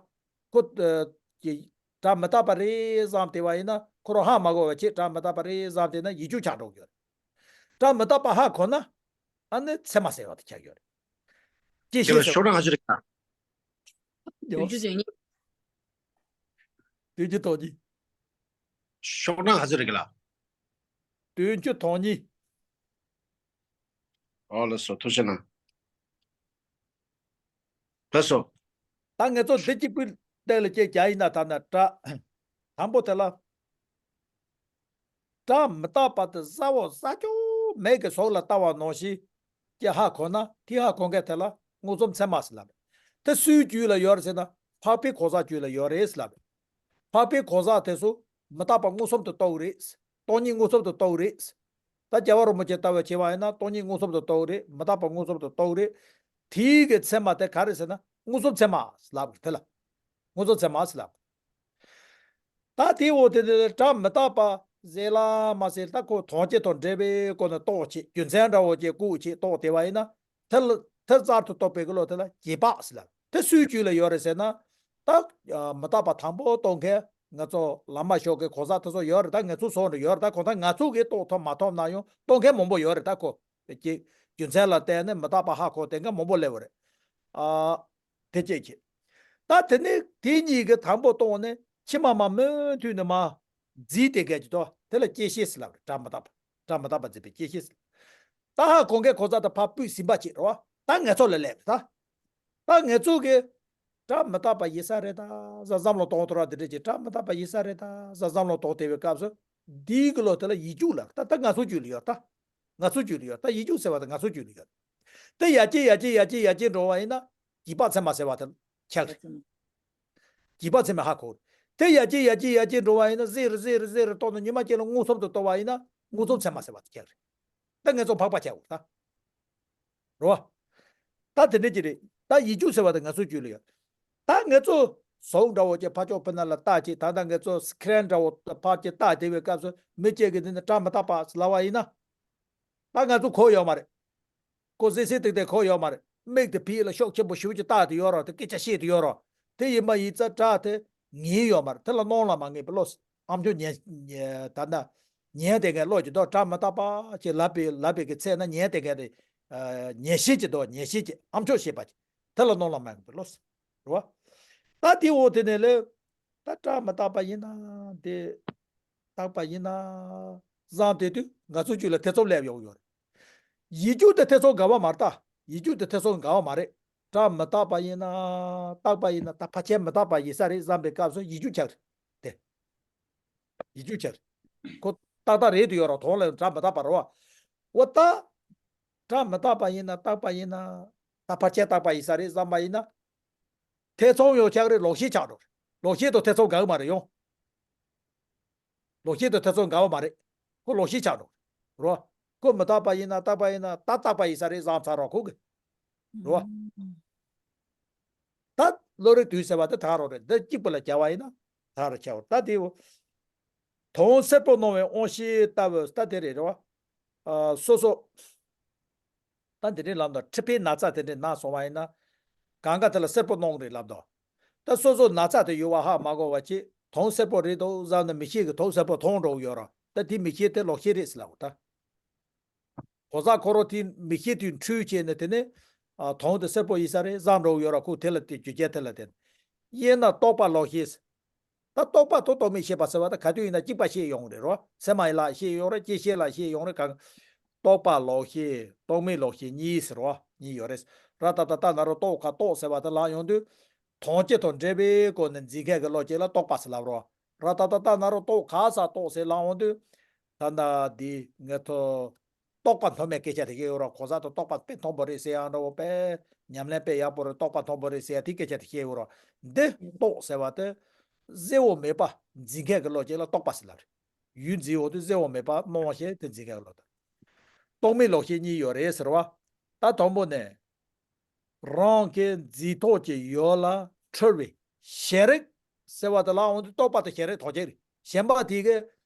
ཁོ། ཨ། ཀྱི། སྒྲ་མི་རྟག་པ་རེད་བསམ་བསྡད་པ་ཡིན་ན་ཁོ་རང་ཧ་མ་གོ་བ་བྱས། སྒྲ་མི་རྟག་པ་རེད་བསམ་བསྡད་ན་ཡིད་འཇུག་ཆགས་འགྲོ་གི་ཡོད་རེད། སྒྲ་མི་རྟག་པ་ཧ་གོ་ན། ཨ་ནི་ཚད་མ་ཟེར་བ་དེ་ཆགས་ཡོད་རེད། དེ་ལ་ཤོག་གྲངས་ག་ཚོད་རེད་ཀྱང་། བདུན་ཅུ་དོན་གཉིས། བདུན་ཅུ་དོན་གཉིས། ཤོག་གྲངས་ག་ཚོད་རེད་ཀྱང་ལ། བདུན་ཅུ་དོན་གཉིས། ཨོ་ལགས་སོ། ཐུགས་རྗེ་གནང་། ལགས་སོ། ད་ང་ཚོ་འདི་གཅིག་པུའི་སྟེང་ལ་སྐད་རྒྱག་ཡིན་ན། ད་ནི་སྒྲ། དང་པོ་དེ་ལ། སྒྲ་མི་རྟག་པ་དེ་གསལ་བོ་གསལ་ཅོག་མིག་གིས་ཟོག་ལ་ལྟ་བ་ནང་བཞིན་གྱི་ཧ་གོ་ན། དེ་ཧ་གོ་མཁན་དེ་ལ་མངོན་སུམ་ཚད་མ་ཟེར་ལབ། དེ་སུའི་རྒྱུད་ལ་ཡོད་རེད་ཟེར་ན། འཕགས་པའི་གང་ཟག་རྒྱུད་ལ་ཡོད་རེད་ཟེར་ལབ། འཕགས་པའི་གང་ཟག་དེ་ཚོ་མི་རྟག་པ་མངོན་སུམ་དུ་རྟོགས་རེད། སྟོང་ཉིད་མངོན་སུམ་དུ་རྟོགས་རེད། ད་རྒྱལ་བ་རིན་པོ་ཆེ་ལྟ་བུ་བྱས་པ་ཡིན་ན་སྟོང་ཉིད་མངོན་སུམ་དུ་རྟོགས་རེད། མི་རྟག་པ་མངོན་སུམ་དུ་རྟོགས་རེད། དེའི་གི་ཚད་མ་དེ་ག་རེ་ཟེར་ན་མངོན་སུམ་ཚད་མ་ལབ་དེ་ལ། མངོན་སུམ་ཚད་མ་ཟེར་ལབ། ད་དེའི་འོག་དེ་ནས་སྒྲ་མི་རྟག་པ་ ཟེར་ལ་མ་ཟེར། ད་ཁོ་དོན་སྤྱི་དང་འབྲེལ་བའི་སྒོ་ནས་རྟོགས་བྱེད། རྒྱུ་མཚན་འདྲ་བོ་ཅིག་བཀོད་བྱེད་རྟོགས་དེ་བ་ཡིན་ན། དེ་ལ་དེ་རྩལ་དུ་རྟོགས་པའི་གི་བློ་དེ་ལ་རྗེས་དཔག་ཟེར་ལ། དེ་སུའི་རྒྱུད་ལ་ཡོད་རེད་ཟེར་ན། ད་མི་རྟག་པ་དང་པོ་རྟོགས་མཁན་ང་ཚོ་བླ་མ་ཞོགས་ཀྱི་གོ་ས་དེ་ཚོ་ཡོད་རེད། ད་ང་ཚོ་སོང་རེད། ཡོད་རེད། ད་གང་ལྟར་ང་ཚོ་གིས་རྟོགས་ཐུབ་མ་ཐུབ་ན་ཡང་རྟོགས་མཁན་མང་པོ་ཡོད་རེད། ད་ཁོ་རྒྱུ་རྒྱུ་མཚན་ལ་བརྟེན་ནས་མི་རྟག་པ་ཧ་གོ་དེ་འགའ་མང་པོ་སླེབས་པ་རེད། ཨ། དེ་སྐད་ཆེ། ད་དེ་ནས་དེ་གཉིས་ཀྱི་དང་པོ་རྟོགས་ནས་ཕྱི་མ་མ་མུ་མཐུད་ནས་མ་རྫིས་དེ་སྐད་ཀྱི་དོ། དེ་ལ་སྐྱེ་ཤེས་ཟེར་ལབ་རེད། བྲལ་མི་རྟག་པ། བྲལ་མི་རྟག་པ་རྫིས་པའི་སྐྱེ་ཤེས་ཟེར། ད་ཧ་གོ་མཁན་གོ་ས་དེ་ཕར་སྤུས་ཟིན་པ་བྱེད་རོ། ད་ངེད་ཚོ་ལ་སླེབས་རེད་ད། ད་ངེད་ཚོ་གིས་བྲལ་མི་རྟག་པ་ཡིན་ས་རེད་ད་ཟ་བསམ་བློ་གཏོང་ཐུབ་ར། དེ་འདྲ་ཅིག་བྲལ་མི་རྟག་པ་ཡིན་ས་རེད་ད་ཟ་བསམ་བློ་གཏོང་དེ་བའི་སྐབས་སུ། འདིའི་གི་བློ་དེ་ལ་ཡིད་འཇུག་ལབ། ད་ད་ང་ཚོ་རྒྱུད་ལ་ཡོད་ད། ང་ཚོ་རྒྱུད་ལ་ཡོད། ད་ཡིད་འཇུག་ཟེར་བ་དེ་ང་ཚོ་རྒྱུད་ལ་ཡོད། དེ་ཡར་རྒྱས་ཡར་རྒྱས་ཡར་རྒྱས་ཡར་རྒྱས་འགྲོ་བ་ཡིན་ན། རྗེས་དཔག་ཚད་མ་ཟེར་བ་དེ་ཁྱད་རེད། རྗེས་དཔག་ཚད་མས་ཧ་གོ། དེ་ཡར་རྒྱས་ཡར་རྒྱས་ཡར་རྒྱས་འགྲོ་བ་ཡིན་ན། ཟེར་རེ་ཟེར་རེ་ཟེར་རེ་གཏོང་ནས་ཉི་མ་གཅིག་ལ་མངོན་སུམ་དུ་གཏོང་བ་ཡིན་ན། མངོན་སུམ་ཚད་མ་ཟེར་བ་དེ་ཁྱད་རེད། ད་ངེད་ཚོ་འཕགས་པ་ཁྱད་འོ་ད། རོ། ད་དེ་འདྲ་ཅིག་རེད། ད་ཡིད་འཇུག་ཟེར་བ་དེ་ང་ཚོ་རྒྱུད་ལ་ཡོད། ད་ངེད་ཚོ་ཟོག་འདྲ་བོ་ཅིག་ཕར་ཕྱོགས་ཕི་ན་ལ་བཏགས་ཅིག་ད་ལྟ་ངེད་ཚོ་སི་ཁེ་རན་འདྲ་བོ་ཕར་ཅིག་བཏགས་དེ་བའི་སྐབས་སུ་མི་གཅིག་གིས་འདི་ནི་བྲལ་མི་རྟག་པ་ལབ་པ་ཡིན་ན། ད་ང་ཚོ་གོ་ཡོད་མ་རེད། ཁོ་གཟི་བརྗིད་ཏིག་ཏིག་གོ་ཡོད་མ་རེད། མིག་དེ་ཕི་ལ་ཤུགས་ཆེན་པོ་ཞེ་པོ་ཅིག་བལྟ་དེ་ཡོད་རོགས། དེ་སྐད་ཆ་བཤད་དེ་ཡོད་རོགས། དེ་ཡིན་པ་ཡིན་ཙང་བྲལ་དེ་ངེས་ཡོད་མ་རེད། དེ་ལ་སྣང་ལ་མ་ངེས་པའི་བློ་ཨ་མཆོག་ཉན། ད་ལྟ་ཉན་དེ་ངའི་བློ་ཅིག་འདུག་བྲལ་མི་རྟག་པ་ཅིག་ལབ་པའི་ལབ་པའི་གི་ཚེ་ན་ཉན་དེ་ངའི་རེད། ཉན་ཤེས་ཅིག་འདུག་ཉན་ཤེས་ཅིག་ཨ་མཆོག་ཤེས་པ་ཅིག་དེ་ལ་སྣང་ལ་མ་ངེས་པའི་བློ། རེད་བ། ད་དེ་འོ་དེ་ནས་ལས། ད་བྲལ་མི་རྟག་པ་ཡིན་ན་དེ། རྟག་པ་ཡིན་ན། བཟང་དེ་དུས་ང་ཚོ་རྒྱུད་ལ་ཐེ་ཚོམ་སླེབས་ཡོང་ཡོད་རེད། ཡིད་འཇུག་དེ་ཐེ་ཚོམ་འགལ་བ་མ་རེད་ད། ཡིད་འཇུག་དེ་ཐེ་ཚོམ་འགལ་བ་མ་རེད། བྲལ་མི་རྟག་པ་ཡིན་ན། རྟག་པ་ཡིན་ན། ད་ཕལ་ཆེར་མི་རྟག་པ་ཡིན་ས་རེད་བསམ་པའི་སྐབས་སུ་ཡིད་འཇུག་ཆགས་རེད། དེ། ཡིད་འཇུག་ཆགས་རེད། ཁོ་ཏག་ཏག་རེད་དུ་ཡོད་རོགས། དོན་ལ་བྲལ་མི་རྟག་པ་རེད་བ། འོ་ད། བྲལ་མི་རྟག་པ་ཡིན་ན། རྟག་པ་ཡིན་ན། ད་ཕལ་ཆེར་རྟག་པ་ཡིན་ས་རེད་བསམ་པ་ཡིན་ན། ཐེ་ཚོམ་ཡོད་ཆགས་རེད། ལོག་ཤེས་ཆགས་འགྲོ་རེད། ལོག་ཤེས་དང་ཐེ་ཚོམ་འགལ་གི་མ་རེད་ཡོང་། ལོག་ཤེས་དང་ཐེ་ཚོམ་འགལ་བ་མ་རེད། ཁོ་ལོག་ཤེས་ཆགས་འགྲོ་རེད། ཁོ་མི་རྟག་པ་ཡིན་ན། རྟག་པ་ཡིན་ན། ད་རྟག་པ་ཡིན་ས་རེད་བསམ་ཚར་རོགས་ཁོ་གི། རེད་བ། ད་བློ་རིག་དུས་ཟེར་བ་དེ་དག་རོགས་རེད། འདི་གཅིག་པུ་ལ་སྦྱར་བ་ཡིན་ན་དག་རོགས་ཆགས་རོགས། ད་དེ་འོ། དོན་གསལ་པོ་སྣང་བའི་དབང་ཤེས་ལྟ་བུ་ད་དེ་རེད། རེད་བ། ཨ། སོ་སོ། ད་འདི་འདྲའི་ལམ་དང་མཁྲིས་པའི་ན་ཚ་དེ་འདྲའི་ན་སོང་བ་ཡིན་ན། གང་ག་དེ་ལ་གསལ་པོ་སྣང་རེད་ལབ་དོ། ད་སོ་སོ་ན་ཚ་དེ་ཡོད་པ་ཧ་མ་གོ་བ་ཅིག་དོན་གསལ་པོ་རེད་འདུག་བསམ་ནས་མིག་ཤེས་ཀྱིས་དོན་གསལ་པོ་མཐོང་འགྲོ་གི་ཡོད་ར། ད་དེ་མིག་ཤེས་དེ་ལོག་ཤེས་རེད་ཟེར་ལབ་དོ། གང་ཟག་ཁོ་རང་དེ་མིག་ཤེས་དེ་འཁྲུལ་བྱས་ནས་དེ་ནས། ཨ། དོན་དེ་གསལ་པོ་ཡིན་ས་རེད་བསམ་འགྲོ་གི་ཡོད་ར། ཁོ་དེ་ལ་དེ་རྒྱུ་རྐྱེན་དེ་ལ་བརྟེན། དབྱེ་ན་རྟོག་པ་ལོག་ཤེས། ད་རྟོག་པ་དང་རྟོག་མེད་ཤེས་པ་ཟེར་བ་ད་ག་དུས་ཡིན་ན་གཅིག་པ་ཤེས་ཡོང་རེད་རོ། ཚད་མ་ཡིན་ལ་ཤེས་ཡོང་རེད། སྐྱེ་ཤེས་ལ་ཤེས་ཡོང་རེད། གང་། རྟོག་པ་ལོག་ཤེས། རྟོག་མེད་ལོག་ཤེས་གཉིས་ཟེར་རོ། གཉིས་ཡོད་རེད། ར་ཏ་ཏ་ཏ་ན་རོ་རྟོག་ག་རྟོག་ཟེར་བ་དེ་ལ་ཡོང་དུས། དོན་སྤྱི་དང་འབྲེལ་བའི་སྒོ་ནས་འཛིན་མཁན་གྱི་བློ་སྐྱེ་ལ་རྟོག་པ་ཟེར་ལབ་རོ། ར་ཏ་ཏ་ཏ་ན་རོ་རྟོག་ག་ས་རྟོག་ཟེར་ལ་ཡོང་དུས། ད་ལྟ་འདི་ངས་ཐོ། རྟོག་པ་མཐོ་དམན་སྐད་ཆ་དེ་བཤད་ཡོད་ར། གང་ཟག་ཏུ་རྟོག་པ་དཔེ་མཐོན་པོ་རེད་ཟེར་ཡང་འདྲ་བོ། དཔེ་ཉམས་ལེན་དཔེ་ཡག་པོ་རེད། རྟོག་པ་མཐོན་པོ་རེད་ཟེར་ཡ་དེ་སྐད་ཆ་དེ་བཤད་ཡོད་ར། འདི་རྟོག་ཟེར་བ་དེ་གཟེར་བ་མེད་པ་འཛིན་མཁན་གྱི་བློ་སྐྱེ་ལ་རྟོག་པ་ཟེར་ལབ་རེད། ཡུལ་འཛིན་འོང་དུས་གཟེར་བ་མེད་པ་སྣང་བ་ཤེས་དེ་འཛིན་མཁན་གྱི་བློ་དང་། རྟོག་མེད་ལོག་ཤེས་གཉིས་ཡོད་རེད་ཟེར་བ། ད་དང་པོ་ནས། རང་གི་འཛིན་རྟོག་གི་ཡུལ་ལ་འཁྲུལ་བའི་ཞེན་རིག་ཟེར་བ་དེ་ལ་འོང་དུས་རྟོག་པ་དང་ཞེན་རིག་དོན་གཅིག་རེད། གཞན་པ་དེ་གའི་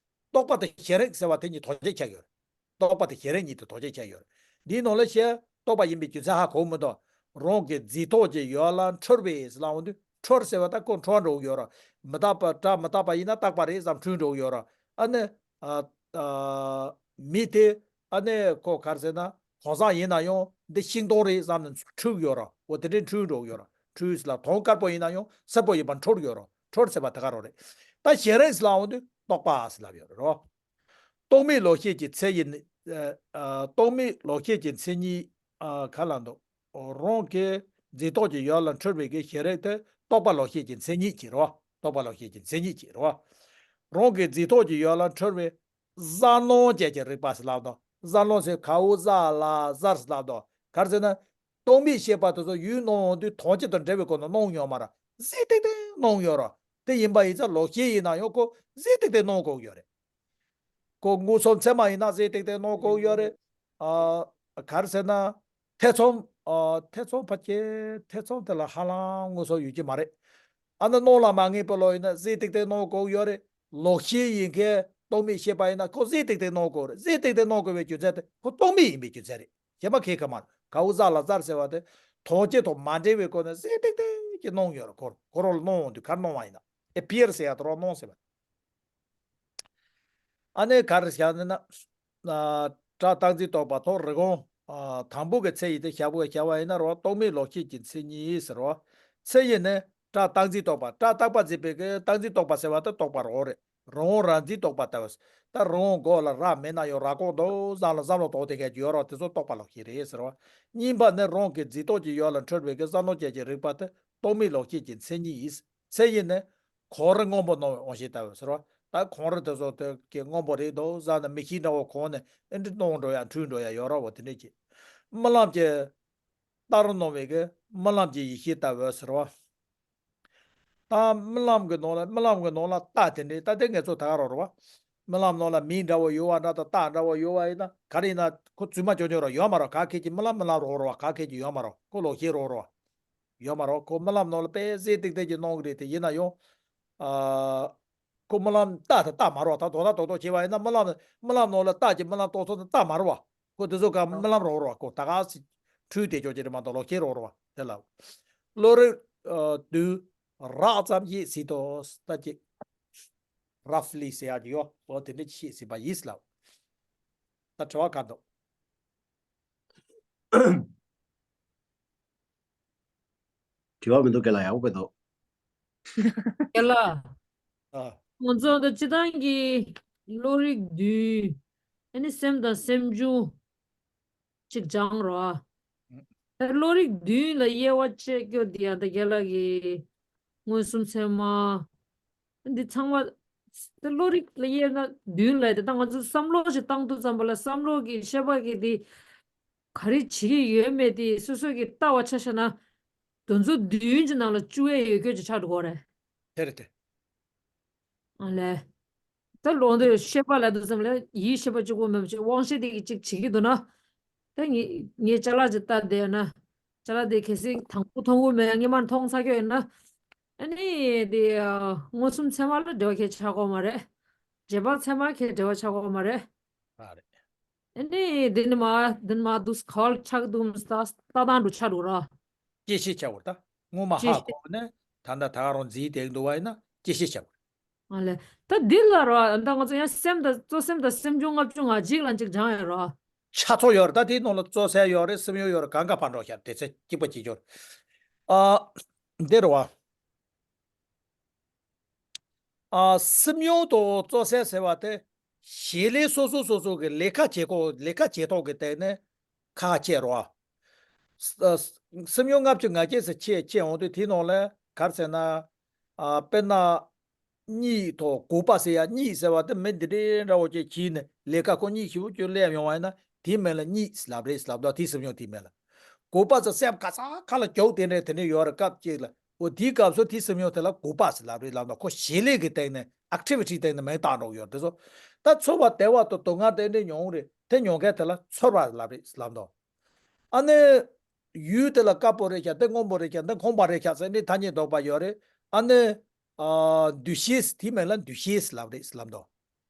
རྟོག་པ་དང་ཞེན་རིག་ཟེར་བ་དེ་གཉིས་དོན་གཅིག་ཆགས་ཡོད་རེད། རྟོག་པ་དང་ཞེན་རིག་གཉིས་དེ་དོན་གཅིག་ཆགས་ཡོད་རེད། འདིའི་ནང་ལ་ཞེན་རྟོག་པ་ཡིན་པའི་རྒྱུ་མཚན་ཧ་གོ་མི་འདུག་རང་གི་འཛིན་རྟོག་གི་ཡུལ་ལ་འཁྲུལ་བའི་ཟེར་ལ་འོང་དུས་འཁྲུལ་ཟེར་བ་ད་ཁོ་འཁྲུལ་འགྲོ་གི་ཡོད་རེད། མི་རྟག་པ་བྲལ་མི་རྟག་པ་ཡིན་ན་རྟག་པ་རེད་བསམ་འཁྲུལ་འགྲོ་གི་ཡོད་རེད། ཨ་ནི། ཨ། ཨ། མི་དེ། ཨ་ནི་ཁོ་ག་རེ་ཟེར་ན་གང་ཟག་ཡིན་ན་ཡང་འདི་ཤིང་སྡོང་རེད་བསམ་ནས་འཁྲུལ་ཡོད་ར། འོ་དེ་འདྲའི་འཁྲུལ་འགྲོ་ཡོད་ར། འཁྲུལ་ཟེར་ལ་དོན་དཀར་པོ་ཡིན་ན་ཡང་གསལ་པོ་ཡིན་པ་འཁྲུལ་ཡོད་ར། འཁྲུལ་ཟེར་བ་དེ་ག་རང་རེད། ད་ཞེན་རིག་ཟེར་ལ་འོང་དུས་རྟོག་པ་ཟེར་ལབ་ཡོད་རེད་རོ། རྟོག་མེད་ལོག་ཤེས་ཀྱི་མཚན་ཉིད། ཨ། ཨ། རྟོག་མེད་ལོག་ཤེས་ཀྱི་མཚན་ཉིད། ཨ། ག་ལ་འདུག་རང་གི་འཛིན་རྟོག་གི་ཡུལ་ལ་འཁྲུལ་བའི་གི་ཞེན་རིག་དེ་རྟོག་པ་ལོག་ཤེས་ཀྱི་མཚན་ཉིད་ཅིག་རེད་བ། རྟོག་པ་ལོག་ཤེས་ཀྱི་མཚན་ཉིད་ཅིག་རེད་བ། རང་གི་འཛིན་རྟོག་གི་ཡུལ་ལ་འཁྲུལ་བའི་གཟར་སྣང་ཅན་གྱི་རིག་པ་ཟེར་ལབ་དང་། གཟར་སྣང་ཟེར་ག་འོ་གཟར་ལ་གཟར་ཟེར་ལབ་དང་། ག་རེ་ཟེར་ན། རྟོག་མེད་ཤེས་པ་དེ་ཚོ་ཡུལ་སྣང་འོང་དུས་དོན་སྤྱི་དང་འབྲེལ་བའི་སྒོ་ནས་སྣང་ཡོང་མ་ར། གཟེར་ཏིག་ཏིག་སྣང་ཡོང་ར། དེ་ཡིན་པ་ཡིན་ཙང་ལོག་ཤེས་ཡིན་ན་ཡང་ཁོ་གཟེར་ཏིག་ཏིག་སྣང་དགོས་ཀྱི་ཡོད་རེད། ཁོ་མངོན་སུམ་ཚད་མ་ཡིན་ན་གཟེར་ཏིག་ཏིག་སྣང་དགོས་ཀྱི་ཡོད་རེད། ཨ། ག་རེ་ཟེར་ན། ཐེ་ཚོམ། ཨ། ཐེ་ཚོམ་ཕ་གི་ཐེ་ཚོམ་དེ་ལ་ཧ་ལམ་མངོན་སུམ་ཡོད་ཀྱི་མ་རེད། ཨ་ནི་སྣང་ལ་མ་ངེས་པའི་བློ་ཡིན་ན་གཟེར་ཏིག་ཏིག་སྣང་དགོས་ཀྱི་ཡོད་རེད། ལོག་ཤེས་ཡིན་མཁན། རྟོག་མེད་ཤེས་པ་ཡིན་ན་ཁོ་གཟེར་ཏིག་ཏིག་སྣང་དགོས་རེད། གཟེར་ཏིག་ཏིག་སྣང་དགོས་པའི་རྒྱུ་མཚན་དེ་ཁོ་རྟོག་མེད་ཡིན་པའི་རྒྱུ་མཚན་རེད། གཞན་པ་གང་ཡང་མ་རེད། ག་འུ་ཛ་ལ་ཛར་ཟེར་བ་དེ་དོན་སྤྱི་དང་མ་འབྲེལ་བའི་སྒོ་ནས་གཟེར་ཏིག་ཏིག་གི་སྣང་ཡོད་རེད། ཁོ་ཁོ་རང་ལ་སྣང་འོང་དུས་ག་རེ་སྣང་བ་ཡིན་ན། ཨེ་པི་ཡར་ཟེར་ཡ་དེ་རང་སྣང་ཟེར་བ། ཨ་ནི་ག་རེ་བཞག་ནས་ན། ཨ། སྒྲ་རྟག་འཛིན་རྟོག་པ་ཐོག་རི་གོང་། ཨ། དང་པོ་གི་མཚན་ཉིད་དེ་ཞབས་ཀྱུ་བྱ་བ་ཡིན་ན་རོ། རྟོག་མེད་ལོག་ཤེས་ཀྱི་མཚན་ཉིད་ཟེར་རོ། མཚན་ཉིད་ནི་སྒྲ་རྟག་འཛིན་རྟོག་པ། སྒྲ་རྟག་པ་འཛིན་པའི་གི་རྟག་འཛིན་རྟོག་པ་ཟེར་བ་དེ་རྟོག་པ་རོ་རེད། རི་གོང་རང་འཛིན་རྟོག་པ་ལྟ་བུ། ད་རི་གོང་མགོ་ལ་རྭ་མེད་ན་ཡང་རྭ་ཀོང་དུ་བསམ་བློ་བསམ་བློ་གཏོང་དེ་གས་ཀྱི་ཡོད་རོ། དེ་ཚོ་རྟོག་པ་ལོག་ཤེས་རེད་ཟེར་བ། གཉིས་པ་ནི་རང་གི་འཛིན་རྟོག་གི་ཡུལ་ལ་འཁྲུལ་བའི་གི་བསམ་བློ་ཅན་གྱི་རིག་པ་དེ་རྟོག་མེད་ལོག་ཤེས་ཀྱི་མཚན་ཉིད་ཡིན། མཚན་ཉིད་ནི་གངས་རི་སྔོན་པོ་སྣང་བའི་དབང་ཤེས་ལྟ་བུ་ཟེར་བ། ད་གངས་རི་དེ་ཚོ་དེ་གི་སྔོན་པོ་རེད་འདུག་བསམ་ནས་མིག་ཤེལ་འདྲ་བོ་གོན་ནས་ཨེ་འདྲ་སྣང་འགྲོ་ཡ་འཁྲུལ་འགྲོ་ཡ་ཡོད་ར་བ། དེ་འདྲ་ཅིག་རྨི་ལམ་གྱི་རྟགས་རིགས་སྣང་བའི་གི་རྨི་ལམ་གྱི་ཡེ་ཤེས་ལྟ་བུ་ཟེར་བ། ད་རྨི་ལམ་གྱི་ནང་ལ་རྨི་ལམ་གྱི་ནང་ལ་རྟགས་དེ་འདྲའི་ད་དེ་ངེད་ཚོ་ད་ག་རང་རེད་བ། རྨི་ལམ་ནང་ལ་མིང་འདྲ་བོ་ཡོད་བ་འདྲ་དང་རྟགས་འདྲ་བོ་ཡོད་བ་ཡིན་ན་ག་རེ་ཡིན་ན་ཁོ་རྫུན་མ་ཅོ་ཅོ་ར་ཡོད་མ་རེད། ག་ཁེ་ཀྱི་རྨི་ལམ་རྨི་ལམ་རོ་རོ་བ། ག་ཁེ་ཀྱི་ཡོད་མ་རེད། ཁོ་ལོག་ཤེས་རོ་རོ་བ། ཡོད་མ་རེད། ཁོ་རྨི་ལམ་ནང་ལ་དཔེ་གཟེར་ཏིག་ཏིག་ཅིག་སྣང་གི་རེད། དེ་ཡིན་ན་ཡང་། ཨ། ཁོ་རྨི་ལམ་རྟགས་དེ་རྟགས་མ་རེད་བ། ད་དོ་ད་དོ་དོ་བྱས་པ་ཡིན་ན་རྨི་ལམ་རྨི་ལམ་ནང་ལ་རྟགས་ཀྱི་རྨི་ལམ་རྟོགས་ཚོད་དེ་རྟགས་མ་རེད་བ། ཁོ་དེ་ཚོ་ག་རྨི་ལམ་རོ་རོ་བ། ཁོ་ད་ག་སི་འཁྲུལ་དེ་ཅོག་ཅིག་རེད་མ་གཏོགས་ལོག་ཤེས་རོ་རོ་བ་དེ་ལ། བློ་རིག་ཨ། བདུན་རགས་ཙམ་ཡིད་སྲིད་དོ། ད་ཅིག་ར་ཕི་ལི་ཟེར་ཡག་ཅིག་ཡོད། འོ་དེ་འདྲ་ཅིག་ཤེས་སྲིད་པ་ཡིན་ལ། ད་དྲི་བ་ག་འདུག་དྲི་བ་མི་འདུག་ག་ལ། ཡག་པོ་འདུག་ག་ལ། ཨ། ང་ཚོ་འདི་སྤྱི་བཏང་གི་བློ་རིག་བདུན། ཨ་ནི་སེམས་དང་སེམས་བྱུང་གཅིག་སྦྱང་རོགས་ཨ། ཨ། ད་བློ་རིག་བདུན་ལ་དབྱེ་བ་དཔྱད་རྒྱུ་འདི་ཡང་ད་རྒན་ལགས་ཀྱིས་མངོན་སུམ་ཚད་མ། འདི་ཚང་མ་ད་བློ་རིག་ལ་དབྱེ་ན་བདུན་ལ། དེ་ད་ང་ཚོ་བསམ་བློ་ཞིག་བཏང་དུས་ཙམ་པ་ལ་བསམ་བློ་གི་ཤེས་པ་གི་དེ་ག་རེ་བྱེད་ཀྱི་ཡོད་མེད་དེ་སོ་སོ་གི་ལྟ་བ་ཆ་བཞག་ན། དེ་ཚོ་བདུན་གྱི་ནང་ལ་བཅུ་བའི་ཡོད་རྒྱུ་ཅིག་ཆགས་འགྲོ་གི་རེད། དེ་རེད་དེ། ཨ་ལས། ད་ལོང་དུ་ཤེས་པ་ལ་དུ་ཙམ་ལ་ཡིད་ཤེས་པ་གཅིག་པོ་མེད་པ་ཅིག་དབང་ཤེས་དེ་གཅིག་བྱེད་ཀྱི་འདུག་ན། ད་ངས་ངས་ཅ་ལག་ཅིག་ལྟ་བསྡད་ན། ཅ་ལག་དེ་གལ་སྲིད་དང་པོ་མཐོང་གི་མེད། སྔོན་མ་མཐོང་ཚར་ཁྱོད་ཡིན་ན། ཨ་ནི་དེ་མངོན་སུམ་ཚད་མ་ལ་འབྲེལ་བ་གལ་ཆགས་ཀྱི་མ་རེད། རྗེས་དཔག་ཚད་མ་གལ་འབྲེལ་བ་ཆགས་ཀྱི་མ་རེད། ཨ་རེད། ཨ་ནི་འདི་ནི་མ་འདི་ནི་མ་འདུག་ག་བ་ལ་ཆགས་འདུག་ལྟ་སྟངས་འདྲ་ཆགས་འདུག་ར། དཔྱད་ཤེས་བྱ་བར་ད། སྔོན་མ་ཧ་གོ་བ་ནས་ད་ལྟ་ད་ག་རང་འཛིན་བསྡད་འདུག་བ་ཡིན་ན་དཔྱད་ཤེས་བྱ་བར། ཨ་ལས། ད་འདི་ལ་ར་ད་ང་ཚོ་ཡང་སེམས་དང་གཙོ་སེམས་དང་སེམས་བྱུང་ལྔ་བཅུ་ང་གཅིག་ལ་གཅིག་སྦྱང་ཡོད་ར། ཆ་ཚང་ཡོད་རེད། ད་དེའི་ནང་ལ་གཙོ་སེམས་ཡོད་རེད། སེམས་བྱུང་ཡོད་རེད། གང་ག་ཕར་འགྲོ་ཤར་དེ་ཚེ་གཅིག་པ་གཅིག་གྱུར། ཨ། འདི་རེད་བ། ཨ། སེམས་བྱུང་དང་གཙོ་སེམས་ཟེར་བ་དེ་གཞི་ལས་སོ་སོ་སོ་སོ་གི་ལས་ཀ་བྱེད་ཁོ་ལས་ཀ་བྱེད་ཐོག་གི་སྟེང་ནས་ཁ་ཕྱེ་རོགས། ཨ། སེམས་བྱུང་ལྔ་བཅུ་ང་བརྒྱད་ཟེར་ཕྱེ་ཕྱེ་འོང་དུས་དེའི་ནང་ལ་ག་རེ་ཟེར་ན། ཨ། དཔེར་ན། གཉིད་དང་འགོག་པ་ཟེར་ཡ། གཉིད་ཟེར་བ་དེ་མི་འདི་འདྲའི་འདྲ་བོ་ཅིག་གིས་ནས་ལས་ཀ་ཁོ་གཉིད་ཞིབ་པོ་ཅིག་སླེབས་ཡོང་བ་ཡིན་ན་དེའི་མིང་ལ་གཉིད་ལབ་རེད་ལབ་དོ། དེའི་སེམས་བྱུང་དེའི་མིང་ལ། འགོག་པ་ཟེར་སེམས་ག་ས་ག་ལ་རྒྱུག་དེ་འདྲ་དེ་འདྲ་ཡོད་རེད། སྐབས་གཅིག་ལ། འོ་དེའི་སྐབས་སུ་དེའི་སེམས་བྱུང་དེ་ལ་འགོག་པ་ཟེར་ལབ་རེད་ལབ་དོ། ཁོ་བྱེད་ལས་ཀྱི་སྟེང་ནས་ཨེག་ཊི་བི་ཊི་སྟེང་ནས་མིང་བཏགས་འགྲོ་གི་ཡོད་དེ་ཚོ། ད་ཚོར་བ་བདེ་བ་དང་སྡུག་བསྔལ་དེ་འདྲ་མྱོང་རེད། དེ་མྱོང་མཁན་དེ་ལ་ཚོར་བ་ལབ་རེད་ལབ་དོ། ཨ་ནི། ཡུལ་དེ་ལ་དཀར་པོ་རེད་ཤག་འདི་སྔོན་པོ་རེད་ཤག་འདི་ཁང་པ་རེད་ཤག་ཟེར་ནས་ཐ་སྙད་འདོགས་པ་ཡོད་རེད། ཨ་ནི། ཨ། འདུ་ཤེས། དེའི་མིང་ལ་འདུ་ཤེས་ལབ་རེད་ལབ་དོ།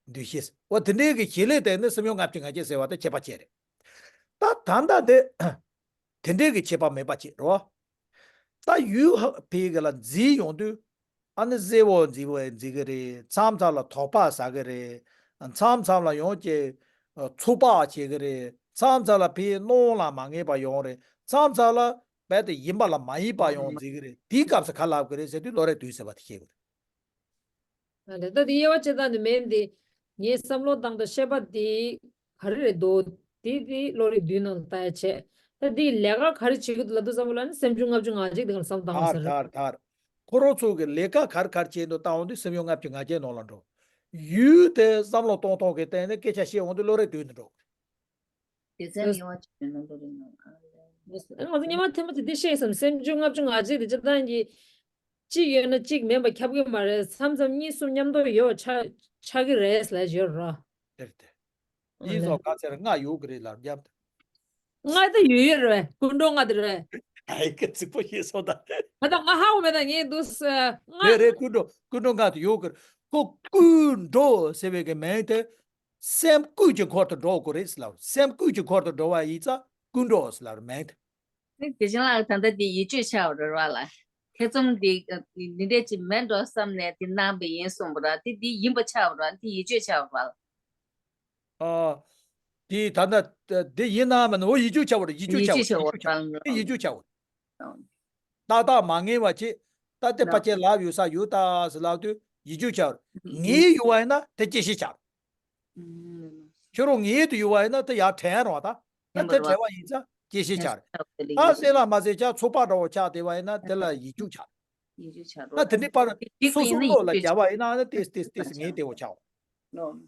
འདུ་ཤེས། འོ་དེ་འདྲའི་གི་བྱེད་ལས་དེ་ནི་སེམས་བྱུང་ལྔ་བཅུ་ང་བརྒྱད་ཟེར་བ་དེ་ཁྱད་པར་ཕྱེ་རེད། ད་ད་ལྟ་དེ། དེ་འདྲའི་གི་ཁྱད་པར་མེད་པ་ཅིག་རེད་བ། ད་ཡུལ་ཧ་ཕི་གི་ལ་འཛིན་ཡོང་དུས། ཨ་ནི་གཟེར་བོ་འཛིན་བོ་འཛིན་གི་རེད། མཚམས་མཚམས་ལ་དོགས་པ་ཟ་གི་རེད། མཚམས་མཚམས་ལ་ཡང་ཅིག་ཚུགས་པ་བྱེད་གི་རེད། མཚམས་མཚམས་ལ་ཕི་སྣང་ལ་མ་ངེས་པ་ཡོང་རེད། མཚམས་མཚམས་ལ་རྦད་དེ་ཡིན་པ་ལ་མ་ཡིན་པ་ཡོང་འཛིན་གི་རེད། དེའི་སྐབས་སུ་ག་ལབ་གི་རེད་ཟེར་དུས་བློ་རིག་བདུན་ཟེར་བ་དེ་ཤེས་དགོས་རེད། ད་དེ་དབྱེ་བ་ཕྱེ་སྟངས་དེ་མིན་ཏེ། ངའི་བསམ་བློ་བཏང་དང་ཤེས་པ་དེ་ག་རེ་རེད་འདུག་དེ་དེ་བློ་རིག་བདུན་ནང་ལ་ལྟ་ཡ་བྱས། ད་དེའི་ལས་ཀ་ག་རེ་བྱེད་ཀྱི་འདུག་ལབ་དུས་ཙམ་པ་ལ་ནི་སེམས་བྱུང་ལྔ་བཅུ་ང་གཅིག་དེ་ག་ལ་བསམ་བཏང་ཟེར། དར་དར་དར། ཁོ་རང་ཚོ་གི་ལས་ཀ་ག་རེ་ག་རེ་བྱེད་འདུག་བལྟ་འོང་དུས་སེམས་བྱུང་ལྔ་བཅུ་ང་བརྒྱད་ནང་ལ་འགྲོ། ཡུལ་དེ་བསམ་བློ་གཏོང་སྟངས་ཀྱི་སྟེང་ནས་སྐད་ཆ་བཤད་འོང་དུས་བློ་རིག་བདུན་དུ་འགྲོ། སྡེ་ཚན་ལ་དབྱེ་བ་ཕྱེ་ནས་བློ་རིག་ནང་། ང་ཚོ་སྔོན་མ་ཐེངས་མ་གཅིག་འདི་བཤད་ཡིན་བསམ། སེམས་བྱུང་ལྔ་བཅུ་ང་གཅིག་དེ་སྤྱིར་བཏང་གི་གཅིག་ཡོད་ན་གཅིག་མིན་པ་ཁྱབ་ཀྱི་མ་རེད། མཚམས་མཚམས་གཉིས་གསུམ་མཉམ་དུ་ཡོད་ཆགས་ཆགས་ཀྱི་རེད་ལབ་ཡོད་ར། དེར་དེ། ཨ་ཡིན་ལེ། སོགས་ག་ཚེར་ལྔ་ཡོད་ཀྱི་རེད་ལབ་རྒྱབ། ལྔ་དེ་ཡོད་ཡོད་རེད། ཀུན་འགྲོ་ལྔ་དེ་རེད། ཨའི་ཀ་རྫིག་པོ་ཤེས་སོང་ད། ང་ད་ང་ཧ་གོ་མེད་ད་ངས་འདུག་ལྔ། རེད་རེད། ཀུན་འགྲོ་ཀུན་འགྲོ་ལྔ་དེ་ཡོད་ཀྱི་རེད། ཁོ་ཀུན་འགྲོ་ཟེར་བའི་གི་མིང་དེ་སེམས་ཀུན་གྱི་འཁོར་དུ་འགྲོ་དགོས་རེད་ཟེར་ལབ། སེམས་ཀུན་གྱི་འཁོར་དུ་འགྲོ་བ་ཡིན་ཙང་ཀུན་འགྲོ་ཟེར་ལབ་མིང་དེ། དེ་བཞིན་ལ་ད་ལྟ་དེ་ཡིད་དཔྱོད་ཆགས་པ་རེད་བ་ལ། ཐེ་ཚོམ་འདི་འདི་འདྲས་ཅིག་མེད་འགྲོ་བསམ་ནས་དེ་གནང་བ་ཡིན་གསུངས་པ་ར། དེ་འདི་ཡིན་པ་ཆགས་པ་ར། དེ་ཡིད་དཔྱོད་ཆགས་པ་ར། ཨ། དེ་ད་ལྟ་དེ་ཡིན་ན་མིན་ན་འོ་ཡིད་དཔྱོད་ཆགས་པ་ར། ཡིད་དཔྱོད་ཆགས་པ་ར། ཡིད་དཔྱོད་ཆགས་པ་ར། དེ་ཡིད་དཔྱོད་ཆགས་པ་ར། ཏག་ཏག་མ་ངེས་པ་ཅིག་ད་དེ་ཕལ་ཆེར་ལབ་ཡོད་ས་ཡོད་ད་ཟེར་ལབ་དུས་ཡིད་དཔྱོད་ཆགས་རེད། ངེས་ཡོད་པ་ཡིན་ན་དེ་སྐྱེ་ཤི་ཆགས་རེད། ཁྱོད་རང་ངེས་དུ་ཡོད་པ་ཡིན་ན་དེ་ཡར་དྲན་རོགས་ད། ད་དེ་དྲན་པ་ཡིན་ཙང་སྐྱེ་ཤི་ཆགས་རེད། ད་སེམས་ལ་མ་ཟེར་ཆགས་ཚོགས་པ་འདྲ་བོ་ཆགས་བསྡད་པ་ཡིན་ན་དེ་ལ་ཡིད་དཔྱོད་ཆགས་རེད། ད་དེ་འདྲའི་བར་སོ་སོ་བློ་ལ་རྒྱབ་པ་ཡིན་ན་ནི་ཏེས་ཏེས་ཏེས་ངེས་བདེ་བོ་ཆགས་རོགས།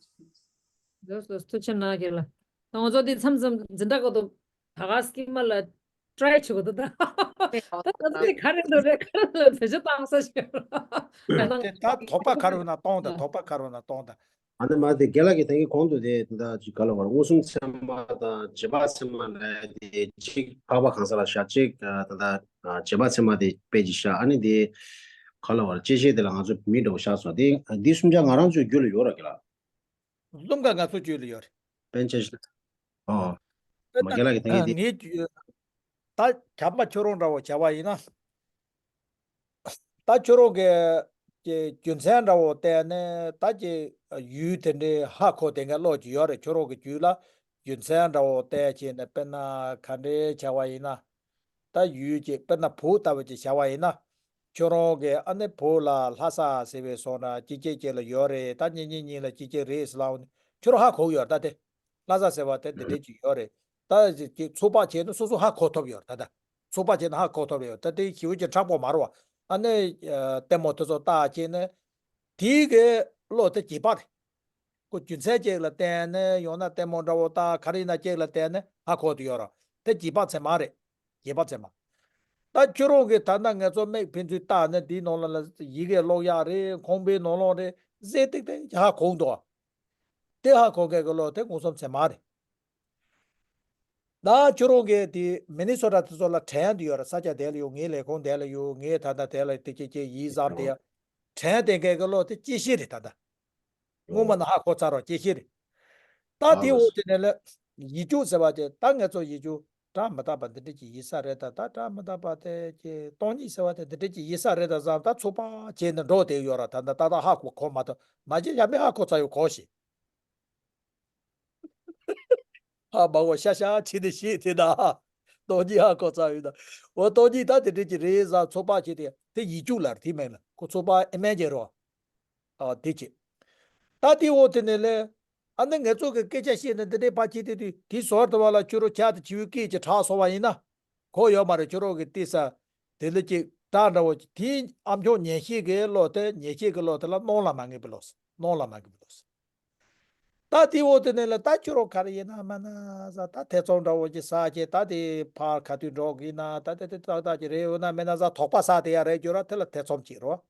ལགས་སོ། ཐུགས་རྗེ་གནང་། ཁྱེད་ལ་ད་ང་ཚོ་འདི་མཚམས་མཚམས་འཛིན་གྲྭ་སྐབས་དུ་ད་ག་སྐྱེས་མ་ལ་ཊི་རའེ་བྱེད་དགོས་འདུག་ད། ད་ད་ཚོ་དེ་ག་རེ་འདུག་རེད། ག་རེ་ལ་བེད་སྤྱོད་བཏང་ས་ཞིག་ད་ད་དོགས་པ་ག་རེ་ཡོད་ན་གཏོང་དང་། དོགས་པ་ག་རེ་ཡོད་ན་གཏོང་དང་། ཨ་ནི་མ་དེ་རྒན་ལགས་ཀྱིས་ད་གིན་གོང་དུ་དེ་ད་ཅིག་ག་ལ་བར་མངོན་སུམ་ཚད་མ་དང་རྗེས་དཔག་ཚད་མ་ལ་དེ་གཅིག་འཕགས་པ་གང་ཟག་ལ་བཞག་གཅིག་ད་ད་རྗེས་དཔག་ཚད་མ་དེ་དཔེ་ཅིག་བཞག་ཨ་ནི་དེ་ག་ལ་བར་དཔྱད་ཤེས་དེ་ལ་ང་ཚོ་མི་འདྲ་བོ་བཞག་སོང་། དེ་འདི་གསུམ་ཆ་ང་རང་ཚོའི་རྒྱུད་ལ་ཡོད་ར་རྒན་ལགས། གསུམ་ཀ་ང་ཚོ་རྒྱུད་ལ་ཡོད་རེད། པཎ་ཆེན་ཞིག་ཨོ། དཔེར་མ་ན་རྒན་ལགས་ཀྱིས་ད་གིན་དེ་ངའི་རྒྱུད་ད་བྱམས་པ་ཁྱོད་རང་འདྲ་བོ་བྱ་བ་ཡིན་ན། ད་ཁྱོད་རང་གི་ཀྱི་རྒྱུ་མཚན་འདྲ་བོ་བལྟས་ནས་ད་ཀྱི་ཡུལ་དེ་འདྲའི་ཧ་གོ་བསྡད་མཁན་བློ་ཅིག་ཡོད་རེད། ཁྱོད་རང་གི་རྒྱུད་ལ་རྒྱུ་མཚན་འདྲ་བོ་བལྟས་བྱས་ནས་དཔེར་ན་ག་འདྲའི་བྱ་བ་ཡིན་ན། ད་ཡུལ་ཅིག་དཔེར་ན་བོད་ལྟ་བུ་ཅིག་བྱ་བ་ཡིན་ན། ཁྱོད་རང་གི་ཨ་ནི་བོད་ལ་ལྷ་ས་ཟེར་བའི་སོང་ན་སྐྱིད་ཁྱེད་ཀྱི་ལ་ཡོད་རེད། ད་གཉེན་ཉེ་གཉིས་ལ་སྐྱིད་ཁྱེད་རེད་ཟེར་ལབ་ནས་ཁྱོད་རང་ཧ་གོ་གི་ཡོད་རེད། ད་དེ་ལྷ་ས་ཟེར་བ་དེ་འདི་འདྲའི་ཅིག་ཡོད་རེད། ད་ཅིག་ཚོད་དཔག་བྱས་ན་སོ་སོ་ཧ་གོ་ཐུབ་ཡོད་རེད། ད་ད་ཚོད་དཔག་བྱས་ན་ཧ་གོ་ཐུབ་ཡོད། ད་དེ་ཞི་བའི་ཀྱི་མཁྲེགས་པོ་མ་རེད་བ། ཨ་ནི་ལྟད་མོ་དེ་ཚོ་ལྟ་བྱས་ནས་དེའི་གི་བློ་དེ་རྗེས་དཔག་རེད། ཁོ་རྒྱུ་མཚན་ཅིག་ལ་བརྟེན་ནས་ཡང་ན་ལྟད་མོ་འདྲ་བོ་ལྟ་ག་རེ་ཡིན་ན་ཅིག་ལ་བརྟེན་ནས་ཧ་གོ་དུ་ཡོད་ར། དེ་རྗེས་དཔག་ཚད་མ་རེད། རྗེས་དཔག་ཚད་མ། ད་ཁྱོད་རང་གིས་ད་ལྟ་ང་ཚོ་མིག་ཕན་ཚུན་བལྟས་ནས་འདིའི་ནང་ལ་ལ་ཡི་གེ་ཀློག་ཡག་རེད། ཁང་པའི་ནང་ལོགས་རེད། གཟེར་ཏིག་ཏིག་ཧ་གོ་འདུག་དེ་ཧ་གོ་མཁན་གྱི་བློ་དེ་མངོན་སུམ་ཚད་མ་རེད། ད་ཁྱོད་རང་གིས་དེ་མི་ནི་སོ་ཊ་དེ་ཚོ་ལ་དྲན་དུ་ཡོད་ར། ས་ཆ་དེ་ལ་ཡོད། ངའི་ལས་ཁུངས་དེ་ལ་ཡོད། ངའི་ད་ལྟ་དེ་ལ་དེ་ཅི་ཅི་ཡིན་བསམ་དེ་ཡ་དྲན་དེ་མཁན་གྱི་བློ་དེ་སྐྱེ་ཤི་རེད་ད་ལྟ། སྔོན་མ་ན་ཧ་གོ་ཚར་བ་སྐྱེ་ཤི་རེད། ད་དེའི་འོག་དེ་ནས་ལ་ཡིད་དཔྱོད་ཟེར་བ་དེ་ད་ང་ཚོ་ཡིད་དཔྱོད་བཀྲག་མི་རྟག་པ་འདི་འདྲ་ཅིག་ཡིན་ས་རེད། ད་ད་བཀྲག་མི་རྟག་པ་དེ་ཅིག་སྟོང་ཉིད་ཟེར་བ་དེ་འདི་འདྲ་ཅིག་ཡིན་ས་རེད་ད་བསམ། ད་ཚོད་དཔག་བྱས་ནས་འགྲོ་བསྡད་ཡོད་ར། ད་ད་ད་ད་ཧ་གོ་གོ་མ་ཐུབ། མ་བྱས་ཡ་མི་ཧ་གོ་ཚར་ཡོད་གོ་ཞིག་ཧ་མ་གོ་ཤ་ཤ་ཕྱི་ནས་ཤེས་དེ་ན། སྟོང་ཉིད་ཧ་གོ་ཚར་ཡོད་ད། འོ་སྟོང་ཉིད་ད་དེ་འདྲ་ཅིག་རེད་བསམ། ཚོད་དཔག་བྱས་ཏེ་དེ་ཡིད་དཔྱོད་ལ་རེད། དེ་མིན་ལ་ཁོ་ཚོད་དཔག་ཨེ་མན་གྱི་རོ། ཨ་དེ་ཅི། ད་དེའི་འོག་དེ་ནས་ལས། ཨ་ནི་ང་ཚོ་གི་སྐད་ཆ་བཤད་ནས་འདི་འདྲའི་ཕར་ཕྱིན་དེ་དུས་དེའི་ཟོར་དུ་བ་ལ་ཁྱོད་རང་ཆ་དེ་བྱིའུའི་སྐད་ཅིག་གྲགས་སོང་བ་ཡིན་ན། གོ་ཡོད་མ་རེད། ཁྱོད་རང་གི་ལྟོས་ས་དེ་ལ་ཅིག་སྒྲ་འདྲ་བོ་ཅིག་དེའི་ཨ་མཆོག་ཉན་ཤེས་ཀྱི་བློ་དེ། ཉན་ཤེས་ཀྱི་བློ་དེ་ལ་སྣང་ལ་མ་ངེས་པའི་བློ། སྣང་ལ་མ་ངེས་པའི་བློ། ད་དེའི་འོག་དེ་ནས་ལ་ད་ཁྱོད་རང་ག་རེ་ཡིན་ན་མ་ན་ཟ། ད་ཐེ་ཚོམ་འདྲ་བོ་ཅིག་ཟ་བྱས། ད་དེ་ཕར་ག་དུས་འགྲོ་གི་ན། ད་དེ་དེ་ཏག་ཏག་ཅིག་རེད་ཡོད་ན་མེད་ན་ཟ། དོགས་པ་ཟ་དེ་ཡ་རེད་ཁྱོད་རང་དེ་ལ་ཐེ་ཚོམ་ཅིག་རོ།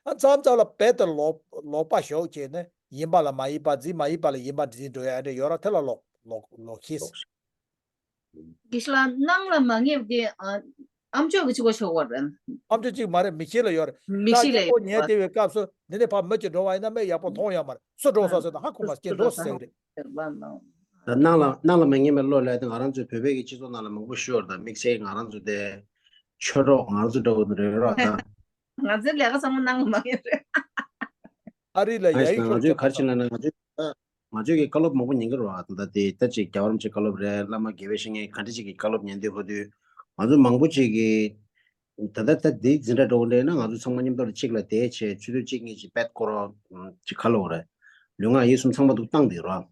ཨ་མཚམས་མཚམས་ལ་རྦད་དེ་ལོག་ལོག་པ་ཞོག་བྱས་ནས་ཡིན་པ་ལ་མ་ཡིན་པ་འཛིན། མ་ཡིན་པ་ལ་ཡིན་པ་འཛིན་འགྲོ་ཡ་འདྲ་ཡོད་ར། དེ་ལ་ལོག་ལོག་ལོག་ཤེས། དགེ་བཤེས་ལགས་སྣང་ལ་མ་ངེས་པ་དེ་ཨ་ཨ་མཆོག་གིས་གཅིག་པོ་ཆོག་པ་རེད། ཨ་མཆོག་གཅིག་མ་རེད། མིག་ཤེས་ལ་ཡོད་རེད། མིག་ཤེས་ལ་ད་ཡོད་པ། ཉན་བསྡད་པའི་སྐབས་སུ་འདི་ནས་ཕར་མི་གཅིག་འགྲོ་བ་ཡིན་ན་མིག་ཡག་པོ་མཐོང་ཡོད་མ་རེད། སུ་འགྲོ་སོང་ཟེར་ན་ཧ་གོ་མ་སོང་། ཁྱེད་འགྲོ་སོང་ཟེར་གི་རེད། ད་སྣང་ལ་སྣང་ལ་མ་ངེས་པའི་བློ་ལས་དེ་ང་རང་ཚོའི་བོད་པའི་གི་སྤྱི་ཚོགས་ནང་ལ་མང་པོ་ཞིག་ཡོད་རེད། ད་དམིགས་བསལ་ང་རང་ཚོ་དེ་ཆོས་གྲོགས་ང་རང་ཚོ་འདྲ་བོ་རེད་རོགས་ད། ང་ཚོའི་ལས་ཀ་ཚང་མ་སྣང་ལ་མ་ངེས་རེད། ཨ་རི་ལ་ཡ་ཡིག་ཤོག་ང་ཚོའི་ག་རེ་བྱས་ན་ན་ང་ཚོའི་ད་ང་ཚོའི་གི་བཀའ་སློབ་མང་པོ་ཉན་གི་རེད་བ། ད་ལྟ་དེ་ད་ཅིག་རྒྱལ་བ་རིན་པོ་ཆེའི་བཀའ་སློབ་རེད། བླ་མ་དགེ་བའི་བཤེས་གཉེན་ག་འདྲ་ཅིག་གི་བཀའ་སློབ་ཉན་དུས་ཧོ་དུས་ང་ཚོ་མང་པོ་ཅིག་གིས་ད་ལྟ་ད་དེའི་འཛིན་གྲྭ་འགྲོ་གི་འདྲ་ན་ང་ཚོ་ཚང་མ་མཉམ་དུ་ལ་གཅིག་ལ་བསྡད་བྱས་ཆུ་ཚོད་གཅིག་གཉིས་ཅིག་པད་སྐོར་ཅིག་ཁ་ལོ་རེད། ལུས་ངག་ཡིད་གསུམ་ཚང་མ་འདུག་བཏང་བསྡད་རོགས།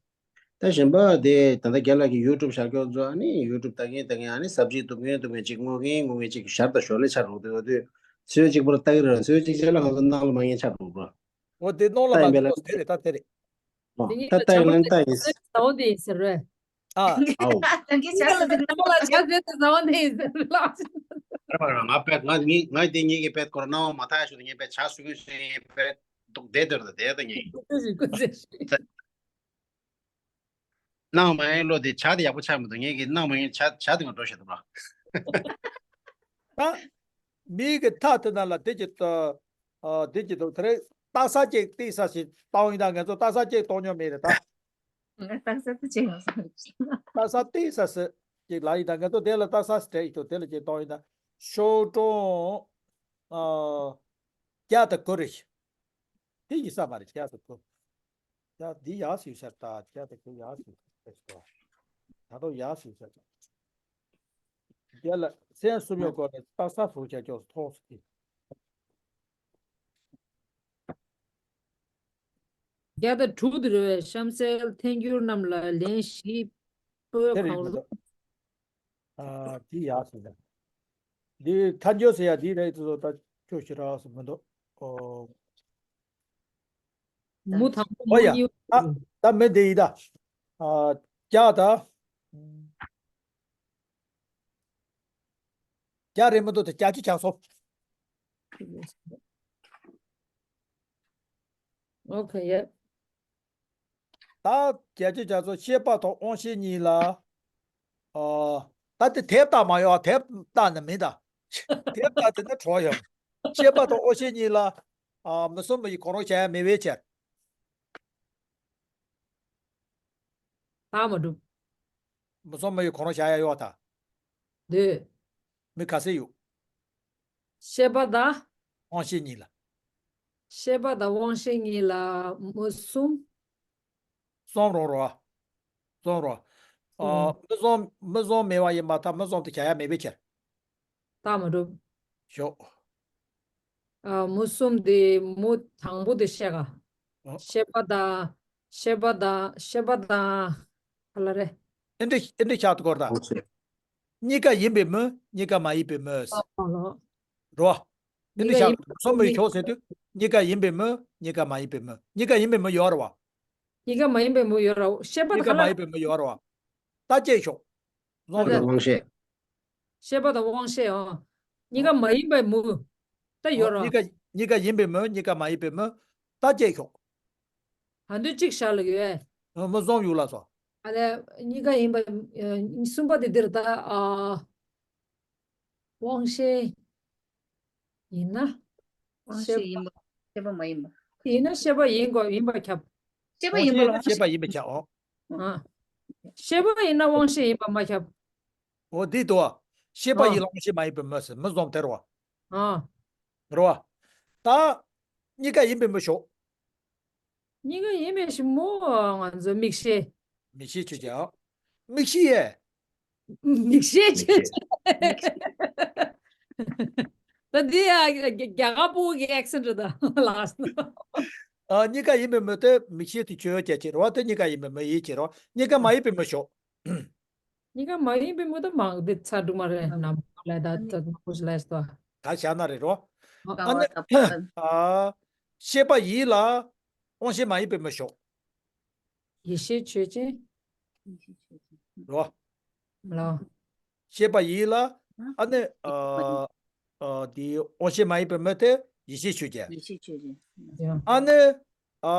ད་གཞན་པ་དེ་ད་ལྟ་རྒན་ལགས་ཀྱི་ཡུ་ཊུབ་བཞག་རྒྱུ་ཚོ་ཨ་ནི་ཡུ་ཊུབ་ལྟ་མཁན་ལྟ་མཁན་ཨ་ནི་ཟབ་ཅིག་འདུག་མཁན་འདུག་མཁན་ཅིག་ངུ་མཁན་ངུ་མཁན་ཅིག་ཞར་དང་ཞོར་ལས་ཆགས་འགྲོ་འདུག་དུས་ཚོད་གཅིག་པོ་ལ་ལྟ་གི་རེད། ཚོད་གཅིག་ཆ་ལ་ང་ཚོ་སྣང་ལ་མ་ངེས་ཆགས་འགྲོ་འགྲོ། འོ་དེ་སྣང་ལ་མ་ལྟ་ཡིན་པས་ལ་ངེས་དེ་རེད། ད་དེ་རེད། ཨོ། ད་ལྟ་ཡིན་ལ་ལྟ་ཡིན་ཟེར། ཟ་འོ་དེ་ཡིན་ཟེར་རེད། ཨ། ཨའོ། ད་གིན་ཆ་ཟེར་དེ་ནམ་ལ་ཆ་ཟེར་དེ་ཟ་འོ་དེ་ཡིན་ཟེར་ལགས། རེད་པ་རེད། ང་པད་ང་ངི་ང་དེ་ངེད་ཀྱི་པད་སྐོར་སྣང་བ་མ་ཐག་ཞུ་དེ་ངེད་པད་ཆ་སུ་གིན་སུ་ཡིན་པད་འདུག་བསྡད་དེར་དང་བསྡད་དང་ངེད། ཀུན་རེད་ཀུན་རེད། སྣང་མ་ཡིན་བློ་དེ་ཆ་དེ་ཡག་པོ་ཆགས་མི་འདུག་ངེད་ཀྱི་སྣང་མ་ཡིན་ཆ་ཆ་དེ་ང་འགྲོ་ཤེས་འདུག་ལ། ད་མིའི་གི་ཐག་དེ་ན་ལ་དེ་ཅི་ད་ཨ་དེ་ཅི་འདུག་དེ་རེད། རྟགས་གསལ་གཅིག་ཏོག་ཙམ་ཞིག་བཏང་ཡིན་ད། ང་ཚོ་རྟགས་གསལ་གཅིག་གཏོང་མྱོང་མེད་རེད་ད། ང་རྟགས་གསལ་དུ་བྱས་ཡོང་ས་རེད། རྟགས་གསལ་ཏོག་ཙམ་ཞིག་ལ་ཡིན་ད། ང་ཚོ་དེ་ལ་རྟགས་གསལ་ཞིག་སྤྲད་ཡིན་ད། དེ་ལ་གཅིག་གཏོང་ཡིན་ད། ཤོག་གྲངས་ཨ་བརྒྱ་དང་དགུ་རེད། དེ་ཡིན་ས་མ་རེད། བརྒྱ་དང་དགུ། ཡ་འདི་ཡག་ཞིག་ཤར་ད། བརྒྱ་དང་དགུ་ཡག་ཞིག་ཤར་ད། ད་དུང་ཡག་ཞིག་ཤར་ད། རྒྱ་ལ་སེམས་གསུམ་ཡོད་སྐོར་ནས་རྟགས་གསལ་བུ་བྱ་ཀྱོག་ཐོག་སུ་སྐྱེས། བརྒྱ་དང་དྲུག་དེ་རེད་བས། གཤམ་གསལ་ཐལ་འགྱུར་རྣམས་ལ་ལན་བཞི་པོད་དེ་རེད་གང་མི་རུང་། འདུག་ཨ་འདི་ཡག་ཞིག་ད། འདི་ཐལ་འགྱུར་ཟེར་ཡ་འདི་རེད་དུ་ད་ཁྱོད་ཞེ་དྲག་སུ་མི་འདུག་ཨོ། མུ་དང་པོ་ཨོ་མུ་ཡ། གཉིས་ད་ད་མི་འདི་ཡིན་ད། ཨ་བརྒྱ་ད། བརྒྱ་རེད་མི་འདུག་ད་བརྒྱད་ཅུ་ཆགས་སོང་། ཨོ་ཁེ་ཡ། ད་བརྒྱད་ཅུ་ཆགས་སོང་། ཤེས་པ་དང་དབང་ཤེས་གཉིས་ལ། ཨ་ད་དེ་དེབ་ལྟ་མ་ཡོང་། དེབ་ལྟ་ན་མིན་ད། དེབ་ལྟ་དེ་ན་གྲོགས་ཡོང་། ཤེས་པ་དང་དབང་ཤེས་གཉིས་ལ། ཨ་མུ་གསུམ་མུ་ཡི་གང་རུང་བྱ་ཡ་མེད་པའི་ཕྱིར། རྟགས་མ་གྲུབ། མུ་གསུམ་མུ་ཡི་གང་རུང་བྱ་ཡ་ཡོད་ད། འདོད། མི་ག་ཚད་ཡོད། ཤེས་པ་དང་། དབང་ཤེས་གཉིས་ལ། ཤེས་པ་དང་དབང་ཤེས་གཉིས་ལ་མུ་གསུམ། གསུམ་རང་རེད་བ། གསུམ་རེད་བ། ཨ་མུ་གསུམ་མུ་གསུམ་མེད་པ་ཡིན་པ་ད་མུ་གསུམ་དེ་བྱ་ཡ་མེད་པའི་ཕྱིར། རྟགས་མ་གྲུབ། ཞོག་ཨ་མུ་གསུམ་དེ་མུ་དང་པོ་དེ་བཤད་ག་ཨོ། ཤེས་པ་དང་། ཤེས་པ་དང་། ཤེས་པ་དང་། ག་ལ་རེད། ཨེ་འདྲ་ཨེ་འདྲ་ཆགས་འདུག་གོ་ད། གཉིས་ཀ་ཡིན་པའི་མུ། གཉིས་ཀ་མ་ཡིན་པའི་མུ། ཨོ་ལོ། རེད་བ། ཨེ་འདྲ་གཉིས་ཀ་ཆགས་ཡིན་འདུག་གསུམ་མུ་ཡི་ཞོག་ཟེར་དུས་གཉིས་ཀ་ཡིན་པའི་མུ། གཉིས་ཀ་མ་ཡིན་པའི་མུ། གཉིས་ཀ་ཡིན་པའི་མུ་ཡོད་རེད་བ། གཉིས་ཀ་མ་ཡིན་པའི་མུ་ཡོད་རེད། ཤེས་པ་གཉིས་དང་། ཀ་མ་ཡིན་པའི་མུ་ཡོད་རེད་བ། ད་ཅེས་ཞོག་རྫོང་རེད། དབང་ཤེས། ཤེས་པ་དང་དབང་ཤེས་ཨང་། གཉིས་ཀ་མ་ཡིན་པའི་མུ། ད་ཡོད་ར། གཉིས་ཀ་གཉིས་ཀ་ཡིན་པའི་མུ། གཉིས་ཀ་མ་ཡིན་པའི་མུ། ད་ཅེས་ཞོག་ཨ་འདོད་གཅིག་བཞག་ལ་ཡོད། ཨ་མུ་གསུམ་ཡོད་ལ་སོ། ཨ་ལས་གཉིས་ཀ་ཡིན་པ། ཨ་གསུམ་པ་དེ་འདིར་ད་ཨ། དབང་ཤེས་ཡིན་ན། དབང་ཤེས་ཡིན་པ། ཤེས་པ་མ་ཡིན་པ། ཡིན་ན་ཤེས་པ་ཡིན་དགོས། ཡིན་པ་ཁྱབ། ཤེས་པ་ཡིན་པ་ལ་དབང་ཤེས་པ་ཡིན་པ་ཁྱབ་ཨོ། ཨ། ཤེས་པ་ཡིན་ན་དབང་ཤེས་ཡིན་པ་མ་ཁྱབ། ཨོ་འདི་དོ། ཤེས་པ་ཡིན་ལ་དབང་ཤེས་མ་ཡིན་པའི་མུ་ཟེར། མུ་གསུམ་དེ་རེད་བ། ཨ། རེད་བ། ད་གཉིས་ཀ་ཡིན་པའི་མུ་ཞོག་གཉིས་ཀ་ཡིན་པའི་ཤེས་མོ། ང་ཚོ་མིག་ཤེས། མིག་ཤེས་ཆོས་ཅན། ཨ། མིག་ཤེས་ཡས། མིག་ཤེས་ཆོས་ཅན། ད་འདི་ཡ་རྒྱ་རྒྱ་གར་ཕྲུ་གུ་གི་ཨེག་སེན་ཊི་རེད་ད། ལགས་སོ། ཨ་གཉིས་ཀ་ཡིན་པའི་མུ་དེ་མིག་ཤེས་དེ་ཆོས་ཅན་ཅིག་རེད་བ། དེ་གཉིས་ཀ་ཡིན་པའི་མུ་ཡིན་ཅིག་རེད་བ། གཉིས་ཀ་མ་ཡིན་པའི་མུ་ཞོག་གཉིས་ཀ་མ་ཡིན་པའི་མུ་ད་མང་དེ་ཚ་སྒྲུང་མ་རེད། ནམ་ལས་ད་ཚ་མང་པོ་ཞིག་ལས་སོ། ད་བཞག་ན་རེད་རོ། ཨ་ནི། ཨ། ཤེས་པ་ཡིན་ལ། དབང་ཤེས་མ་ཡིན་པའི་མུ་ཞོག་ཡེ་ཤེས་ཆོས་ཅན། རོ། ལ། ཤེས་པ་ཡིན་ལ། ཨ་ནི། ཨ། ཨ་དེ་དབང་ཤེས་མ་ཡིན་པའི་མུ་དེ་ཡེ་ཤེས་ཆོས་ཅན། ཡེ་ཤེས་ཆོས་ཅན། ཨ་ནི། ཨ་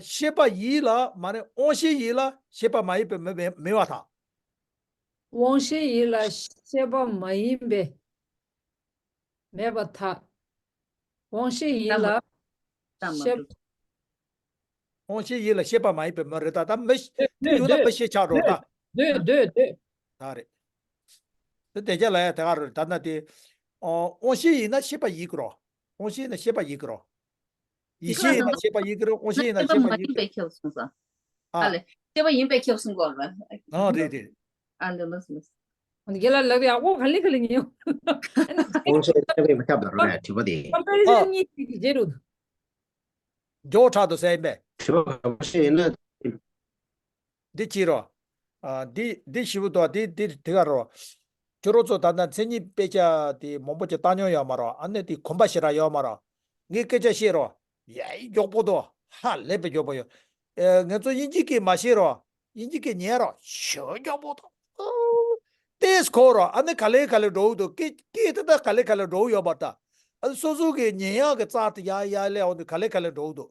ཤེས་པ་ཡིན་ལ་མ་ནི་དབང་ཤེས་ཡིན་ལ་ཤེས་པ་མ་ཡིན་པའི་མུ་མེད་མེད་པར་ཐལ། དབང་ཤེས་ཡིན་ལ་ཤེས་པ་མ་ཡིན་པའི་མེད་པར་ཐལ། དབང་ཤེས་ཡིན་ལ་ཤེས། དབང་ཤེས་ཡིན་ལ་ཤེས་པ་མ་ཡིན་པའི་མུ་རེད་ད། ད་མི་ཤེས་ཡོད་ན་མི་ཤེས་ཆགས་འགྲོ་ད། འདོད་འདོད་འདོད། ད་རེད། དེ་དེ་རྒྱ་ལ་ཡ་དེ་ག་རེད་ད་ན་དེ། ཨོ་དབང་ཤེས་ཡིན་ན་ཤེས་པ་ཡིན་གི་རོ། དབང་ཤེས་ཡིན་ན་ཤེས་པ་ཡིན་གི་རོ། ཡེ་ཤེས་ཡིན་ན་ཤེས་པ་ཡིན་གི་རོ། དབང་ཤེས་ཡིན་ན་ཤེས་པ་ཡིན་གི་རོ། ཨ་ལེ། ཤེས་པ་ཡིན་པའི་ཁྱབ་སོང་ས། ཨ་ལེ། ཤེས་པ་ཡིན་པའི་ཁྱབ་སོང་གོ་ལ། ཨ་རེད་རེད། ཨ་ལེ་ལགས་ལགས། རྒན་ལགས་ལགས་ཡག་པོ་ག་ལེ་ག་ལེ་ཉན། དབང་ཤེས་ཤེས་པ་ཡིན་པའི་ཁྱབ་ད་རོ་ནས་དྲི་བ་དེ། ཀམ་པེ་རི་ཤན་གཉིས་ཀྱི་རྗེས་རུ། མགྱོགས་དྲག་ཏུ་ཟེར་ཡིན་པས། དྲི་བ་ག་པར་ཤེས་ཡིན་ན། འདི་ཅི་རོ། ཨ་འདི་འདི་ཞིབ་པོ་འདུག་འདི་འདི་དེ་ག་རོ། ཁྱོད་རང་ཚོ་ད་ལྟ་མཚན་ཉིད་དཔེ་ཆ་དེ་མང་པོ་ཅིག་བལྟ་མྱོང་ཡོད་མ་རོ། ཨ་ནི་དེ་གོམས་པ་ཞེ་དྲག་ཡོད་མ་རོ། ངས་སྐད་ཆ་བཤད་རོ། ཡ་ཡི་མགྱོགས་པོ་འདུག་ཧ་ལས་པའི་མགྱོགས་པོ་ཡོད། ཨེ་ང་ཚོ་དབྱིན་ཇི་སྐད་མ་ཤེས་རོ། དབྱིན་ཇི་སྐད་ཉན་རོ། ཞོ་མགྱོགས་པོ་འདུག་ཏེས་གོ་རོ། ཨ་ནི་ག་ལེ་ག་ལེ་འགྲོ་གི་འདུག་སྐད་སྐད་དེ་ད་ག་ལེ་ག་ལེ་འགྲོ་གི་ཡོད་པ་ད། ཨ་ནི་སོ་སོ་གི་ཉན་ཡག་གི་རྩལ་དེ་ཡ་ཡ་ལས་འོང་དུས་ག་ལེ་ག་ལེ་འགྲོ་གི་འདུག་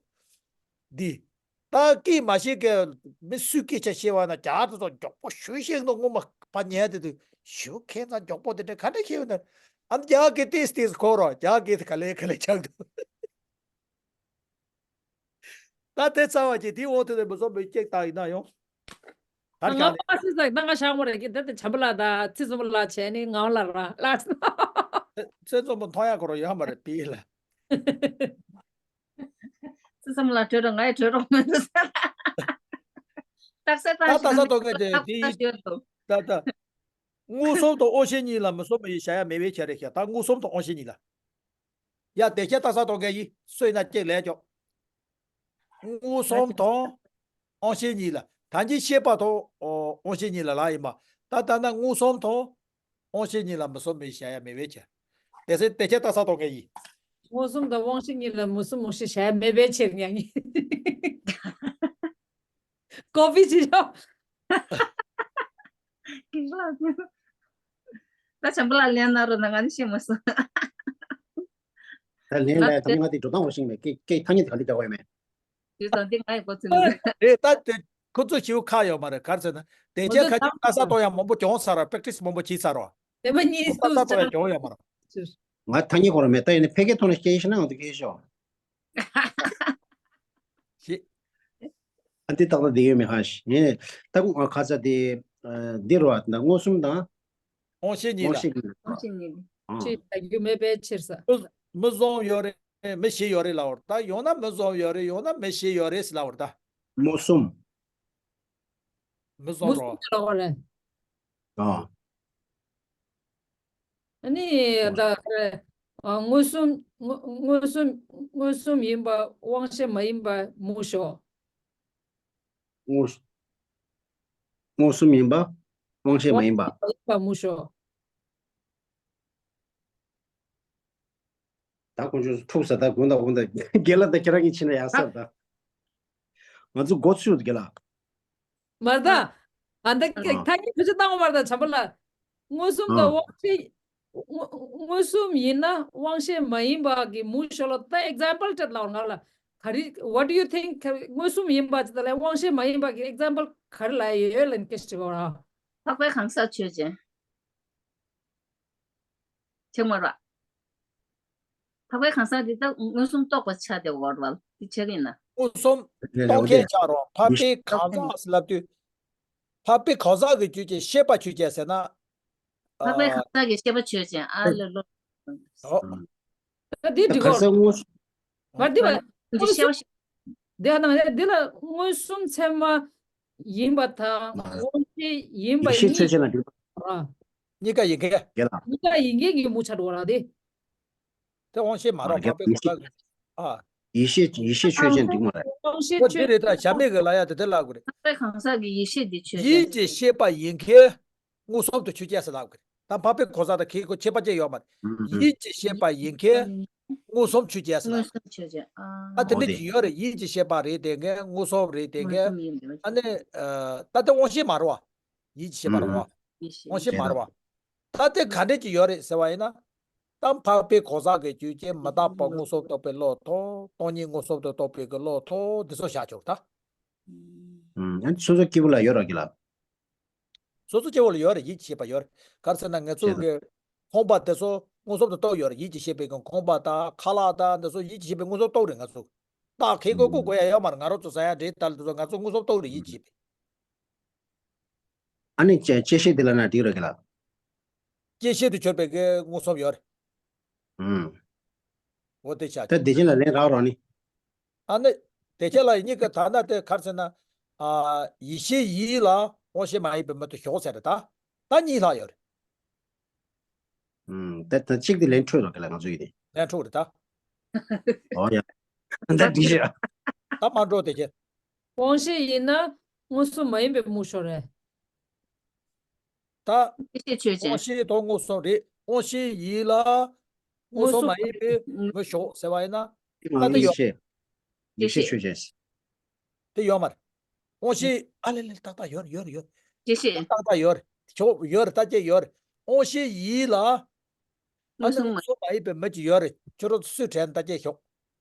འདི། ད་སྐད་མ་ཤེས་མཁན་མི་སུས་སྐད་ཆ་བཤད་པ་ན་རྒྱ་དེ་ཚོ་མགྱོགས་པོ་ཞུ་ཤེས་འདུག་ངོ་མ་ཕ་ཉལ་དེ་དུས་ཞུ་མཁན་ཚ་མགྱོགས་པོ་དེ་འདྲ་ག་འདྲ་ཤེས་ཡོད་ན། ཨ་ནི་རྒྱ་སྐད་ཏེས་ཏེས་གོ་རོ། རྒྱ་སྐད་དེ་ག་ལེ་ག་ལེ་ཆགས་འདུག་ད་དེ་རྩ་བ་ཅན་དེའི་འོག་ཏུ་ནས་མི་བཟོ་མི་སྐྱེ་བཏང་ཡིན་ན་ཡང་། ད་ང་ག་ལ་པ་སི་ཟ་ད་ང་ཤང་མོ་རེ་གི་ད་དེ་བྱམས་པ་ལ་ད་ཚེ་བཙུན་མོ་ལ་བྱས་ནི་ང་ལ་ར་ལ། ཚེ་བཙུན་མོ་མཐོང་ཡ་ཁོ་རང་ཡོད་མ་རེད་པི་ལ། ཚེ་བཙུན་མོ་ལ་གྲོས་རོགས་ང་ཡི་གྲོས་རོགས་མི་འདུག་ས། རྟགས་གསལ་ད་བཏང་ཞིག་རྟགས་གསལ་ཐོག་གི་དེ་དེ་ཡིན། ད་ད། མངོན་སུམ་དང་དབང་ཤེས་གཉིས་ལ་མི་བཟོ་མི་ཡི་བྱ་ཡ་མེད་པའི་ཕྱིར་རེད་ཤག་ད་མངོན་སུམ་དང་དབང་ཤེས་གཉིས་ལ། ཡ་དེ་ཁྱེད་རྟགས་གསལ་གཏོང་མཁན་ཡིན་སུ་ཡིན་ན་གཅིག་ལས་ཆོག་མངོན་སུམ་དང་དབང་ཤེས་གཉིས་ལ། ད་གིན་ཤེས་པ་དང་ཨོ་དབང་ཤེས་གཉིས་ལ་ལ་ཡིན་པ། ད་ལྟ་ན་མངོན་སུམ་དང་དབང་ཤེས་གཉིས་ལ་མི་བཟོ་མི་ཡི་བྱ་ཡ་མེད་པའི་ཕྱིར། དེ་ཚེ་དེ་ཁྱེད་རྟགས་གསལ་གཏོང་མཁན་ཡིན། མངོན་སུམ་དང་དབང་ཤེས་གཉིས་ལ་མི་བཟོ་མི་ཡི་བྱ་ཡ་མེད་པའི་ཕྱིར་ཉག་ཉིན། ཀོ་པི་བྱེད་ཆོག་ད་བྱམས་པ་ལ་ལན་གནང་རོགས་གནང་། ང་ནི་ཤེས་མ་སོང་། ད་ལན་ལ་ད་ང་དེ་འགྲོ་སྟངས་འོ་ཤིང་མེད་སྐད་སྐད་ཐ་སྙད་དེ་ག་འདི་འདྲ་བ་ཡོད་མེད། དེ་ཙང་འདི་ང་ཡི་གོ་ཚུལ་མི་འདུག་རེད་ད་དེ་ཁོ་ཚོ་ཞིའུ་ཁ་ཡོད་མ་རེད་ག་རེ་ཟེར་ན། དེ་ང་ཚོ་རྒྱ་ཁ་ཅིག་ལྟ་ས་གཏོང་ཡ་མང་པོ་གྱོང་ས་ར་པེག་ཊི་སི་མང་པོ་བྱེད་ས་ར། དེ་མ་གཉིས་ལྟ་ས་གཏོང་ཡ་གྱོང་ཡོད་མ་ར། ང་ཐ་སྙད་གོ་ར་མེད་ད་ཡིན་ན་ཕལ་སྐད་ཐོག་ནས་སྐད་ཤེས་ན་ང་ཚོ་སྐད་ཤོག་ཞེས། ཨ་འདི་ཏག་ཏག་འདི་ཡོད་མེད་ཧ་ཤི། ངས་ད་ཁ་ཚ་དེ་འདི་རུ་བ་ད་མངོན་སུམ་དང་། དབང་ཤེས་གཉིས་ལ། དབང་ཤེས་གཉིས་ལ། དབང་ཤེས་གཉིས་ལ། ཨ། ཅེས་བྱ་རྒྱུ་མེད་པའི་ཕྱིར་ས། མི་མི་བཟོ་ཡོད་རེད་མི་ཤེས་ཡོད་རེད་ལབ་པར་ད་ཡང་ན་མི་བཟོ་ཡོད་རེད་ཡང་ན་མི་ཤེས་ཡོད་རེད་ལབ་པར་ད། མངོན་སུམ། མི་བཟོ་མི་རོ། སུམ་ལབ་པ་རེད། ཨ། ཨ་ནི་ད་མངོན་སུམ་མངོན་སུམ་མངོན་སུམ་ཡིན་པ་དབང་ཤེས་མ་ཡིན་པ་མུ་ཤོ། མངོན་མངོན་སུམ་ཡིན་པ་དབང་ཤེས་མ་ཡིན་པ། དབང་ཤེས་མ་ཡིན་པ་མུ་ཤོ། ད་ཁོང་ཚོས་ཐུག་ས་ད་དགོང་དག་དགོང་དག་རྒན་ལགས་ད་ཁྱེད་རང་གིས་ཕྱིན་ན་ཡག་ས་ད། ང་ཚོ་འགོ་ཚུགས་རྒན་ལགས། མ་རེད་ད། ཨ་ད་ཨ། ཐ་སྙད་བེད་སྤྱོད་བཏང་བ་མ་རེད་ད་བྱམས་པ་ལགས། མངོན་སུམ་དང་ཨ། དབང་ཤེས། མངོན་མངོན་སུམ་ཡིན་ན་དབང་ཤེས་མ་ཡིན་པ་གི་མུ་ཤོ་ལ་ད་ཨེག་ཛམ་པལ་སྤྲད་ལ་ང་ལ་ག་རེ། What do you think? མངོན་སུམ་ཡིན་པ་ཅི་ད་ལས་དབང་ཤེས་མ་ཡིན་པ་གི་ཨེག་ཛམ་པལ་ག་རེ་ལ་ཡོད་ལ་ནི་སྐད་ཆ་དྲི་བ་ར། འཕགས་པའི་གང་ཟག་ཆོས་ཅན། ཆེ་མོ་ར། འཕགས་པའི་གང་ཟག་འདི་ལྟ་མངོན་སུམ་རྟོགས་པ་ཆ་དེ་འོར་བ་འདི་ཆགས་ཡིན་ན། མངོན་སུམ་རྟོགས་མཁན་ཆགས་རོགས་འཕགས་པའི་གང་ཟག་ཟེར་ལབ་དུས། འཕགས་པའི་གང་ཟག་གི་ཆོས་ཅན་ཤེས་པ་ཆོས་ཅན་ཟེར་ན། འཕགས་པའི་གང་ཟག་གི་ཤེས་པ་ཆོས་ཅན་ཨ་ལེ་ལོ། ཨོ། ད་འདི་འདི་གོ། གང་ཟག་མངོན་སུམ། མ་འདི་བ། འདི་ཤེས་པ་ཤེས། འདི་ཧ་ནང་འདི་ལ་མངོན་སུམ་ཚད་མ་ཡིན་པ་དང་དབང་ཤེས་ཡིན་པ་ཡིན་ཤེས་ཆོས་ཅན་ལ་འགྲིག་ར། གཉིས་ཀ་ཡིན་མཁན། རྒན་ལགས། གཉིས་ཀ་ཡིན་མཁན་གྱི་མུ་ཆ་འགྲོ་ར་དེ། དེ་དབང་ཤེས་མ་རེད་འཕགས་པའི་གང་ཟག་གི། ཨ། ཡིད་ཤེས་ཡིད་ཤེས་ཆོས་ཅན་འགྲིག་མ་རེད། དབང་ཤེས་ཨོ་དེ་ཆོས་རེད་ད་བྱ་མེད་གི་ལ་ཡ་དེ་དེ་ལབ་དགོས་རེད། འཕགས་པའི་གང་ཟག་གི་ཡིད་ཤེས་དེ་ཆོས་ཅན། ཡིད་ཀྱི་ཤེས་པ་ཡིན་མཁན། མངོན་སུམ་དུ་ཆོས་ཅན་ཟེར་ལབ་དགོས་རེད། ད་འཕགས་པའི་གང་ཟག་དང་ཁྱད་ཁོ་ཁྱད་པར་ཅན་ཡོད་མ་རེད། ཡིད་ཀྱི་ཤེས་པ་ཡིན་མཁན། མངོན་སུམ་ཆོས་ཅན་ཟེར་ལབ། མངོན་སུམ་ཆོས་ཅན་ཨ། ཨ་དེ་འདྲ་ཅིག་ཡོད་རེད། ཡིད་ཀྱི་ཤེས་པ་རེད་དེ་མཁན་མངོན་སུམ་རེད་དེ་མཁན། ཨ་ནི། ད་ལྟ་དབང་ཤེས་མ་རེད་བ། ཡིད་ཀྱི་ཤེས་པ་རེད་བ། དབང་ཤེས་མ་རེད་བ། ད་དེ་ག་འདྲ་ཅིག་ཡོད་རེད་ཟེར་བ་ཡིན་ན། ད་འཕགས་པའི་གང་ཟག་གི་ཆོས་ཅན་མི་རྟག་པ་མངོན་སུམ་རྟོགས་པའི་བློ་ཐོབ། སྟོང་ཉིད་མངོན་སུམ་དུ་རྟོགས་པའི་གི་བློ་ཐོབ་འདི་ཚོ་བཞག་ཆོག་ད། ཨ་ནི་སོ་སོ་སྐྱེ་བོ་ལ་ཡོད་རོགས་གི་ལ། སོ་སོ་སྐྱེ་བོ་ལ་ཡོད་རེད་ཡིད་ཀྱི་ཤེས་པ་ཡོད་རེད། ག་རེ་ཟེར་ན་ང་ཚོ་གི་ཁོང་པ་དེ་ཚོ་མངོན་སུམ་དུ་རྟོགས་ཡོད་རེད། ཡིད་ཀྱི་ཤེས་པའི་གི་ཁོང་པ་དང་ཁ་ལག་དང་འདི་ཚོ་ཡིད་ཀྱི་ཤེས་པའི་མངོན་སུམ་རྟོགས་རེད་ང་ཚོ། རྟགས་ཁེ་ཀོ་ཀོ་གོ་ཡ་ཡོད་མ་རེད། ང་རང་ཚོ་ཟ་ཡ་འདྲེ་ལྟ་ལ་དེ་ཚོ་ང་ཚོ་མངོན་སུམ་རྟོགས་རེད་ཡིད་ཀྱི་ཤེས་པའི། ཨ་ནི་བཅད་བཅད་ཤེས་དེ་ལ་ན་འགྲིག་རོགས་གི་ལ། བཅད་ཤེས་དུ་གྱུར་པའི་གི་མངོན་སུམ་ཡོད་རེད། ཨུམ། འོ་དེ་ཆ་ད་དེ་ཅན་ལ་ལན་རག་རོགས་ནི། ཨ་ནི། དེ་ཆ་ལ་ཡིན་གི་ད་ན་དེ་ག་རེ་ཟེར་ན། ཨ། ཡིད་ཤེས་ཡིད་ལ་དབང་ཤེས་མ་ཡིན་པའི་མི་དུ་ཞོག་ཟེར་རེད་ད། ད་གཉིས་ལྷག་ཡོད་རེད། ཨུམ། ད་ད་གཅིག་དེ་ལན་འཕྲོད་རོགས་གི་ལ་ང་ཚོ་ཡིན་ནི། ལན་འཕྲོད་རེད་ད། ཨོ་ཡ། ད་འགྲིག་ཤག་ད་མ་འགྲོ་དེ་ཆ། དབང་ཤེས་ཡིན་ན་མངོན་སུམ་མ་ཡིན་པའི་མུ་ཤོ་རེད། ད། ཡིད་ཤེས་ཆོས་ཅན། དབང་ཤེས་དང་མངོན་སུམ་རེད། དབང་ཤེས་ཡིད་ལ། མངོན་སུམ་མ་ཡིན་པའི་མུ་ཤོ་ཟེར་བ་ཡིན་ན། ད་དེ་ཡོད། ཡིད་ཤེས་ཆོས་ཅན། དེ་ཡོད་མ་རེད། དབང་ཤེས་ཨ་ལེ་ལེ་ཏག་ཏག་ཡོད་རེད་ཡོད་རེད་ཡོད་རེད། ཡིད་ཤེས། ཏག་ཏག་ཡོད་རེད། ཆོག་ཡོད་རེད་ད་ཅེ་ཡོད་རེད། དབང་ཤེས་ཡིད་ལ། ཨ་ནི་མངོན་སུམ་མ་ཡིན་པའི་མི་ཅིག་ཡོད་རེད། ཁྱོད་རང་ཚོ་སུས་དྲན་ད་ཅེ་ཤོག་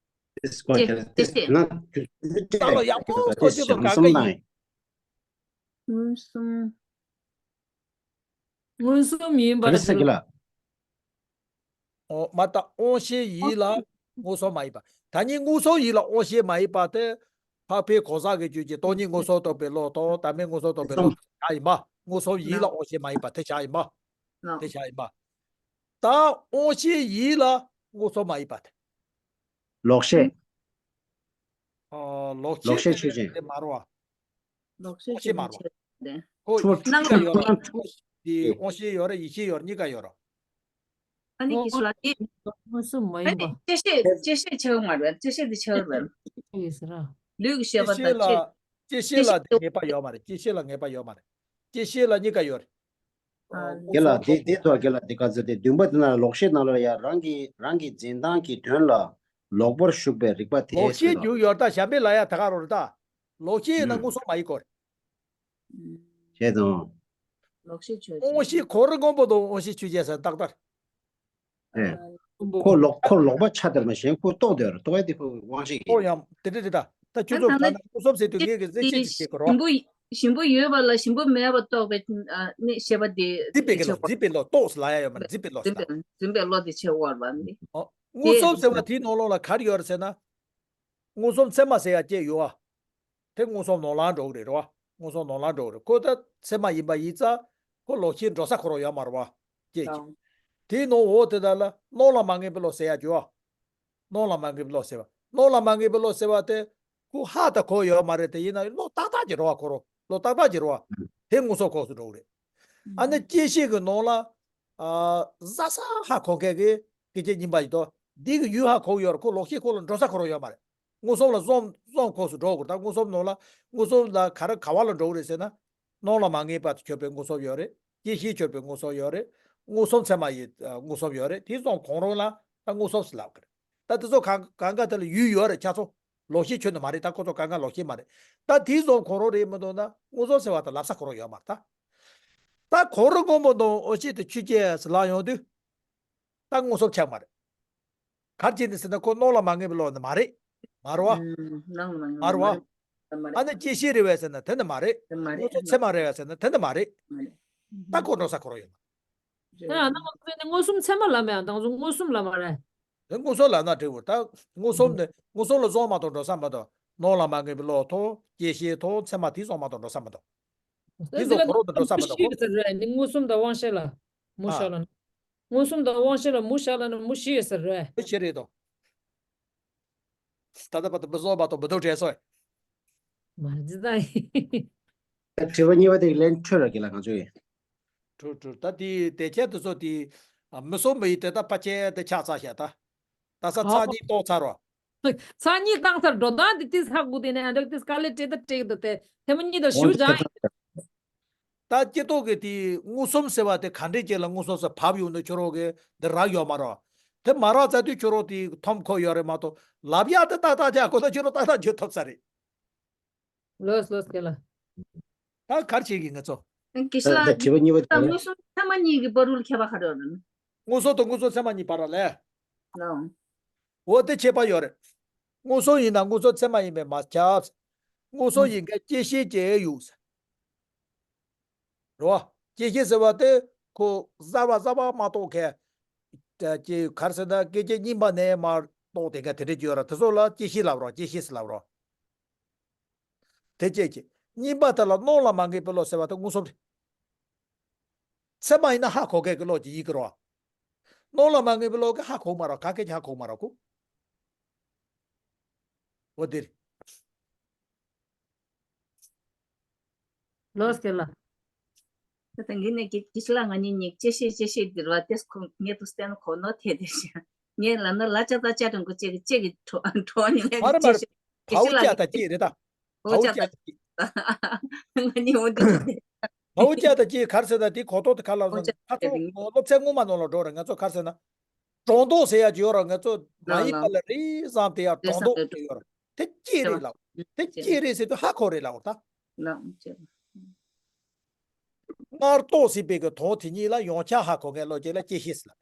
ཡིད་ཤེས། ད་ལོ་ཡག་པོ་ཐོག་ཅིག་ཏུ་ག་ག་ཡིན། མངོན་སུམ། མངོན་སུམ་ཡིན་པར་ག་རེ་ཟེར་གི་ལ། འོ་མ་ད་དབང་ཤེས་ཡིད་ལ་མངོན་སུམ་མ་ཡིན་པ། ད་ནི་མངོན་སུམ་ཡིད་ལ་དབང་ཤེས་མ་ཡིན་པ་དེ། འཕགས་པའི་གང་ཟག་གི་རྒྱུད་ཀྱི་སྟོང་ཉིད་མངོན་སུམ་རྟོགས་པའི་བློ་དང་བདག་མེད་མངོན་སུམ་རྟོགས་པའི་བློ་བྱ་ཡིན་པ། མངོན་སུམ་ཡིན་ལ་དབང་ཤེས་མ་ཡིན་པ་དེ་བྱ་ཡིན་པ། དེ་བྱ་ཡིན་པ། ད་དབང་ཤེས་ཡིན་ལ་མངོན་སུམ་མ་ཡིན་པ་དེ། ལོག་ཤེས། ཨ། ལོག་ལོག་ཤེས་ཤེས་ཆོས་ཅན། དེ་མ་རེད་བ། ལོག་ཤེས་དབང་ཤེས་མ་རེད་བ། ཁོ་ཆུང་ཆུང་གཉིས་ཀ་ཡོད་ར། ཆུང་། དེ་དབང་ཤེས་ཡོད་ར་ཡིད་ཤེས་ཡོད་ར་གཉིས་ཀ་ཡོད་ར། ཨ་ནི་ཀི་སུ་ལ་དེ། མངོན་སུམ་མ་ཨ་ཡིན་ནི་པ། བཅད་ཤེས་བཅད་ཤེས་ཆགས་མ་རེད། བཅད་ཤེས་དེ་ཆགས་རེད། ཡོད་ཟེར་ར། ལུས་ཀྱི་ཤེས་པ་དང་བཅད་ཤེས་ལ། བཅད་ཤེས་ལ་དེ་ངེས་པ་ཡོད་མ་རེད། བཅད་ཤེས་ལ་ངེས་པ་ཡོད་མ་རེད། བཅད་ཤེས་ལ་གཉིས་ཀ་ཡོད་རེད། ཨ། དེ་ལ་དེ་དེ་ཚོ་དེ་ལ་དེ་ག་ཚོད་དེ་བདུན་པ་དེ་ན་ལོག་ཤེས་ནང་ལ་ཡ་རང་གི་རང་གི་འཛིན་སྟངས་ཀྱི་དོན་ལ་ལོག་པར་ཞུགས་པའི་རིག་པ་དེ་ལོག་ཤེས་ཟེར་རྒྱུ་ཡོད་ད་གཞན་པའི་ལ་ཡ་ད་ག་རོ་རེད་ད། ལོག་ཤེས་ཡིན་ན་མངོན་སུམ་མ་ཡིན་གོ། བྱས་ཙང་། ལོག་ཤེས་ཆོས་ཅན། དབང་ཤེས་གོ་རིམ་སྔོན་པོ་དང་དབང་ཤེས་ཆོས་ཅན་ཟེར་ཏག་ཏག་ཨེ། ཁོ་ལོག་ཁོ་ལོག་པ་ཆགས་དེར་མ་གཞན་ཁོ་རྟོགས་དེར་རྟོགས་ཡ་དེ་ཁོ་དབང་ཤེས་ཀྱི། ཨོ་ཡང་དེ་འདྲ་དེ་ད་ད་ཁྱོད་ཚོ་ཨ་ག་ན་ན་མངོན་སུམ་ཟེར་དུས་ངས་གི་ཟེར་ཅི་ཅི་བྱེད་དགོས་རོགས། ཞིམ་པོ་ཞིམ་པོ་ཡོད་པ་ལ་ཞིམ་པོ་མེད་པ་རྟོགས་པའི་ཨ་ནི་ཤེས་པ་དེ་འཛིན་པའི་གི་ལོ་འཛིན་པའི་ལོ་རྟོགས་ལ་ཡ་ཡོད་མ་རེད། འཛིན་པའི་ལོ་འཛིན་ད་པའི་འཛིན་པའི་ལོ་དེ་ཆེ་བར་བ་མི། ཨོ། མངོན་སུམ་ཟེར་བ་དེའི་ནང་ལོགས་ལ་ག་རེ་ཡོད་རེད་ཟེར་ན། མངོན་སུམ་ཚད་མ་ཟེར་ཡ་སྐྱེ་ཡོད་ཨ། དེ་མངོན་སུམ་ནོར་ལ་འགྲོ་གི་རེད་རོ། མངོན་སུམ་ནོར་ལ་འགྲོ་གི་རེད། ཁོ་ད་ཚད་མ་ཡིན་པ་ཡིན་ཙང་ཁོ་ལོག་ཤེས་འགྲོ་ས་ཁོ་རང་ཡོད་མ་རེད་བ། སྐྱེ་ཀྱི། དེའི་ནང་འོག་དེ་དག་ལ་སྣང་ལ་མ་ངེས་པའི་བློ་ཟེར་ཡ་ཡོད་ཨ། སྣང་ལ་མ་ངེས་པའི་བློ་ཟེར་བ། སྣང་ལ་མ་ངེས་པའི་བློ་ཟེར་བ་དེ་ཁོ་ཧ་ད་གོ་ཡོད་མ་རེད། དེ་ཡིན་ན་བློ་ཏག་ཏག་ཅིག་རེད་བ། ཁོ་རང་བློ་ཏག་ཏག་ཅིག་རེད་བ། དེ་མངོན་སུམ་ཁོངས་སུ་འགྲོ་གི་རེད། ཨ་ནི་སྐྱེ་ཤེས་ཀྱི་ནང་ལ། ཨ། བཟའ་ས་ཧ་གོ་མཁན་གྱི་སྐད་ཅིག་གཉིས་པ་ཡིན་དོ། འདི་གི་ཡུལ་ཧ་གོ་ཡོད་རེད། ཁོ་ལོག་ཤེས་ཁོ་ལ་འགྲོ་ས་ཁོ་རང་ཡོད་མ་རེད། མངོན་སུམ་ལ་བཟུང་བཟུང་ཁོངས་སུ་འགྲོ་དགོས། ད་མངོན་སུམ་ནང་ལ་མངོན་སུམ་ལ་ག་རེ་ག་བ་ལ་འགྲོ་གི་རེད་ཟེར་ན། སྣང་ལ་མ་ངེས་པ་དེ་ཁྱོད་པའི་མངོན་སུམ་ཡོད་རེད། སྐྱེ་ཤེས་ཁྱོད་པའི་མངོན་སུམ་ཡོད་རེད། མངོན་སུམ་ཚད་མ་ཡི་མངོན་སུམ་ཡོད་རེད། དེ་ཙམ་གང་རུང་ལ་ད་མངོན་སུམ་ཟེར་ལབ་གི་རེད། ད་དེ་ཚོ་གང་གང་ག་དེ་ལ་ཡུལ་ཡོད་རེད་ཁྱ་ཚོ། ལོག་ཤེས་ཁྱོད་ནི་མ་རེད། ད་ཁོ་ཚོ་གང་ག་ལོག་ཤེས་མ་རེད། ད་དེ་ཙམ་གང་རུང་རེད་མི་འདུག་ན་མངོན་སུམ་ཟེར་བ་ད་ལབ་ས་ཁོ་རང་ཡོད་མ་རེད་ད། ད་གོ་རིམ་སྔོན་པོ་དང་དབང་ཤེས་དེ་ཆོས་ཅན་ཟེར་ལབ་ཡོང་དུས། ད་མངོན་སུམ་ཆགས་མ་རེད། ག་རེ་བྱས་ནས་ཟེར་ན་ཁོ་སྣང་ལ་མ་ངེས་པའི་བློ་ནི་མ་རེད། མ་རེད་བ། ཨུམ། སྣང་ལ་མ་ངེས་མ་རེད་བ། མ་རེད། ཨ་ནི་སྐྱེ་ཤེས་རེད་བས་ཟེར་ན་དེ་ནི་མ་རེད། དེ་མ་རེད། མངོན་སུམ་ཚད་མ་རེད་བས་ཟེར་ན་དེ་ནི་མ་རེད། མ་རེད། ད་ཁོ་འགྲོ་ས་ཁོ་རང་ཡོད་མ་རེད། ད་ནང་ཚན་ནི་མངོན་སུམ་ཚད་མ་ལ་མེད་ཨ། དང་ཚོ་མངོན་སུམ་ལ་མ་རེད། དེ་མངོན་སུམ་ལ་ན་འགྲིག་གོ། ད་མངོན་སུམ་ནི་མངོན་སུམ་ལ་བཟུང་མ་གཏོགས་འགྲོ་ས་མ་གཏོགས། སྣང་ལ་མ་ངེས་པའི་བློ་དང་སྐྱེ་ཤེས་དང་ཚད་མ་དེ་བཟུང་མ་གཏོགས་འགྲོ་ས་མ་གཏོགས། དེ་ཚོ་གོ་རོགས་དང་འགྲོ་ས་མི་འདུག་གོ། ཞིག་ཟེར་རེད། ནི་མངོན་སུམ་དང་དབང་ཤེས་ལ་མུ་ཨ། བཞག་ལ་ནི། མངོན་སུམ་དང་དབང་ཤེས་ལ་མུ་བཞག་ལ་ནི་མུ་ཤི་ཡོད་ཟེར་རེད། མུ་ཤི་རེད་དོ། ད་ལྟ་བར་དུ་མི་བཟོ་བ་དང་མི་འདུག་དྲན་སོང་། མ་རེད་ད། དྲི་བ་གཉིས་པ་དེ་ལན་འཕྲོད་ར་གི་ལ་ང་ཚོས། འཕྲོད་འཕྲོད། ད་དེ་དེ་ཁྱད་དུ་ཚོ་དེ་མི་སོ་མི་ཡི་དེ་ད་ཕ་ཆེན་དེ་ཆགས་ཚར་ཤག་ད། ད་ས་ཚར་གཉིས་གཏོང་ཚར་རོ། ཚར་གཉིས་བཏང་ཚར། འགྲོ་སྟངས་དེ་ཏིས་ཧ་གོ་དེ་ནས་ཨ་འདྲ་ཏིས་དཀའ་ལས་སྤྲད་ད་སྤྲད་འདུག་དེ་ཐེངས་མ་གཉིས་དང་ཞུ་འོན་ཀྱང་ད་སྐྱེ་ཐོག་གི་དེ་མངོན་སུམ་ཟེར་བ་དེ་ག་འདྲས་ཅིག་ལ་མངོན་སུམ་ཟེར་བབ་ཡོང་ན་ཁྱོད་རོགས་གི་འདི་རག་ཡོད་མ་རོ། དེ་མ་རག་ཚར་དུས་ཁྱོད་རོགས་དེ་ཐོམ་ཁོ་ཡོད་རེད་མ་གཏོགས་ལབ་ཡག་དེ་ཏག་ཏག་ཅིག་གོ་ད་ཁྱོད་རོགས་ཏག་ཏག་བརྗོད་ཐུབ་ས་རེད། ལོས་ལོས་སྐད་ལ། ད་གར་བྱེད་ཀྱི་ང་ཚོ། ཀི་ཤི་ལ་ད་དྲི་བ་གཉིས་པ་དེ། མངོན་སུམ་ཚད་མ་གཉིས་ཀྱི་བར་དུ་ཁྱད་པར་ག་རེ་ཡོད་རེད། མངོན་སུམ་དང་མངོན་སུམ་ཚད་མ་གཉིས་བར་ལ། ལའོ། འོ་དེ་ཁྱད་པར་ཡོད་རེད། མངོན་སུམ་ཡིན་ན་མངོན་སུམ་ཚད་མ་ཡིན་པས་མ་ཁྱབ། མངོན་སུམ་ཡིན་མཁན་སྐྱེ་ཤེས་ཀྱི་ཡུག་རེད་བ། སྐྱེ་ཤེས་ཟེར་བ་དེ་ཁོ་གསར་བ་གསར་བ་མ་གཏོགས་མཁན། ཀྱི་ག་རེ་ཟེར་ན་སྐད་ཅིག་གཉིས་པ་ནས་མར་རྟོགས་དེ་ག་དེ་འདྲ་ཅིག་ཡོད་ར། དེ་ཚོ་ལ་སྐྱེ་ཤེས་ལབ་རོགས། སྐྱེ་ཤེས་ལབ་རོགས། དེ་སྐྱེ་ཀྱི། གཉིས་པ་དེ་ལ་སྣང་ལ་མ་ངེས་པའི་བློ་ཟེར་བ་དེ་མངོན་སུམ་རེད། ཚད་མ་ཡིན་ན་ཧ་གོ་མཁན་གྱི་བློ་ཅིག་ཡིན་གྱི་རོ། སྣང་ལ་མ་ངེས་པའི་བློ་གིས་ཧ་གོ་མ་རོགས། ག་སྐད་ཀྱིས་ཧ་གོ་མ་རོགས་གོ། འོ་དེ་རེད། ལོས་ཀྱི་ལ། ད་ལྟ་ངས་ནས་ཀྱི་ཀྱི་ཤི་ལ་ང་གཉིས་གཉིས་ཅེ་ཤེས་ཅེ་ཤེས་འདིར་བ་ཏེས་ཁོ་ངས་དུ་བསྟན་ཁོ་ནོ་དེ་དེ་ཤ། ངས་ལ་ནོ་ལ་ཅ་ད་ཅ་དྲང་གོ་ཅེ་གི་ཅེ་གི་གྲོ་གྲོ་ནི་ལས་མ་རེད་ཀྱི་མ་རེད། ཤེས་ཀྱི་ཕའུ་ཅ་ད་ཅེ་རེད་ད། ཕའུ་ཅ་ད་ཅེ། ང་གཉིས་འོ་འདི་ཅེ། ཕའུ་ཅ་ད་ཅེ་གར་ཟེར་ད་དེ་གོ་ཐོག་ཏུ་ག་ལ་ང་ཚོ་སློབ་ཚན་སྔོན་མ་ནང་ལ་འགྲོ་རེད། ང་ཚོ་གར་ཟེར་ན། སྒྲོ་འདོགས་ཟེར་ཡ་ཅིག་ཡོད་ར། ང་ཚོ་མ་ཡིན་པ་ལ་རེས་བཟང་དེ་ཡ་སྒྲོ་འདོགས་ཅིག་ཡོད་ར། དེ་ཅི་རེད་ལབ། དེ་ཅི་རེད་ཟེར་དུས་ཧ་གོ་རེད་ལབ་ད། སྔར་རྟོགས་ཟིན་པའི་གི་དོན་དེ་ཉིད་ལ་ཡང་བསྐྱར་ཧ་གོ་མཁན་བློ་སྐྱེ་ལ་སྐྱེ་ཤེས་ཟེར་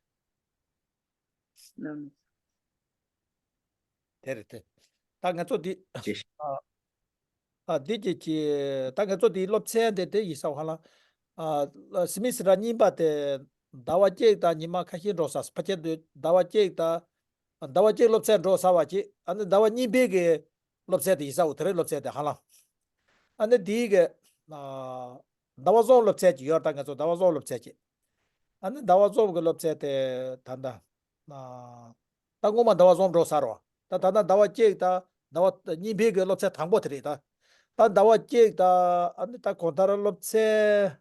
ལབ། དེ་རེད་དེ། ད་ང་ཚོ་འདི། ཅེས། ཨ། ཨ། འདི་ཅེས་ཅེས། ད་ང་ཚོ་འདི་སློབ་ཚན་དེ་དེ་ཡིན་ས་ཧ་ལ། ཨ། སི་མི་སི་ར་གཉིས་པ་དེ་ཟླ་བ་གཅིག་དང་ཉི་མ་ཁ་ཤས་འགྲོ་ས། ཕལ་ཆེར་དུ་ཟླ་བ་གཅིག་དང་། ཟླ་བ་གཅིག་སློབ་ཚན་འགྲོ་ཚར་བ་ཅིག་ཨ་ནི་ཟླ་བ་གཉིས་པའི་གི་ སློབ་ཚན་དེ་ཡིན་ས་འོ་དེ་རིང་སློབ་ཚན་དེ་ཧ་ལམ། ཨ་ནི་དེའི་གི་ཟླ་བ་བཟང་སློབ་ཚན་ཅིག་ཡོད་ད། ང་ཚོ་ཟླ་བ་བཟང་སློབ་ཚན་ཅིག་ཨ་ནི་ཟླ་བ་བཟང་གི་སློབ་ཚན་དེ་ད་ལྟ་ད་སྔོན་མ་ཟླ་བ་བཟང་འགྲོ་ཚར་བ། ད་ད་ལྟ་ཟླ་བ་གཅིག་ད་ཟླ་བ་གཉིས་པའི་གི་སློབ་ཚན་དང་པོ་དེ་རེད་ད། ད་ཟླ་བ་གཅིག་ད་ཨ་ནི་ད་གང་ལྟར་སློབ་ཚན་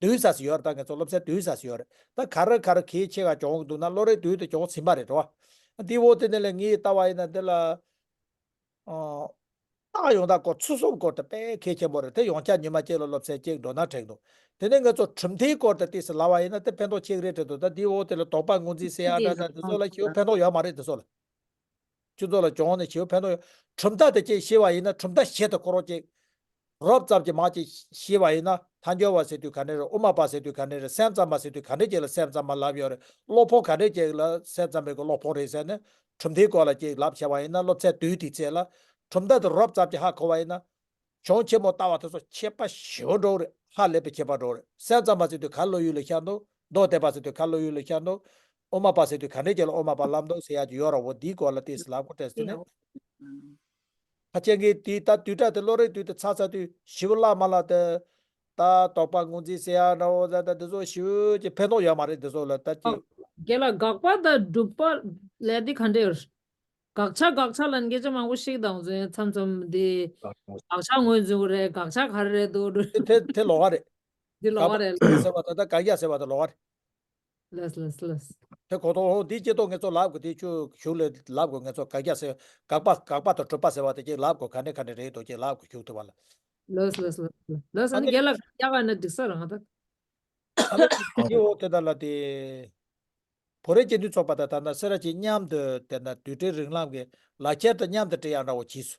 བདུན་ཙམ་ཞིག་ཡོད་རེད། ད་ང་ཚོ་སློབ་ཚན་བདུན་ཙམ་ཞིག་ཡོད་རེད། ད་ག་རེ་ག་རེ་གལ་ཆེ་ག་སྦྱོང་གི་འདུག་ན་བློ་རིག་བདུན་དེ་སྦྱོང་ཟིན་པ་རེད་རོ། འདི་འོ་དེ་ནས་ལས་ངས་ལྟ་བ་ཡིན་ན་འདི་ལ་ཨ་རྟགས་ཡོང་སྟངས་སྐོར་ཚུལ་གསུམ་སྐོར་དེ་དཔེ་གལ་ཆེན་པོ་རེད། དེ་ཡོངས་ཁྱབ་ཉི་མ་གཅིག་ལ་སློབ་ཚན་གཅིག་འགྲོ་ན་འགྲིག་འདུག་དེ་ནས་ང་ཚོ་གྲུབ་མཐའི་སྐོར་དེ་ཏོག་ཙམ་ལབ་པ་ཡིན་ན་དེ་ཕན་ཐོགས་ཆེ་གི་རེད་དྲན་འདུག་ད་འདི་འོ་དེ་ལ་དོགས་པ་ངོས་འཛིན་ཟེར་ཡ་འདྲ་འདྲ་འདི་ཚོ་ལ་ཞེ་པོ་ཕན་ཐོགས་ཡོད་མ་རེད། འདི་ཚོ་ལ། སྤྱི་ཚོགས་ལ་སྦྱོང་ནས་ཞེ་པོ་ཕན་ཐོགས་ཡོད། གྲུབ་མཐའ་དེ་གཅིག་ཤེས་པ་ཡིན་ན་གྲུབ་མཐའ་བཞི་དེ་ཁོ་རང་གཅིག་རོབ་ཙམ་གྱི་མ་གཅིག་ཤེས་པ་ཡིན་ན། ཐལ་འགྱུར་བ་ཟེར་དུས་ག་འདྲ་རེད། དབུ་མ་པ་ཟེར་དུས་ག་འདྲ་རེད། སེམས་ཙམ་པ་ཟེར་དུས་ག་འདྲ་ཅིག་ལ་སེམས་ཙམ་པ་ལབ་ཡོད་རེད། སློབ་དཔོན་ག་འདྲ་ཅིག་ལ་སེམས་ཙམ་པའི་གི་སློབ་དཔོན་རེད་ཟེར་ནས་གྲུབ་མཐའི་སྐོར་ལ་གཅིག་ལབ་བྱས་པ་ཡིན་ན། སློབ་ཚན་བདུན་དེའི་ཚད་ལ་གྲུབ་མཐའ་དེ་རོབ་ཙམ་གྱི་ཧ་གོ་བ་ཡིན་ན། གཞུང་ཆེན་མོ་ལྟ་བ་དེ་ཚོ་ཁྱད་པར་ཞེ་པོ་འགྲོ་གི་རེད། ཧ་ལས་པའི་ཁྱད་པར་འགྲོ་གི་རེད། སེམས་ཙམ་པ་ཟེར་དུས་ག་བློ་ཡུལ་ལ་ཤར་འདུག་མདོ་སྡེ་པ་ཟེར་དུས་ག་བློ་ཡུལ་ལ་ཤར་འདུག་དབུ་མ་པ་ཟེར་དུས་ག་འདྲའི་རྗེས་ལ་དབུ་མ་པ་ལབ་འདུག་ཟེར་ཡག་ཅིག་ཡོད་ར། འོ་འདིའི་སྐོར་ལ་ཏོག་ཙམ་ལབ་དགོས་དྲན་ཟེར་ནས། ཕལ་ཆེར་ངས་དེ་ད་བསྡུས་གྲྭ་དེ་བློ་རིག་བསྡུས་དེ་ཚར་ཚར་དུས་ཞིབ་ལ་མ་ལ་དེ། ད་དོགས་པ་ངོས་འཛིན་ཟེར་ཡག་འདྲ་བོ་ཟེར་ད་འདི་ཚོ་ཞེ་པོ་ཅིག་ཕན་ཐོགས་ཡོད་མ་རེད། འདི་ཚོ་ལ་ད་ཅིག་རྒན་ལགས་དགག་པ་དང་སྒྲུབ་པ་ལས་འདི་ག་འདྲ་ཡོད། དགག་བྱ་དགག་བྱ་ལ་སྐད་ཆ་མང་པོ་ཞིག་དང་ཚོན་མཚམས་མཚམས་འདི་དགག་བྱ་ངོས་འཛིན་དགོས་རེད། དགག་བྱ་ག་རེ་རེད་འདུག་དེ་དེ་དེ་ལོགས་ཀ་རེད། འདི་ལོགས་ཀ་རེད། དགག་པ་ཟེར་བ་ད་ད་དགག་བྱ་ཟེར་བ་ད་ལོགས་ཀ་རེད། ལགས་ལགས་ལགས། དེ་གོ་ཐོག་འོང་འདི་སྐྱེ་ཐོག་ངེད་ཚོ་ལབ་དགོས། དེ་ཆུ་གཞུག་ལས་ལབ་དགོས། ངེད་ཚོ་དགག་བྱ་ཟེར་དགག་པ་དགག་པ་དང་སྒྲུབ་པ་ཟེར་བ་དེ་ཅིག་ལབ་དགོས། ག་འདྲ་ག་འདྲ་རེད་འདུག་ཅིག་ལབ་དགོས། གཞུག་ཐུབ་པ་ལ། ལགས་ལགས་ལགས་ལགས། ཨ་ནི་རྒན་ལགས་ཡག་ག་ན་འགྲིག་ས་རང་ད། ཨ་ནི་དེ་འོ་དེ་ད་ལ་དེ། བོད་རིགས་སྤྱི་མཐུན་ཚོགས་པ་དང་ད་ལྟ་སེ་ར་བྱེས་མཉམ་དུ་དེ་ན་དུས་དྲན་རིང་ལམ་གྱི་ལག་ཁྱེར་དང་མཉམ་དུ་སྤྲད་ཡག་འདྲ་བོ་བྱས་སོང་།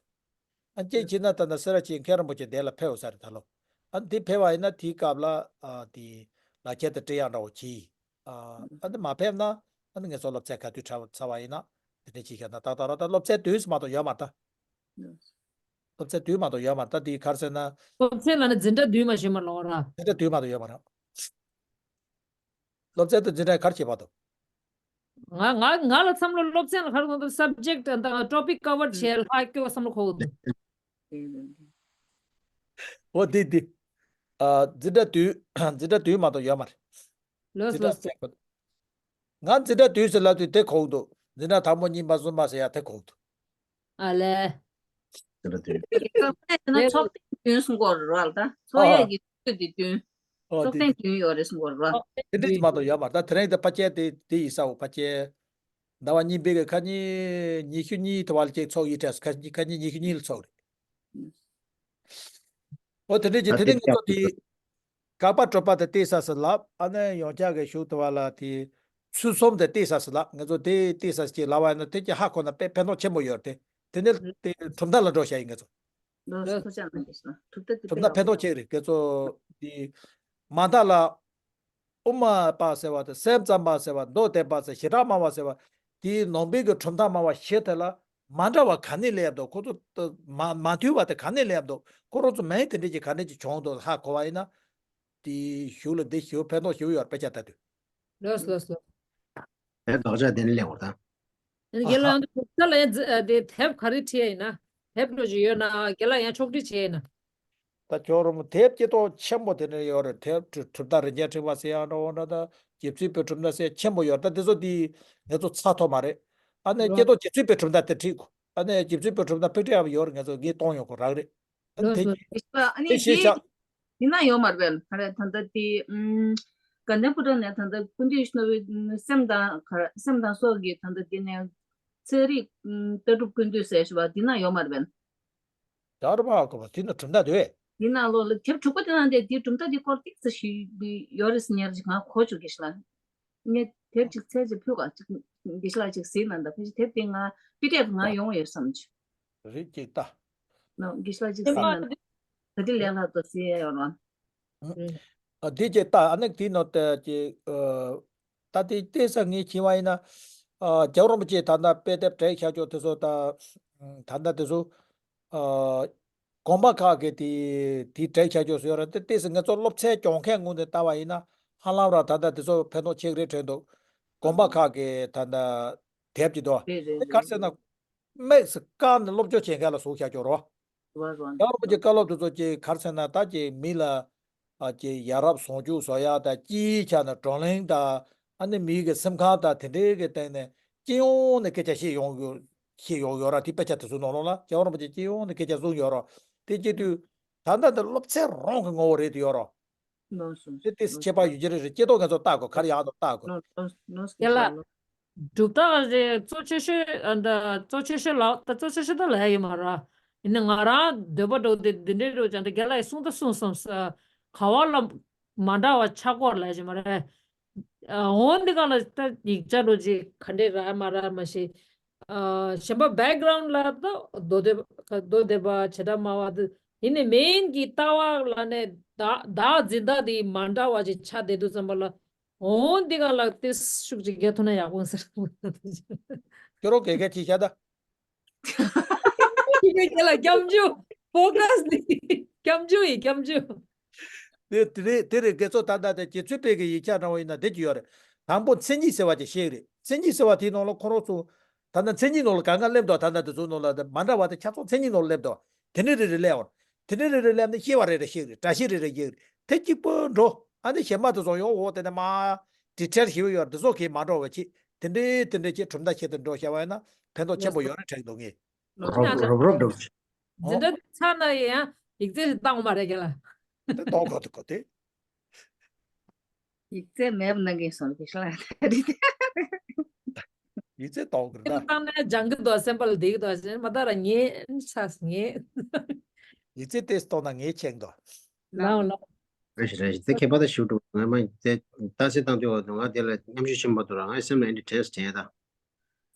ཨ་ཅེ་བྱས་ན་ད་ལྟ་སེ་ར་བྱེས་མཁན་རིན་པོ་ཆེ་འདི་ལ་ཕེབས་ཡོད་ས་རེད་ད་ལོ། ཨ་འདི་ཕེབས་པ་ཡིན་ན་དེའི་སྐབས་ལ་ཨ་དེ་ལག་ཁྱེར་དེ་སྤྲད་ཡག་འདྲ་བོ་བྱས། ཨ་ཨ་འདི་མ་ཕེབས་ན་ཨ་འདི་ངེད་ཚོ་སློབ་ཚན་ག་དུས་ཚར་ཚར་བ་ཡིན་ན་དེ་འདྲ་བྱས་ཤག་ན་ཏག་ཏག་ར། ད་སློབ་ཚན་བདུན་ཙམ་མ་གཏོགས་ཡོད་མ་རེད་ད། སློབ་ཚན་བདུན་མ་གཏོགས་ཡོད་མ་རེད་ད། དེ་ག་རེ་ཟེར་ན། སློབ་ཚན་ལ་ནི་འཛིན་གྲྭ་བདུན་མ་ཞིག་མ་ལོག་ར། འཛིན་གྲྭ་བདུན་མ་གཏོགས་ཡོད་མ་རེད། སློབ་ཚན་དང་འཛིན་གྲྭ་ག་རེ་ཁྱད་པར་འདུག་ང་ང་ང་ལ་བསམ་བློ་སློབ་ཚན་ལ་ག་རེ་གཏོང་འདུག subject དང་topic cover བྱས་ལྷག་སྐྱོ་བསམ་བློ་འཁོར་འདུག་འོ་འདི་འདི། ཨ་འཛིན་གྲྭ་བདུན་འཛིན་གྲྭ་བདུན་མ་གཏོགས་ཡོད་མ་རེད། ལོས་འཛིན་གྲྭ་ལོས། ཚད་ཁོ། ང་འཛིན་གྲྭ་བདུན་ཟེར་ལབ་དུས་དེ་གོ་གི་འདུག་འཛིན་གྲྭ་དང་པོ་གཉིས་པ་གསུམ་པ་ཟེར་ཡ་དེ་གོ་གི་འདུག་ཨ་ལས། འཛིན་གྲྭ་བདུན། ཚོགས་ཐེངས་བདུན་གསུང་གི་ཡོད་རེད་ད། ཚོགས་ཡས་ཀྱི་ཚོད་དེ་བདུན། ཨོ་ཚོགས་དེ་ཐེངས་བདུན་ཡོད་རེད་གསུང་གི་ཡོད་རེད་ད། དེ་འདྲ་ཅིག་མ་གཏོགས་ཡོད་མ་རེད་ད། དེ་རིང་དེ་ཕལ་ཆེར་དེ་དེ་ཡིན་ས་འོ། ཕལ་ཆེར་ཟླ་བ་གཉིས་པའི་གི་ཁ་ཉིན་ཉི་ཤུ་གཉིས་དེ་བར་ལ་ཅིག་ཚོགས་ཡིན་དྲན་སོང་། ཁ་ཉིན་ཁ་ཉིན་ཉི་ཤུ་གཉིས་ལ་ཚོགས་རེད། ཨོ་དེ་འདྲ་ཅིག་ད་དེ་དེ་འདྲ་ང་ཚོ་དེ་དགག་པ་སྒྲུབ་པ་དེ་ཏོག་ཙམ་ལབ། ཨ་ནི་ཡོངས་ཁྱབ་ཀྱི་ཞུ་དུ་བ་ལ་དེ་ཚུལ་གསུམ་དེ་ཏོག་ཙམ་ལབ། ང་ཚོ་དེ་ཏོག་ཙམ་ཅིག་ལབ་པ་ཡིན་ན་དེ་ཀྱི་ཧ་གོ་ན་དཔེ་ཕན་ཐོགས་ཆེན་པོ་ཡོད་རེད་དེ། དེ་ནས་དེ་གྲུབ་མཐའ་ལ་འགྲོ་བྱ་ཡིན་ང་ཚོ། ལོས་ཐུགས་ཅག་གནང་གི་ཞུ་ན་ཐུབ་ད་དེ་གྲུབ་མཐའ་ཕན་ཐོགས་ཆེ་རེད། ང་ཚོ་དེ་མ་མཐའ་ལ། དབུ་མ་པ་ཟེར་བ་དང་སེམས་ཙམ་པ་ཟེར་བ། མདོ་སྡེ་པ་ཟེར། བྱེ་བྲག་སྨྲ་བ་ཟེར་བ། དེའི་ནང་པའི་གི་གྲུབ་མཐའ་སྨྲ་བ་བཞི་དེ་ལ་མ་འདྲ་བ་ག་ནས་སླེབས་འདུག་ཁོ་ཚོ་ད་མ་མ་མཐུན་པ་དེ་ག་ནས་སླེབས་འདུག་ཁོ་རང་ཚོ་མིང་དེ་འདྲ་ཅིག་ག་འདྲ་ཅིག་བྱུང་འདུག་ཧ་གོ་བ་ཡིན་ན། དེའི་གཞུག་ལ་འདི་ཞེ་པོ་ཕན་ཐོགས་ཞེ་པོ་ཡོད་རེད། དཔེ་ཆ་ལྟ་དུས། ལོས་ལོས་ལོས། དེ་དགག་བྱ་དེ་ནས་སླེབས་པ་རེད་ད། རྒན་ལགས་ཡང་དུ་གོ་ས་ལ་ཡང་འཛི་ཨ་དེ་དེབ་ག་རེ་ཁྲིད་ཡ་ཡིན་ན། དེབ་འགྲོ་ཞིག་ཡོད་ན་རྒན་ལགས་ཡང་ཕྱོགས་སྒྲིག་བྱས་ཡིན་ན། ད་ཁྱོད་རང་དེབ་སྐྱེ་ཐོག་ཆེན་པོ་དེ་འདྲ་ཡོད་རེད། དེབ་གྲུབ་གྲུབ་མཐའ་རིན་ཆེན་ཕྲེང་བ་ཟེར་ཡང་འདྲ་བོ་འདྲ། ད་རྗེ་བཙུན་པའི་གྲུབ་མཐའ་ཟེར་ཆེན་པོ་ཡོད་རེད། ད་དེ་ཚོ་དེ་ང་ཚོ་ཚར་ཐོག་མ་རེད། ཨ་ནི་སྐྱེ་ཐོག་རྗེ་བཙུན་པའི་གྲུབ་མཐའ་དེ་ཁྲིད་དགོས། ཨ་ནི་རྗེ་བཙུན་པའི་གྲུབ་མཐའ་ཕུག་ཏྲ་ཡ་ཡོད་རེད། ང་ཚོ་ངས་གཏོང་ཡོང་གི་རག་རེད། ཨ་ནི་ལོས་དེ་ལོས། ཨ་ནི་དེ་ཤེས་དེ་བྱ། དེ་ན་ཡོད་མ་རེད་པས། ག་རེ་ད་ལྟ་དེ་ཨམ། དགའ་ལྡན་ཕོ་བྲང་ནས་ད་ལྟ་ཀུན་འདུས་ནོར་བུའི་སེམས་དང་ག་རེ་སེམས་དང་སྲོག་གི་ད་ལྟ་དེ་ནས་ཚན་རིག་ཨམ། ལྟ་གྲུབ་ཀུན་འདུས་ཟེར་ཞུ་བ་དེ་ན་ཡོད་མ་རེད་པས། ད་རུ་མ་གོ་བ་དེ་ན་གྲུབ་མཐའ་དེ། དེ་ན་ལོ་ལ་དེབ་དྲུག་པ་དེ་ན་དེ་དེ་གྲུབ་མཐའ་དེ་སྐོར་ཏིག་ཙམ་ཞིག་ཡོད་རེད་ཟེར་ཉེར་ཅིག་ང་གོ་བཅུག་གི་ཤི་ལ། ངས་དེབ་ཅིག་ཚད་ཅིག་ཕུལ་ག་ཅིག་དགེ་ཤ་ལགས་ཅིག་གཟིགས་གནང་ད། ཕལ་ཆེར་དེབ་དེ་ང་པི་ཌི་ཨེཕ་ང་ཡོང་ཡོད་བསམ་བྱུང་། རེད་ཅིག་ལྟ། ནོ་དགེ་ཤ་ལགས་ཅིག་གཟིགས་གནང་ད། ད་དེ་ལས་ལྷག་ཏུ་གཟིགས་ཡ་ཡོད་རང་། ཨ་དེ་ཅིག་ལྟ། ཨ་ནི་དེ་ནོ་ད་ཅིག་ཨ་ད་དེ་ལྟས་ས་ངས་བྱས་པ་ཡིན་ན། ཨ་རྒྱལ་བ་རིན་པོ་ཆེ་ད་ལྟ་དཔེ་དེབ་བྲིས་བཞག་ཆོག་དེ་ཚོ་ད་ད་ལྟ་དེ་ཚོ། ཨ་དགོན་པ་ཁག་གི་དེ་དེ་གྲས་ཆ་ཆོག་སུ་ཡོད་རེད། དེ་ཏོག་ཙམ་ང་ཚོ་སློབ་ཚན་སྦྱོང་མཁན་ངོས་ནས་ལྟ་བ་ཡིན་ན་ཧ་ལམ་ར་ད་ལྟ་དེ་ཚོ་ཕན་ཐོགས་ཆེ་གི་རེད་དྲན་འདུག་དགོན་པ་ཁག་གི་ད་ལྟ་དེབ་ཀྱི་འདུག་རེད་རེད་དེ་ག་རེ་ཟེར་ན། རེད། དམིགས་སུ་བཀར་ནས་སློབ་སྦྱོང་བྱེད་མཁན་ལ་བཟོས་བཞག་ཀྱོག་རོ། རྒྱལ་བ་རིན་པོ་ཆེ་བཀའ་སློབ་དེ་ཚོ་ཅིག་ག་རེ་ཟེར་ན། ད་ཅིག་མི་ལ་ཨ་ཅིག་ཡ་རབས་བཟང་སྤྱོད་བཟོ་ཡག་དང་། སྤྱིའི་ཆ་ནས་བགྲོ་གླེང་དང་། ཨ་ནི་མི་གི་སེམས་ཁམས་དང་དེ་འདྲའི་གི་སྟེང་ནས་སྤྱི་ཡོངས་ནས་སྐད་ཆ་བཤད་ཡོང་ཡོད། བཤད་ཡོང་ཡོད་ར། དེ་དཔེ་ཆ་དེ་ཚོའི་ནང་ལོགས་ལ་རྒྱལ་བ་རིན་པོ་ཆེ་སྤྱི་ཡོངས་ནས་སྐད་ཆ་གསུངས་ཡོད་ར། དེ་བྱེད་དུས་ད་ལྟ་འདི་སློབ་ཚན་རང་གི་ངོ་བོ་རེད་དུ་ཡོད་ར། ནོར་སོང་། དེ་དེ་ནོར་ཁྱད་པར་སོང་། ཡོད་ཀྱི་རེད། རེད། སྐྱེ་སྟོབས་ངན་ཚོ་ལྟ་དགོས། ག་རེ་ཡག་འདུག་ལྟ་དགོས། ནོར་ནོར་ནོར་རྒན་ལགས། ལོ། གྲུབ་རྟགས་རེད། གཙོ་ཆེ་ཤོས་ཨ་འདྲ་གཙོ་ཆེ་ཤོས་ལ་ད་གཙོ་ཆེ་ཤོས་ད་ལབ་ཡ་ཡོད་མ་རེད། ཡིན་ནའི་ང་རང་འདོད་པ་འདྲ་བོ་དེ་འདི་འདྲའི་འདྲ་བོ་ཅང་དེ་རྒན་ལགས་ཡིས་གསུངས་ད་གསུངས་སོང་ས། ག་བ་ལ་མ་འདྲ་བ་ཆགས་སྐོར་ལབ་ཡ་ཡོད་མ་རེད། ཨ་འོ་འདི་ག་ལ་ད་ཡིག་ཆ་འདྲ་བོ་ཅིག་ག་འདྲས་རག་མ་རག་མ་ཤེས། ཨ་གཞན་པ་བེག་གྷ་རའུན་ཌ་ལ་ད་མདོ་སྡེ་མདོ་སྡེ་པ་བྱེ་བྲག་སྨྲ་བ་དེ་ཡིན་ནའི་མེན་གྱི་ལྟ་བ་ལ་ནས་བདག་བདག་འཛིན་སྟངས་དེ་མ་འདྲ་བ་ཅིག་ཆགས་བསྡད་དུས་ཙམ་པ་ལ། འོ་འདི་ག་ལ་ཏིས་ཤུགས་ཅིག་རྒྱག་ཐུབ་ན་ཡག་པོ་ཟེར། ཁྱོད་རང་ག་ག་ཅིག་བཤད་ད། ཁྱོད་ཀྱི་ལ་སྐྱབས་འཇུག་ཕོ་ཁ་སི་ནི་སྐྱབས་འཇུག་ཡིན་སྐྱབས་འཇུག་དེ་དེ་རེད། དེ་རེད། དགེ་ཚོགས་ད་ལྟ་དེ་རྗེ་བཙུན་པའི་གི་ཡིག་ཆ་འདྲ་བོ་ཡིན་ན་དེ་ཅི་ཡོད་རེད། དང་པོ་མཚན་ཉིད་ཟེར་བ་ཅིག་བཤད་གི་རེད། མཚན་ཉིད་ཟེར་བ་དེའི་ནང་ལ་ཁོ་རང་ཚོ་ད་ལྟ་མཚན་ཉིད་ནང་ལ་གང་ག་སླེབས་འདུག་ད་ལྟ་དེ་ཚོའི་ནང་ལ་དེ་མ་འདྲ་བ་དེ་ཆ་ཚང་མཚན་ཉིད་ནང་ལ་སླེབས་འདུག་དེ་ནས་རེ་རེ་སླེབས་འོང་། དེ་ནས་རེ་རེ་སླེབས་ནས་ཤེས་པ་རེ་རེ་ཤེས་གི་རེད། བཀྲ་ཤིས་རེ་རེ་རྒྱག་གི་རེད། དེ་གཅིག་པོ་འགྲོ། ཨ་ནི་གཞན་པ་དེ་ཚོ་ཡོང་འོ་དེ་ནས་མ་ཌི་ཊེལ་ཞིག་ཡོད་རེད། དེ་ཚོ་གིས་མ་འགྲོ་བ་ཅིག་དེ་འདྲའི་དེ་འདྲའི་ཅིག་གྲུབ་མཐའ་ཞིག་ཏུ་འགྲོ་བྱ་བ་ཡིན་ན་ཕན་ཐོགས་ཆེན་པོ་ཡོད་རེད་དྲན་གྱི་འདུག་ངས། ལོ་རོབ་རོབ་རོབ་འགྲོ། འཛིན་གྲྭ་ཚར་ན་ཡང་ཡིག་ཚད་ཞིག་བཏང་མ་རེད་རྒན་ལགས། དེ་གཏོང་དགོས་འདུག་གོ་དེ། ཡིག་ཚད་མེད་པ་གནང་གིན་སོང་གི་ཤ་ལ་ད་རེད། ཡིག་ཚད་གཏོང་དགོས་ད། བཏང་ན་སྦྱང་གི་འདུག་སེམས་པ་ལ་བདེ་གི་འདུག་ཟེར་མ་ད་ར་ངས་ཚ་ངས། ཡིག་ཚད་ཏེས་གཏོང་ན་ངས་ཆེན་འདུག་ལའོ་ལའོ། རེད་རེད། དེ་ཁྱད་པར་ད་ཞུ་འགྲོ་ང་མ་དེ་རྟགས་གསལ་བཏང་དུས་ང་དེ་ལ་མཉམ་ཞུགས་ཆེན་པོ་འདུག་ར། ང་སེམས་ལ་ཨེ་འདྲ་དྲན་དྲན་ད།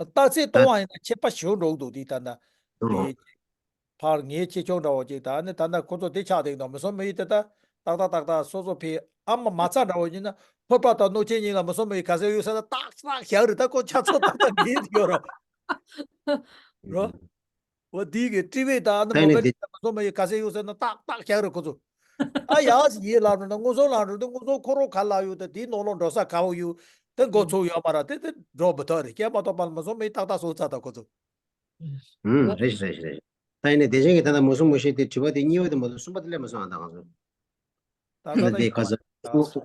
རྟགས་གསལ་གཏོང་བ་ཡིན་ན་ཁྱད་པར་ཞེ་པོ་འགྲོ་གི་འདུག་དེ་ད་ན། ཨོ། དེ་ཕར་ངའི་ཆེ་ཆུང་འདྲ་བོ་ཅིག་ད་ནི་ད་ལྟ་ཁོ་ཚོ་དེ་ཆགས་བསྡད་འདུག་མི་སྲུང་མི་ཡུལ་དེ་ད་ཏག་ཏག་ཏག་ཏག་སོ་སོ་ཕི་ཨ་མ་མ་ཚ་འདྲ་བོ་ཡིན་ན་ཕོར་པ་དང་སྣུག་ཆེན་གཉིས་ལ་མི་སྲུང་མི་ཡུལ་ག་ཚོད་ཡོད་ས་ད་ཏག་ཏག་བཞག་རེད། ད་ཁོ་ཆ་ཚང་ཏག་ཏག་ངེས་ཡོད་རོ། རོ། འོ་དེའི་གི་ཊི་ཝི་དང་ཨ་ནི་མོ་བེལ་དེ་མི་སྲུང་མི་ཡུལ་ག་ཚོད་ཡོད་ས་ན་ཏག་ཏག་བཞག་རེད་ཁོ་ཚོ། ཨ་ཡག་ཞིག་ཡིན་ལབ་རེད་ན་དངོས་ཟོག་ལངས་རེད་དེ་དངོས་ཟོག་ཁོ་རང་ག་ལ་ཡོད་དེ་དེའི་ནང་ལོགས་འགྲོ་ས་ག་བོ་ཡོད་དེ་འགོ་ཚུགས་ཡོད་མ་རེད། དེ་དེ་འགྲོ་མི་ཐུབ་རེད། སྐྱེས་མ་གཏོགས་པ་ལ་མི་སྲུང་མི་ཡུལ་ཏག་ཏག་སོང་ཚར་ད་ཁོ་ཚོ། ཨུམ། རེད་རེད་རེད། ད་ཡིན་ནའི་དེ་བཞིན་གྱི་ད་ལྟ་མོ་སུ་མོ་ཤེས་དེ་དྲི་བ་དེ་གཉིས་པ་དེ་མ་གཏོགས་གསུམ་པ་དེ་སླེབས་མ་སོང་ཨ། ད་ག་ཚོད། ད་ད་ད་དེ་ག་ཚོད།